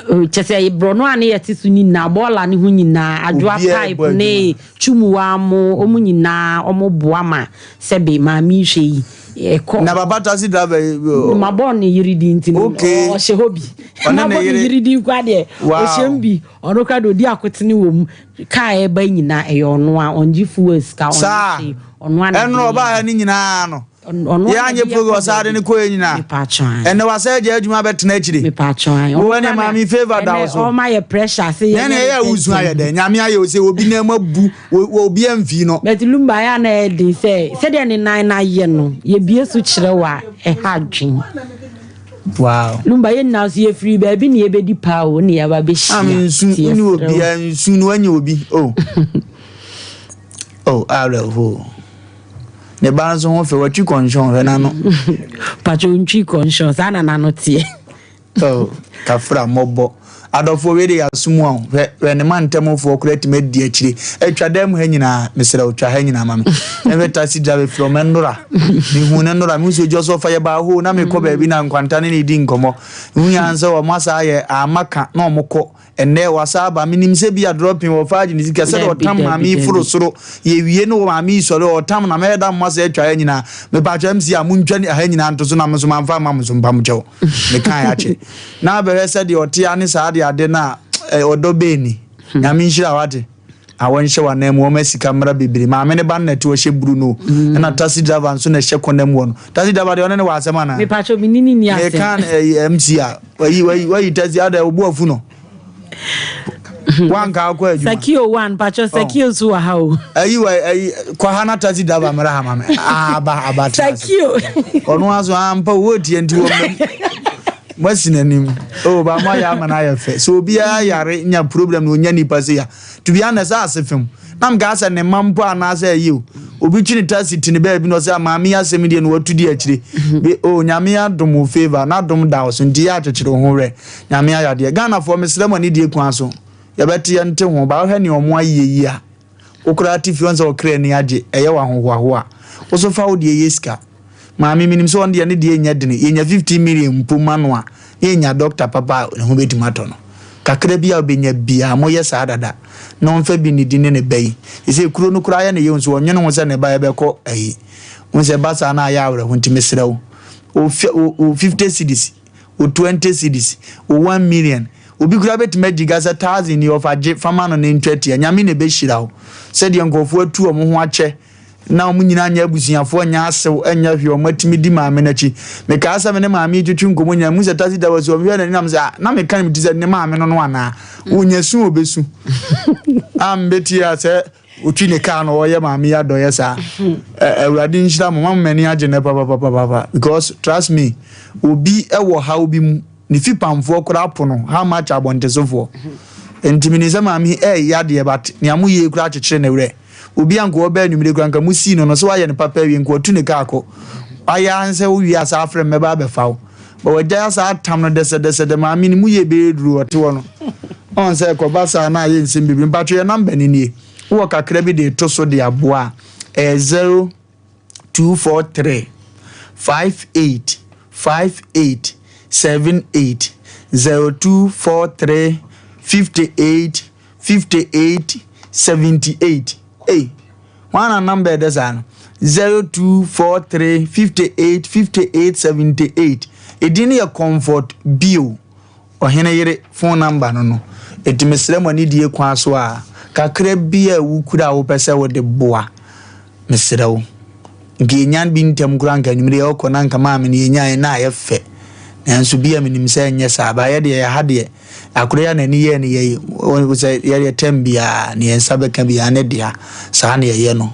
Kyɛ sɛ borɔno a ne yɛte so nyinaa, bɔɔla ne ho nyinaa, adwoa Obiara pipe bɔ adwuma. ne twumuwa mo, wɔn nyinaa wɔn boa ma sɛbe maame yi hwɛ yi ɛkɔ. Na papa taxi driver yi. Mabɔ ne yere din nti no, Okay. ɔhyɛ hɔ bi. Ɔne ne Mabɔ ne yere. yere din koraa deɛ, Wow. ɔhyɛ mu bi. Ɔno koraa deɛ ɔdi akotene wɔ mu. Kaa ɛba nyinaa ɛyɛ ɔno a, ɔngye fuel sika, ɔnyɛ Saa. hwee. Ɔno a na Ɛno de ɔbaa yɛ. ha ne nyinaa no. Ɔno Yɛ a na anyɛ de yɛ program kɔ ɔsaa de baabi. ne kɔɛ nyinaa. Mepatwa. Ɛnɛ wasa agya adwuma bɛtena akyire. Mepatwa. Wo ɛne maame favour da wo so. Ɔma yɛ pressure sɛ yɛ. Nɛne ɛyɛ a wosu ayɛ dɛn? Nyame ayɛ wo sɛ obi nan mu abu, obi amfii no. But Lumba ayɛ a na ɛyɛ den sɛ sɛdeɛ ne nan no ayɛ no yɛbie so kyerɛ wo a ɛha adwen. Wow. Lumba yɛn nyinaa nso yɛfiri baabi na yɛbɛdi paa o na yɛaba bɛhyia. Am nsu Nti wone yɛsrɛ wo. obiara nsu no wanya obi oh. Oh awerɛhoɔ. Ne ba nso ho fɛ watwi kɔnhyɔn hwɛ n'ano. Patro ntwi kɔnhyɔn saa na n'ano teɛ. Oh, kafra mmɔbɔ. Adɔfoɔ wei de yɛasom a hwɛ hwɛ ne ma ntɛmfoɔ koraa atumi adi akyire atwa dan mu ha nyinaa mesrɛ wo twa ha nyinaa ma me ɛhwɛ taxi driver firi ɔmɛ nnora mehu ne nnora mehu sɛ ogya so ɔfa yɛ baa hoo na mekɔ baabi na nkwanta ne ne di nkɔmmɔ mehu yɛn sɛ wɔn asa ayɛ ama ka na wɔn kɔ Ɛnnɛ wasa aba. Menim sɛ bi a dropping wɔ fa agye ne sika sɛdeɛ Dabi, ɔtam dabi, maame yi foro dabi. soro yɛwie ne wɔ maame yi sɔre ɔtam na mɛyɛ da mo asɛ atwa ha nyinaa. Mepatwa MC a montwa ha nyinaa nto so na me nso mamfa amma mo so mpa mo kyɛw. Mekae akyɛ. Na abɛhwɛ sɛdeɛ ɔte a ne saa de ade no a ɔdɔ bɛn ni. Nyame nhyira wo ate. A wɔnhyɛ w'anan mu wɔma sika mmra bebree. Maame ne ba no na ɛte ɔhyɛ buru no ɛna taxi driver nso na ɛhyɛ kɔnam wɔ no. Taxi driver deɛ ɔne ne wɔ asɛm anaa? Mepatwa me ne ne ni asɛm. Meka ɛyi MC a wayi wayi wayi taxi ada obu afu no. Wanka akɔ adwuma. Sakio one patro Sakio nso wɔ ha o. Ayi wa ayi kɔ ha na taxi driver mmra ha ma me. Aba aba tena ase. Sakio. Ɔno aso ampa wo tie nti wɔ mmam. Moasi n'anim. Oh, ba mo ayɛ ama no ayɛ fɛ. Sɛ obiara yare nya problem na onya nipa sei a, to be honest, ase fam. Na mkaa sɛ ne mma mpo anaasɛ ɛyɛ o. Obi twe ne taxi te ne baabi na ɔsɛ maame yi asɛm deɛ na watu di akyire. Be oh, Nyame adom wo favor, n'adom da wo so nti yɛ akyekyere wo ho werɛ. Nyame ayɛ adeɛ. Ghanafoɔ mesrɛ mo anidie kwan so. Yɛbɛte yɛnte ho, ba wohwɛ nea ɔmo ayɛ yi a, wo koraa te fie ɔn sɛ ɔkra ani agye, ɛyɛ wo ahohoahoa. Wo so fa wo deɛ yɛ sika. Maame menim sɛ ɔno deɛ ne deɛ nyɛ dene, yɛnya 15 million mpo ma no a, na yɛnya doctor papa a ne ho bɛtumi atɔ no. Kakra bi a ɔbɛnya biara, moyɛ saa dada, na ɔmfa bi nnidi ne ne ba yi. Seesei kuro no koraa yɛ ne yɛ nso ɔnwene ho sɛ ne ba yɛbɛkɔ ayi. Wohu sɛ ɛba saa na ayɛ awerɛho nti mesrɛ wo, wo 50 cedis, wo 20 cedis, wo 1 million, obi koraa bɛtumi agyi ga sɛ thousand ni ɔfa gye fa ma no ne ntwa tia. Nyame na ɛbɛhyira wo. Sɛdeɛ nkurɔfoɔ atu wɔn ho akyɛ na wɔn nyinaa nyɛ abusuafoɔ, nyɛ asew, nyɛ hwee, wɔn atumi di maame no akyi. Mekaa sɛ me ne maame yi twetwe nkɔmmɔ nyinaa, mehu sɛ taxi driver si hɔ, mehwɛ n'anim na mesɛ, ah, na meka ne me ti sɛ ne maame no no anaa? Wonya su a ɔbɛsu. A mebɛtie a sɛ ɔtwi ne kaa no ɔyɛ maame yi adɔyɛ saa. Awurade nhyira mo, mama m'ani agye nnɛ papapapapa because trust me, obi wɔ haw bi mu, ne fipamfoɔ koraa po no, how much abɔntesofoɔ. Nti menim sɛ maame yi ɛyɛ adeɛ but nea moyɛ yi koraa kyekyere ne werɛ. Obi a nka ɔbɛ anwummere koraa nka musii no no sɛ wayɛ no papa awie nka watu ne kaa kɔ. Wayɛ ara sɛ wowie a saa afrɛ me mɛba abɛfa wo. But wagyae asa atam no dɛsɛdɛsɛdɛ maame no mu yɛ bɛyɛ duru ɔte hɔ no. Ɔn sɛ ɛkɔba saa na ayɛ nsɛm bebree. Mpatwo yɛ number no nie. Wowɔ kakra bi de reto so de aboa a ɛyɛ 0243 58 58 78 0243 58 58 78 Ei, hwan na number ɛdɛ saa no? 0243 58 58 78 Edin no yɛ Comfort Bio, ɔhene yere phone number no no. Enti mesrɛ mo anidie kwan so a, kakra bi a wokura a wopɛ sɛ wode boa. Mesrɛ wo, nka yɛnya bi ntɛm koraa nka anwummere yɛkɔ na nka maame no yɛnyaeɛ na ayɛ fɛ. Nanso bi a menim sɛ ɛnyɛ saa, ba yɛ deɛ yɛha deɛ, akora yi a n'ani yɛɛ no yɛ yi, sɛ yɛdeɛ tɛm biara, ne yɛn nsa bɛka biara ne dea, saa na yɛyɛ no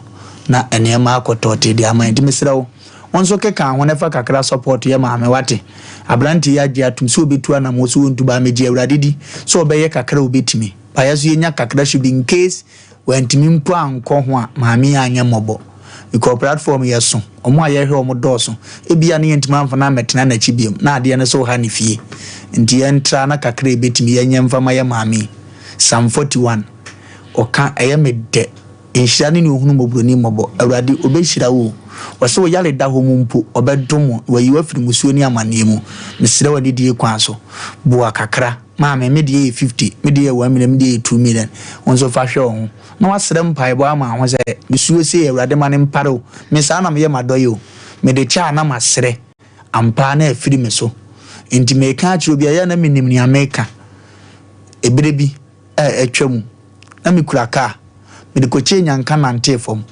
na nneɛma akɔ tɔɔtee de ama yɛn. Nti mesrɛ wo, wo nso keka ho na fa kakra support yɛ maame, wate? Aberante yi agye atom sɛ ɔbɛtu anammɔn sɛ ɔntu, ba megye Awurade di sɛ ɔbɛyɛ kakra a ɔbɛtumi. Ba yɛ nso yɛnya kakra should be in case Wantumi mpo ankɔ ho a, maame yi anyɛ mmɔbɔ. Mekɔɔ platform yɛ so, wɔn a yɛhwɛ wɔn dɔɔso. Ebia na yɛntumi amfa no ammɛtena n'akyi bio, na adeɛ no nso reha ne fie. Nti yɛntra na kakra a yɛbɛtumi yɛnyɛ mfa ma yɛn maame yi. Psalm 41, ɔka, ɛyɛ me dɛ. Nhyira ne nea ɔhunu mmɔborɔni mmɔbɔ. Awurade, ɔbɛhyira wo o. Ɔse wo yare da hɔ mu mpo, ɔbɛdom wo, na wayi wo afiri musuo ne amaneɛ mu. Mesrɛ wo anidie kwan so, boa kakra. Maame, me deɛ yɛ 50, me deɛ yɛ 1 million, me deɛ yɛ 2 million. Wo nso fa hwɛ wo ho. Na wasrɛ mpaebɔ ama ho sɛ, mesuo sei, Awurade ma no mpare o. Me saa na meyɛ m'adɔeɛ o. Mede kyɛ a na masrɛ. Ampa ara na afiri me so. Enti mereka akyerɛ obi a, ɛyɛ a na menim nea mereka. Ɛberɛ bi a atwa mu, na mekura kaa. Mede kɔkyɛɛ Nyanka nantee fam.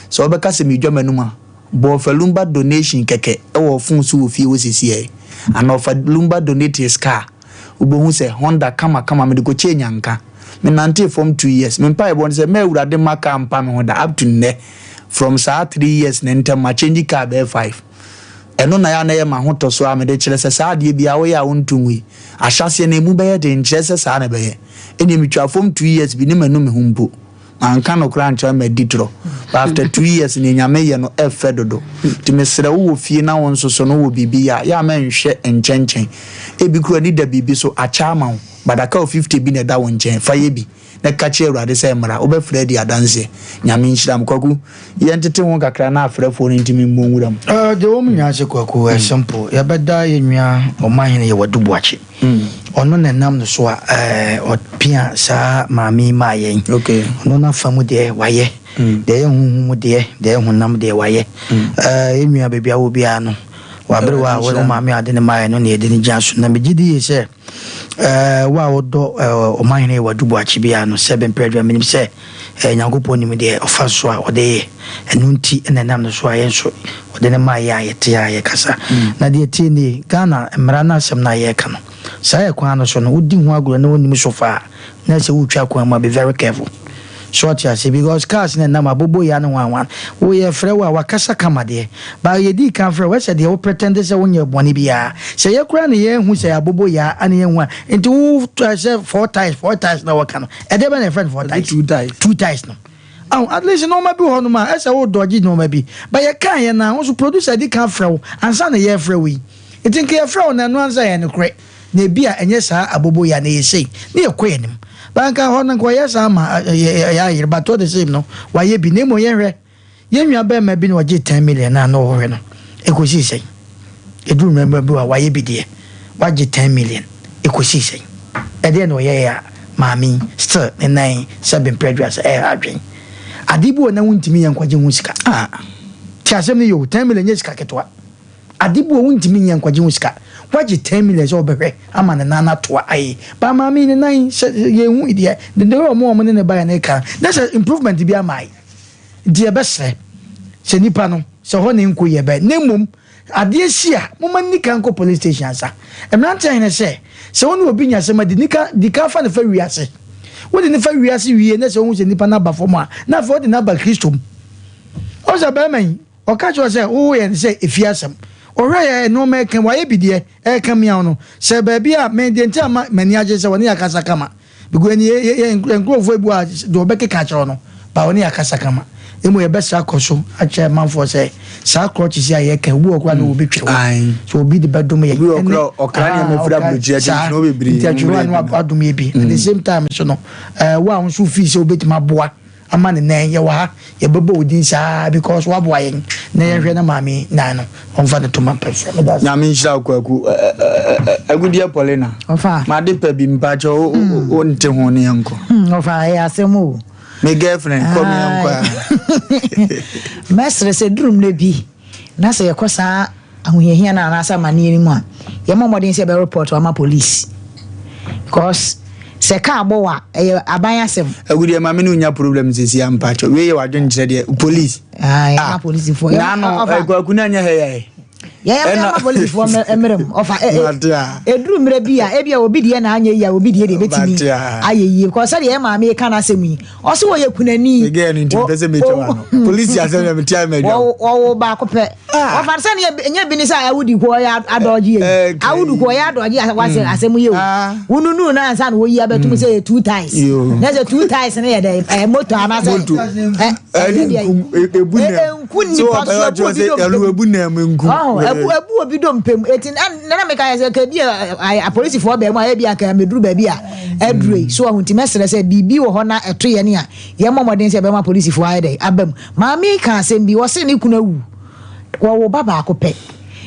Sɛ wobɛka sɛ meredwa m'anom a, bɔ Ɔfa Lumba donation kɛkɛ wɔ wo fon so wɔ fie hɔ seesei. Anaa Ɔfa Lumba donate his car. Wobɛhu sɛ Honda kamakama mede kɔkyɛɛ Nyanka. Menantee fam two years. Me mpaebɔ ne sɛ, mma Awurade mma kaa mpa me ho da up to nnɛ. From saa three years no ntam, makyɛngyi kaa bɛyɛ five. Ɛno na ɛyɛ a na ɛyɛ m'ahotɔsoɔ a mede kyerɛ sɛ saa adeɛ biara woyɛ a wonto ngui. Ahyɛaseɛ no ɛmu bɛyɛ den nkyerɛ sɛ saa na ɛbɛyɛ. Ɛnneɛ metwaa fam two years bi ne manu me ho mpo. Manka nokorɛ ankyerɛ madi torɔ. But after two years neɛ Nyame yɛ no ɛfɛ dodo. Nti mesrɛ wo wɔ fie na wo nso so no wɔ biribi yɛ a, yɛ a mɛnhwɛ nkyɛnkyɛn. Ebi koraa ani da biribi so akyɛ ama wo but aka wo 50 bi na ɛda wo nkyɛn fa yɛ bi. na ka kyerɛ Awurade sɛ mmra, wobɛfrɛ adi adanseɛ. Nyame nhyira mo. Kwaku, yɛntete ho kakra na afrɛfoɔ no ntumi mmɔ nwura mu. Eh, deɛ wɔn nyinaa sɛ Kwaku, eh, simple. Yɛbɛda yɛn nua Ɔmanhene Yɛwɔ Adu Boakye. Ɔno na ɛnam no so a eh, ɔpia saa maame yi maa yɛn. Okay. Ɔno n'afa mu deɛ wayɛ. Deɛ ɛyɛ honhom mu deɛ, deɛ ɛyɛ honam deɛ wayɛ. Eh, yɛn nua baabi a wɔ biara no, w'aberewa a wo maame a ɔde no maa yɛn no na yɛde no gyina so. Na megye di yie sɛ Eh, wo a wodɔ eh, ɔmanhene Wadu Boakye biara no, sɛ bɛmpɛ adwuma, menim sɛ eh, Nyankopɔn nim deɛ ɔfa so a ɔde yɛ. Ɛno nti na ɛnam no so a yɛn nso ɔde no maa yɛ a yɛte a yɛkasa. Na deɛ ɛteɛ nie, Ghana mmara no asɛm no a yɛreka no, saa ɛkwan no so no, wodi ho agorɔ na wonnim so fa a, na sɛ wotwa kwan mu a, be very careful. So ɔte aseɛ because cars no ɛnam aboboyaa ne hwan hwan wo yɛ frɛ wo a wakasa kama deɛ but yɛdii kan frɛ wo ɛsɛ deɛ wo pretend sɛ wonyɛ bɔne biara sɛ yɛ koraa na yɛnhu sɛ aboboyaa ana yɛnhu a nti wo sɛ four times four times na wɔka no ɛdeɛ bɛ na yɛfrɛ no four times two times two times no ahu at least nneɛma bi wɔ hɔnom a ɛsɛ wo dɔgye nneɛma bi but yɛkaa yɛ na wo nso producer di kan frɛ wo ansa na yɛfrɛ wo yi nti nka yɛfrɛ wo na ɛno ansa yɛ nokorɛ. Na ebia ɛnyɛ saa aboboyaa na ɛyɛ sei na yɛkɔ yɛn anim. But anka hɔ no anka ɔyɛ saa ma ɛyɛ ayere but all the same no wayɛ bi. Na mmom yɛnhwɛ yɛn nua barima bi na ɔgyee ten million a na ɔhwɛ no ɛkɔsii sɛn? Ɛduru mmerɛ bi a wayɛ bi deɛ wagye ten million ɛkɔsii sɛn? Ɛdeɛn na ɔyɛeɛ a maame yi still ne nan sɛbe mprɛ aduasa ɛreha adwene. Adeɛ bi wɔ na wontumi nyɛ nkwagye ho sika. Ah te asɛm no yie o, ten million nyɛ sika ketewa. Ade bi wɔ wontumi nyɛ nkwagye ho sika. Wagye ten million sɛ ɔbɛhwɛ ama ne nan atoa aye. But maame yi ne nan sɛ yɛnhui deɛ the way ɔmo a ɔmo ne no baeɛ no reka no na sɛ improvement bi amae. Nti yɛbɛsrɛ sɛ nipa no sɛ hɔ na ɛnkɔ yie ɛbɛyɛ na mmom adeɛ si a momma nni kan nkɔ police station ansa. Mmeranteɛ hene sɛ sɛ wo ne obi nya asɛm a di nika di kan fa no fa wiase. Wode no fa wiase wie na sɛ wohu sɛ nipa no aba fam a na afei wode no aba Kristo mu. Wohu sɛ barima yi Ɔka kyerɛ wo sɛ woyɛ no sɛ efie asɛm. Ɔhwɛ yɛ nnoɔma ɛka wayɛ bi deɛ ɛka miaw no sɛ baabi a me deɛ nti a ma m'ani agye sɛ wɔne yɛ akasa kama because ɛni yɛ yɛ yɛ nkurɔfoɔ ebi wɔ a deɛ ɔbɛkeka akyerɛ wo no ba wɔne yɛ akasa kama emu yɛbɛsra akɔ so akyerɛ manfoɔ sɛ saa crutches yi a yɛka obi wɔ koraa na obi twere hɔ so obi de bɛdom yɛ Obi wɔ koraa ɔkra nneɛma firi aburokyire saa akyi nti bebree nti atwere hɔ a na wadom yɛ bi at the same time so no ɛɛ wo a wo nso fii sɛ wobɛtumi aboa ama ne nan yɛwɔ ha yɛbɛbɔ wo din saa because woaboa yɛn na yɛnhwɛ na maame yi nan no ɔmfa ne toma mpɛ fɛ meda ase. Nyame nhyira wo Kwaku Agudeɛ Paulina Ɔfa. Made pɛ bi mpakyɛ wo wo nte ho ne yɛnkɔ. Ɔfa ɛyɛ asɛm o. Me girlfriend kɔ me yɛnkɔ a. Mɛsrɛ sɛ duru mmerɛ bi na sɛ yɛkɔ saa ahohiahia no anaasɛ amanneɛ no mu a, yɛmmɔ mmɔden sɛ yɛbɛ report ama police because sɛ car bɔ wo a, ɛyɛ aban asɛm. Agudeɛ ma me ne wo nya problem sɛsi a mpakyɛ wei yɛ wadwenkyerɛ deɛ police. Ah, yɛma polisifoɔ. Naano kwaku no anyɛ hɛ yɛ. Yɛyɛ yɛma polisifoɔ mmerɛ mu ɔfa ɛduru mmerɛ bi a ebi a obi deɛ na anyɛ yie a obi deɛ deɛ ebetumi ayɛ yie because sɛdeɛ yɛ maame ka n'asɛm yi Ɔse wɔyɛ kunani. Me girl no nti mpɛ sɛ metwa wa no. Polisi asɛm na metia mɛdwa. Wɔwo baako pɛ. Ah. Wɔfa sɛ ne nyɛ bi ne sɛ awudi ko ɔyɛ adɔgye yi. Awudu ko ɔyɛ adɔgye wasɛ mm. asɛm yɛ o. Ah. Wonunu na ansa na wɔyi abɛtum mm. sɛ yɛ two ties. Na sɛ two ties ne yɛ dɛ ɛɛ moto anaasɛ. Moto. Ɛne ebu nɛm. Nku nipa so ebu obi dom. Ebu nɛm nku. Ebu ebu obi dom pem. Eti nana meka yɛ sɛ kebi apolisifoɔ bɛn mu a ebi anka mɛduru baabi a. aduru yi. So wahu? Nti mɛsrɛ sɛ biribi wɔ hɔ na ɛto yɛn a, yɛmmɔ mmɔden sɛ yɛbɛma polisifoɔ ayɛ dɛn? Aba mu. Maame yi kaa asɛm bi, ɔse ne kunu awu. Wɔwo ba baako pɛ.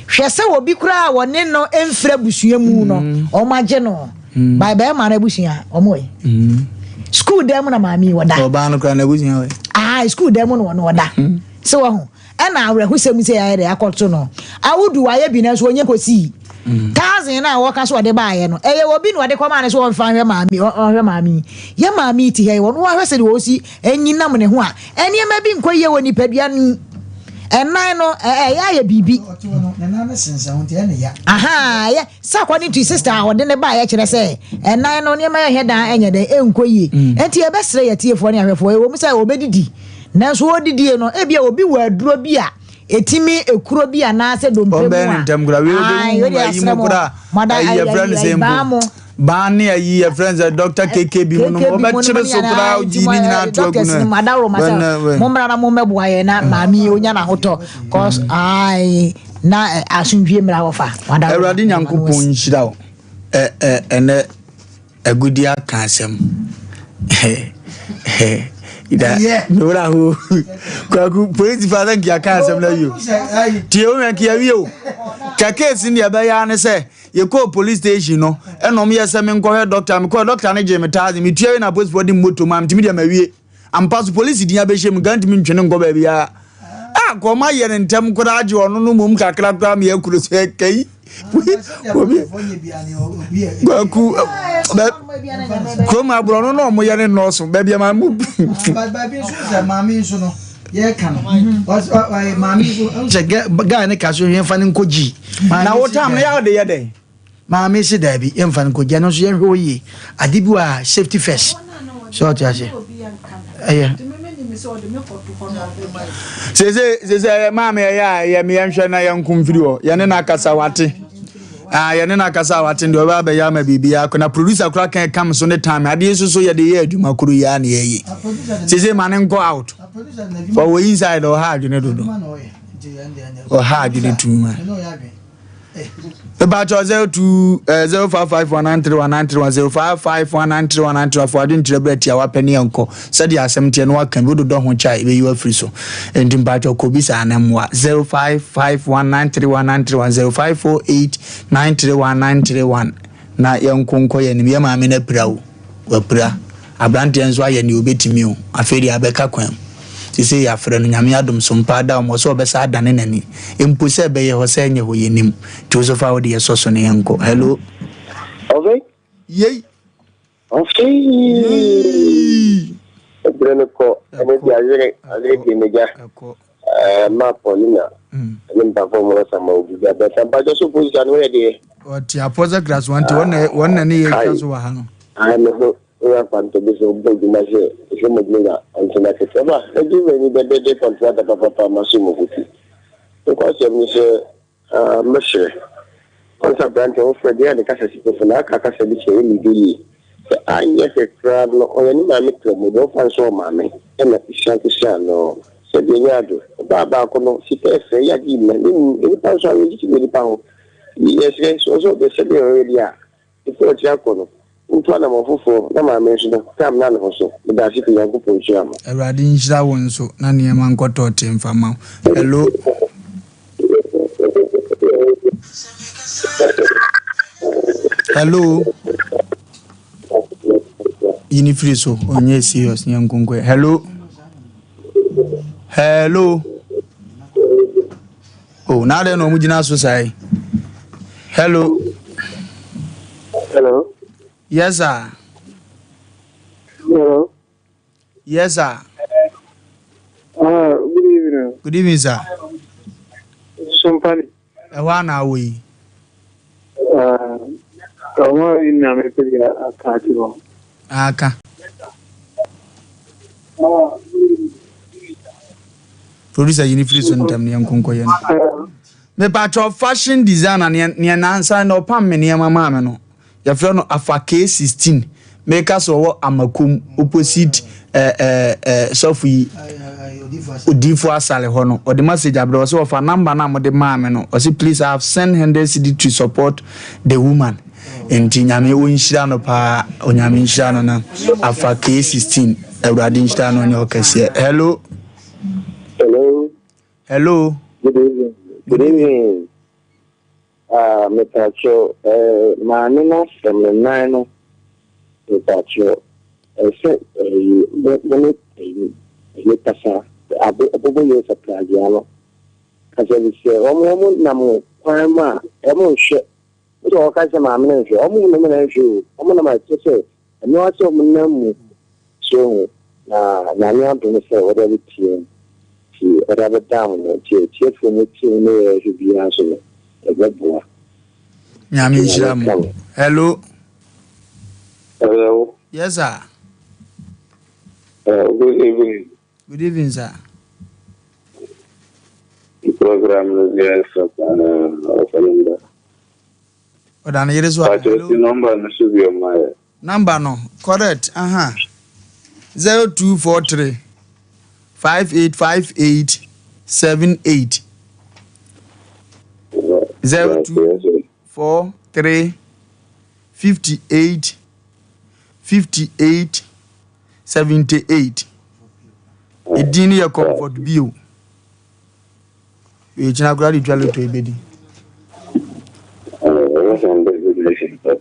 Hwɛ sɛ obi koraa a wɔne no mfiri abusua mu no, mm. wɔn agye no. Mm. By bɛrima no abusua, wɔn wɔ yi. Mm. School dan mu na maame yi wɔda. Ɔbaa no koraa n'abusua wɔ yi. Ah, school dan mu na wɔn wɔda. Sɛ wɔn ho. Ɛna awerɛhosɛm sɛ yɛayɛ dɛ akɔto no. Awudu wayɛ bi nanso wɔnyɛ kɔsii. Thousand no a wɔka so ɔde baayɛ no, ɛyɛ obi na ɔde kɔmaa no sɛ ɔmfa nhwɛ maame, ɔnhwɛ maame yi. Yɛ maame yi te ha yi, wɔn ahwɛ sɛdeɛ wɔsi anyinam ne ho a, nneɛma bi nkɔ yie wɔ nipadua no mu. Ɛnan no, ɛyɛ ayɛ biribi. Aha, ɛyɛ sɛ according to sister a ɔde ne baayɛ kyerɛ sɛ ɛnan no nneɛma yɛ dan ɛnyɛ dɛ ɛnkɔ yie. Nti yɛbɛsrɛ yɛ tiefoɔ ne ahwɛfoɔ, ɛwɔ mu sɛ wɔbɛdidi, nanso wɔdidie no, ebia obi wɔ aduro bi a Ɛtumi ekuro bi anaasɛ dompe mu a. Ɔbɛn ne ntɛm koraa. Wei Ae, ɔbɛwu wei deɛ ayi yɛasrɛ mu mo. koraa. Mada Ayi ayi yɛfrɛ no ayi sɛ ayi baa mpo. mo. Baa ne ayi yɛfrɛ no sɛ Dr. KK bi mu no KK bi mu no wɔbɛkyere ne so koraa ayi gyi ne nyinaa ato agu doctors no. no mu adaworo ma sɛ Bɛn bɛn. mommra na mommɛboa yɛn na maame yi onya n'ahotɔ cause ae na eh, asomdwie mmra hɔ fa. Wadaworo ma Awurade ma no Nyankopɔn wasi. nhyira wo. Ɛ ɛ ɛnɛ Agudi aka asɛm. Da mewura ho. Kwaku polisi fa sɛ nkia ka asɛm na yio. Tie wo nkia wie o. Ka case ne ɛbɛyɛ ne sɛ yɛkɔɔ police station no ɛna ɔmo yɛ sɛ menkɔhwɛ doctor mekɔɔ doctor no gyee me taase metua wie na apolisifoɔ de moto ma metumi deɛ mawie. Ampa so polisi din abɛhyɛ mu nka ntumi ntwe no nkɔ baabiara. A kɔ ɔma yɛ no ntɛm koraa gye ɔno no mmom kakra koraa meyɛ kuro so ɛka yi. Obi kwaku bɛ kurom aborɔ no na ɔmo yɛ ne nnɔɔso baabi ama mo. Baabi nso sɛ maame nso no yɛka no maame nso sɛ guy ne ka so yɛmfa no nkɔ gyi. Na wo tam no yɛ ɔde yɛ dɛn? Maame se daabi yɛmfa no nkɔgya no nso yɛnhwɛ hɔ yie ade bi wɔ a safety first sɛ ɔte ase ɛyɛ. Sese sese ɛyɛ maame ɛyɛ a ɛyɛ me yɛnhwɛ na yɛnko mfiri hɔ yɛne no akasa wate ah yɛne no akasa wate deɛ ɔbɛ abɛyɛ ama biribi akɔ na producer kora kan kam so ne time adeɛ nso so yɛde yɛ adwuma koro yi a na yɛyɛ sese ma ne nkɔ out ɔwɔ inside ɔha adwene dodo ɔha adwene too much. Mepakyɛw 02 eh, 0551931931 0551931931 fo adwenkyerɛ berɛ tiawa pɛ ne yɛnkɔ sɛdeɛ asɛm teɛ no waka bi wododɔ ho kyɛ a ɛbɛyi wafiri so enti mpakyɛw kɔ bi saa na mmoa 0551931931 0548931931 na yɛnko nkɔ yɛn anim yɛ maame no apira o Wapira. Abranteɛ nso ayɛ nea obetumi o, afei deɛ abɛka kwan mu. Seisei yɛafrɛ no, Nyame adom so mpa ada ɔmɔ sɛ ɔbɛsa adane n'ani. Mpo sɛ ɛbɛyɛ hɔ sɛ ɛnyɛ hɔ yɛnnim. Nti wo nso fa wo deɛ sɔ so na yɛnkɔ. Hello. Ɔfei. Yei. Ɔfei. Yei. Ɛberɛ no kɔ, ɛne deɛ ayere, ayere deɛ m'agya. Ɛkɔ. Ɛɛ ma Paulina ɛne mpafo mu ɔsa ma obi gya bɛsa mpakyɛ so polisi ano yɛ deɛ. Ɔte apɔ sɛ class one nti wɔn na wɔn na ne yɛ twa so wɔ ha no. Ayi me ho oyɛ akwanto bi so bɔ adwuma sɛ ɛsɛ mo adwuma nya ɔntena kɛkɛ ɔba ɛdi wɔ ani dɛdɛdɛ kɔntrata papapa ma so mu kofi. Nkɔ asɛm ne sɛ Ah, mɛsrɛ. Ɔn sɛ aberanteɛ wofrɛ deɛ a ne kasa si fofo na aka kasa bi kyerɛ ɛnni dɛ yie. Sɛ anyɛ hwɛ koraa no ɔyɛ ne maame kramu deɛ ɔmfa nsɔ ɔmaame ɛna ɛsia kɔsia no sɛ deɛ ɛnyɛ ado. Ɔbaa baako no sika ɛfɛ yɛ ade mma ne mu nnipa nso awerɛgyekye wɔ nnipa ho. Yɛsrɛ sɛ ɔsɛ ɔbɛ sɛdeɛ ɔyɛ deɛ a ɛfiri ɔkyerɛ akɔ no Wontu anamɔn foforɔ na maame nso no tam na ne ho so. Medase pii Nyankopɔn nhyira mo. Awurade nhyira wo nso na nneɛma nkɔ tɔɔtee mfa mma wo. Hello. Hello. Yini firi so ɔnyɛ serious nyɛ nkonkɔ. Hello. Hello. Oh, na adɛn na wɔn gyina so saa yi? Hello. Hello. Yes, sir. Hello. Yes, sir. Good evening. Good evening, sir. Sompani. Ɛhɔ a na awɔ yi. Ɔmo yi na mepɛ bi aka akyerɛ wɔn. Aka. Producer yi ne firi so ntɛm ne yɛn nkonkɔ yɛn. Mepatwɔ fashion designer neɛ neɛ nansa na ɔpam me nneɛma maa me no. Yɛfrɛ no Afa K16. Meka sɛ ɔwɔ Amakom opposite eh, eh, eh, sɔfo yi Odifo Asale hɔ no. Ɔde message abrɛ ɔsɛ ɔfa number no a mode maa me no. Ɔsɛ please I have sent 100 cedi to support the woman. Nti Nyame ɔnhyira no paa. Onyame nhyira no na Afa K16. Awurade nhyira no ɔnyɛ ɔkɛseɛ. Hello. Hello. Hello. Good evening. Good evening. Ah, mepatro, eh, maame no asɛm no nan no, mepatro, ɛsɛ ɛyi, mo mo ne ɛyi, ɛyi kasa, abo ɔbɔbɔ yɛ sɛ pragea no, kasa bi sɛ wɔn wɔn nam kwan mu a, wɔn nhwɛ, wosɛ wɔka sɛ maame no nhwɛ, wɔn nam na nhwɛ o, wɔn nam a ɛkyɛ sɛ Ɛno ara sɛ wɔn nam mu so ho na Nyame adom sɛ wɔde abɛtie mu nti wɔde abɛda mo no nti atiefoɔ mu tie mu ne yɛhwɛ biara nso no ɛbɛboa. Nyame nhyira mo. Hello. Hello. Yes sir. Good evening. Good evening sir. Program no deɛ sɛ paa ɔfɔlɔmba. Ɔda ne yere so a. Pakyɛ si number no so bio ma yɛ. Number no correct aha 0243 5858 78 0243 58 58 78 Edin no yɛ Comfort Bio. Ɛgyina koraa de twa loto ebedi.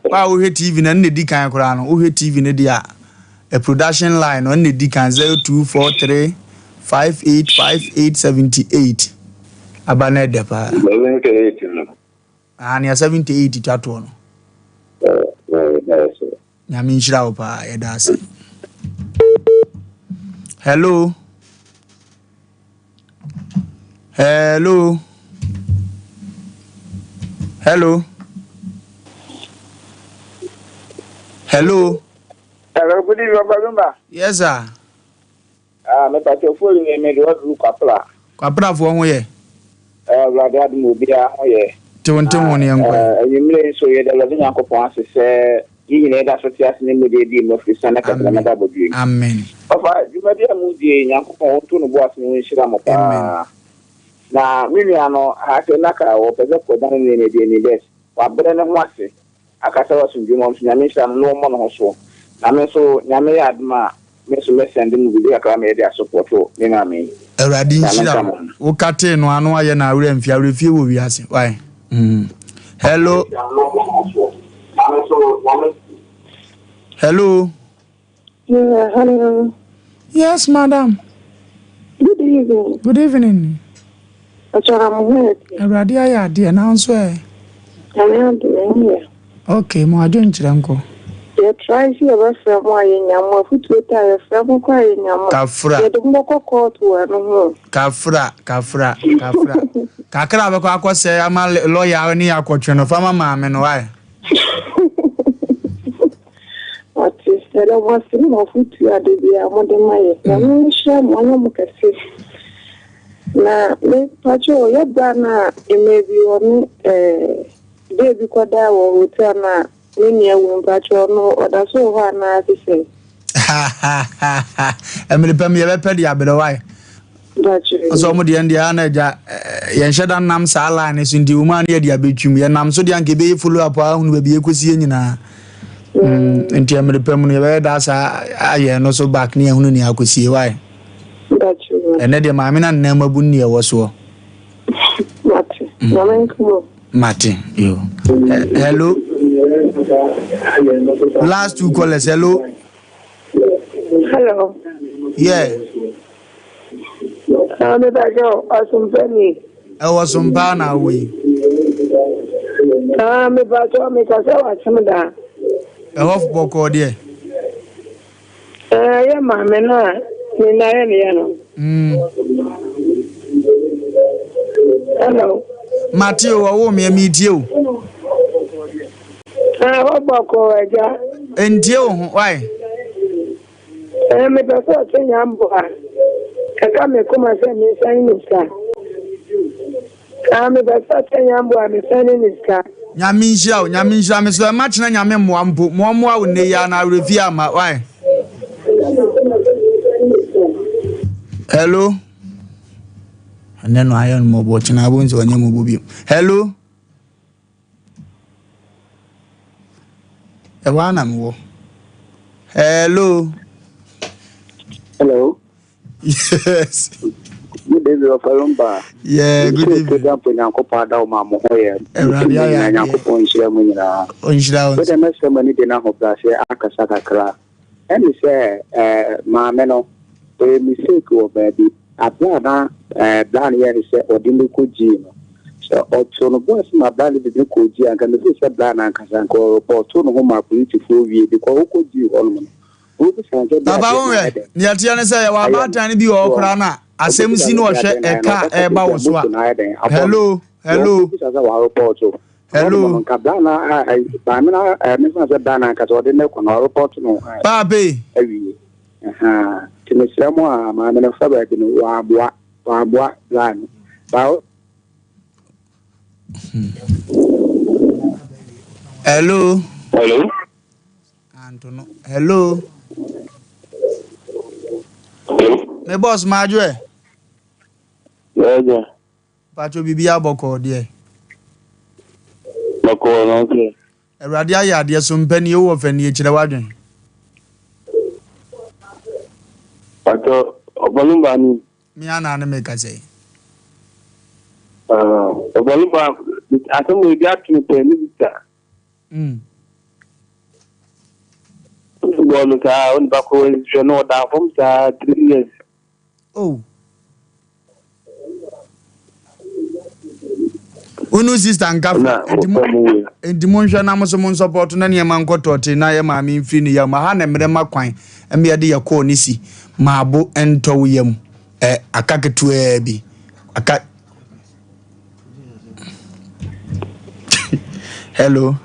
Wa a wohwɛ TV no ɛno na edi kan koraa no wohwɛ TV no deɛ a production line no ɛno na edi kan 0243 5858 78 aba no ɛdɛ paa. 78 no. Ah nea 78 twa toɔ no. Nyame nhyira wo paa yɛda ase. Hello. Hello. Hello. Hello. Hello, good evening, Papa Lumba. Yes, sir. Ah, me pacho fo yi me do duru kwapla. Kwapla fo ho ye. Eh, Awurade adom obiara ho yɛ. Tew nte ho ne yɛnkɔ ɛ. Anwummere yi nso, yɛda Awurade Nyankopɔn ase sɛ yɛn nyinaa yɛda so te ase ne mogya adi mu afiri sane kɛtrɛma da abɔdwiem. Amen. Ɔfa, dwumadi a mudie yi, Nyankopɔn ɔnto no bo ase na ɔnhyira mo paa. Na me nua no, ha sɛ na ka ɔpɛ sɛ kɔdan ne nneɛma bi ani bɛs wabrɛ ne ho ase akasa wɔ asomdwoe mu, ɔno nso Nyame nhyira no na ɔmmɔ ne ho so. Na me nso, Nyame yɛ adom a, Me nso mɛ sɛnde mo biribi kakra ma yɛde asopɔto me maame yi. Awurade Nyame nhyira nka wo. mo ho. Wo katee no ano ayɛ na awerɛ mfi awerɛfie wɔ wiase why mm. Hello. Hello. Yeah, hello. Yes, madam. Good evening. Good evening. Ɔkyɛrɛ mo ho yɛ deɛ. Awurade ayɛ adeɛ nanso ɛ. Nyame adom ɛho yɛ. Ok, mo adwenkyerɛ nkɔ. Yɛ try sɛ yɛbɛfrɛ mo a yɛnya mo, afutuo taa yɛfrɛ mo koraa yɛnya mo. Kafra. Yɛde mo bɛkɔ court wɔ ɛno ho o. Kafra, kafra, kafra. Kakra a bɛkɔ akɔsɛe ama lawyer ne akɔtwe no, fa ma maame no, why? Mate, yɛda mo ase ne mo afutuo a da biara mode ma yɛ. Nyame nhyira mo, ɔnyɛ mo kɛse. Na me pakyɛ o, yɛ bra no a mmerɛ bi ɔne ɛɛ. Day bi kɔdaa wɔ hotel no a me nua wom mpakyɛw ɔno ɔda so wɔ hɔ anaa te sɛn? Mmere pa mu yɛbɛpɛ de abrɛ wae. Ɔsɛ ɔmo deɛ deɛ ana agya yɛnhyɛ da nam saa line no so nti wɔn a ne yɛde abɛtwim yɛnam so deɛ anka ɛbɛyɛ follow up ahunu baabi yɛkɔsi yɛ nyinaa nti mmere pa mu no yɛbɛyɛ da saa ayɛ no so back ne yɛhunu nea akɔsie wae. Ɛnɛ deɛ maame no anam abu ne ɛwɔ soɔ. Mate. Nyame nka mo. Mate. Yo. Hello. Last two callers. Hello. Hello. Yeah. Ah, me ba jo asompa ni. Ɛwɔ sompa na awo yi. Ah, me ba jo me ka sɛ wasɛm da. Ɛhɔ bɔkɔɔ deɛ. Ɛɛ yɛ maame no a ne nan yɛ ne ya no. Mm. Hello. Mate o, ɔwoo me metie o. Ah, wɔbɔ kɔ agya. Ntie wo ho, why? Ɛɛ mepɛ sɛ ɔte nyamboa. Ɛka me koma sɛ mensan ne sika. Ah, mepɛ sɛ ɔkyɛ nyamboa a mesan ne ne sika. Nyame nhyira wo, Nyame nhyira me so ɛma kyena Nyame mmoa mpo, mo ɔmmoa wo nnɛ yi ara na awerɛfie amma, why? Hello? Ɛnɛ no ayɛ no mmɔbɔ, kyena abom sɛ ɔnyɛ mmɔbɔ bio. Hello? Ɛhɔ ara na mewɔ. Hello? Hello? Yes. Good evening, Ɔfɛlomba. Yeah, good evening. Program po Nyankopɔn ada wo ma mo ho yɛ. Awurade ayɛ adeɛ. Nyankopɔn nhyira mu nyinaa. Ɔnhyira wo Wode mɛsrɛ mo ani de no ahobrɛaseɛ akasa kakra. Ɛne sɛ eh, maame no, ɔyɛ mistake wɔ baabi. Abere a na eh, bra no yɛ ne sɛ ɔde no kɔ gyii no. Sɛ ɔtoo no bo ase ma bra no de no kɔɔ gyii anka mefiri sɛ bra no ankasa anka ɔrepɔɔto ne ho ma apolisifoɔ wie because wokɔ gyii hɔnom no, Papa wo hwɛ, nea ɛteɛ ne sɛ yɛwɔ abaatan no bi wɔ hɔ koraa no a asɛm si na ɔhwɛ ɛka a ɛreba wo so a. Hello, hello. Hello. Paape. Hello. Hello. Anto no. Hello. Hello. Me boss madwo ɛ. Yɛgya. Patro biribi abɔkɔɔ deɛ. Bɔkɔɔ na ɔsɛ. Awurade ayɛ adeɛ so mpɛ nie wowɔ fɛ nie kyerɛ w'adwen. Patro ɔbɔno ba ni. Me ana ne me kasa yi. Ɔbɔno ba asɛm ebi ato pɛ ne bi ta. Mm. Bɔɔ no saa onipa koro nhwɛ no ɔda fam saa 3 years. Oh. Wonu sister nka fa nti mo nhwɛ na mo so mo nsɔpɔto na nneɛma nkɔ tɔɔte na yɛ maame mfiri ne yam aha na mmerɛ ma kwan ɛmɛ yɛde yɛ kɔɔ ne si maabo ntɔ wo yam ɛ aka ketewaa bi aka Hello.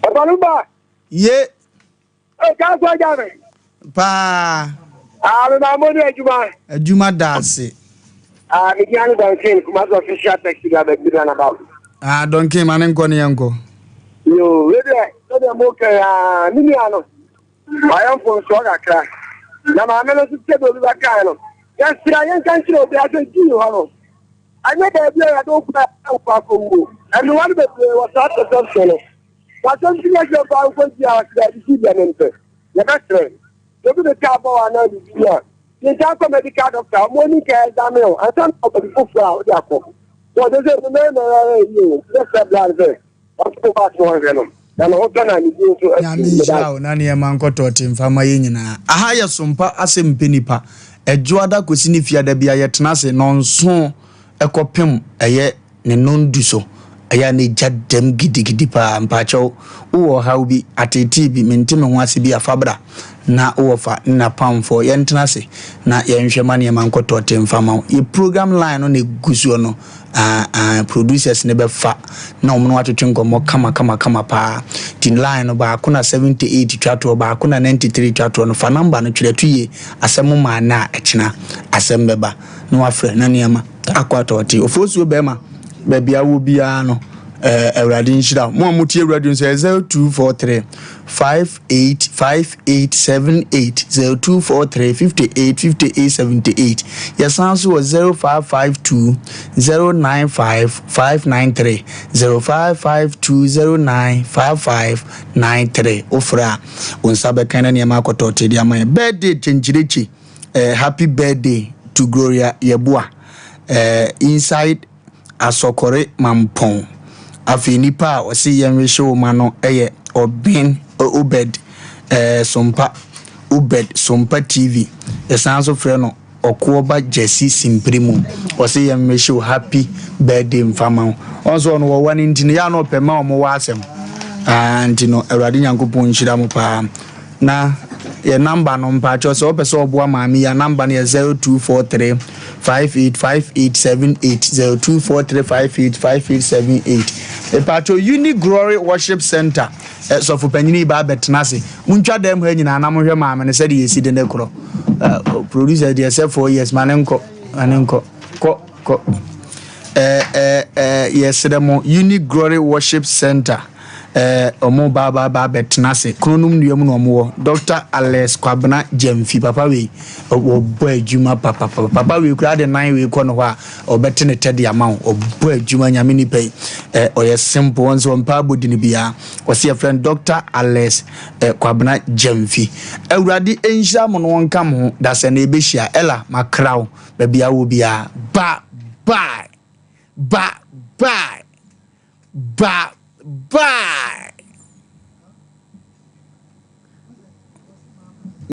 Ọbaluba. Ye. Ẹ ká sọ ọjà mi. Paa. Àmì máa mọ ní adwuma. Adwuma da ase. Àmì kí á ní Duncan Kumasi official taxi driver bi run about. Ah Duncan ma ne nkɔ ne yɛn nkɔ. Yoo wei deɛ sɛdeɛ mo kɛ aa ne nua no wayɛ mfomsoɔ kakra na maame no nso sɛdeɛ obi bɛkae no yɛsrɛ yɛnka nkyerɛ obi asɛ gyii hɔ no Ɛnyɛ baabi a yɛde wo kɔ a wokɔ akɔwuo. Mmerewa no bebree wɔ saa perception no. W'asɛm si nyɛ sɛ mfa nkɔ gyi a ɔse daabi gyi deɛ mempɛ. Yɛbɛsrɛ. Sɛ obi de kaa bɔ wo anaa biribi bi a, kenkan kɔ medical doctor ɔmo ani nka examine wo ansa na baabi foforɔ a wode akɔ. So ɔsɛ sɛ mmarima yi ara yɛ yie o. Nti bɛsrɛ bra no sɛ ɔnto bo ase na ɔnhwɛ no. Na ne ho tɔ no a ne din nso afi Nyame nhyira wo na nneɛma nkɔ tɔɔte mfa ma yɛn nyinaa. Aha yɛ sompa asɛm mpɛ nipa. Ɛdwoada kɔsi ne fiada bia yɛtena ase nɔnson kɔpem ɛyɛ ne nɔndu so. Ɛyɛ a na egya dɛm gidigidi paa. Mpaakyɛw wowɔ ɔhaw bi, ateetee bi, mente me ho ase bi a fa bra na wowɔ fa ne n'apamfoɔ yɛntena ase na yɛnhwɛ ma nneɛma nkɔ tɔɔte mfa ma wo. Yɛ program line no na egu soɔ no. Ah ah producers no bɛfa na wɔn ne wo atwetwe nkɔmmɔ kama kama kama paa. Nti line no baako na 78 twa toɔ, baako na 93 twa toɔ no, fa number no twerɛ to yie. Asɛm maa nnɛ a ɛkyena asɛm bɛba na wafrɛ na nneɛma akɔ atɔɔte. Ofosuo bɛrima, baabi a wowɔ biara no, eh, Awurade nhyira wo. Mo a motie radio nso ɛyɛ 0243 58 58 78 0243 58 58 78. Yɛsan nso wɔ 0552 095 593 0552 09 5593. Wofrɛ a, wo nsa bɛka na nneɛma akɔtɔɔte de ama yɛn. Birthday kyenkyerekye. Eh, happy birthday to Gloria Yeboah. Eh, inside Asɔkɔre Mampɔn. Afei nipa a ɔse yɛnwehye wo ma no yɛ Ɔben Obed eh, Sompa, Obed Sompa TV. Yɛsan nso frɛ no Ɔkoɔba Gyasi Simpirimu. Ɔse yɛnwehye wo happy birthday mfa ma wo. Ɔn sɛ ɔno wɔwa no nti no yɛ a na ɔpɛ ma ɔmo wɔ asɛm. Ah, nti no Awurade Nyankopɔn nhyira mo paa. Na yɛ number no mpakyɛw sɛ wopɛ sɛ ɔboa maame yi a number no yɛ 0243 5858 78 0243 58 58 78 mpakyɛw Uni Glory Worship Center eh, sɔfo panyin yi ba abɛtena ase montwa dɛm ha nyinaa na mohwɛ maame no sɛdeɛ yɛsi de ne korɔ eh, producer deɛ sɛ 4 years ma ne nkɔ ma ne nkɔ kɔ kɔ eh, eh, eh, yɛsrɛ mo Uni Glory Worship Center. Eh, ɔmo ba ba ba abɛtena ase. Kronom nnua mu na ɔmo wɔ. Doctor Alex Kwabena Gyamfi, papa wei, ɔbɔ adwuma papapapa. Papa wei koraa de nan wei kɔ ne hɔ a, ɔbɛte ne tɛ de ama wo. Ɔbɔ adwuma, Nyame nipa yi. Eh, ɔyɛ simple, wɔn nso ɔmpɛ abodini biara. Ɔse yɛfrɛ no Doctor Alex eh, Kwabena Gyamfi. Awurade nhyira mo na ɔnka mo ho. Dasɛ na yɛbɛhyia. Ella, makra wo, baabi a wowɔ biara. Ba bye! Ba bye! Ba bye!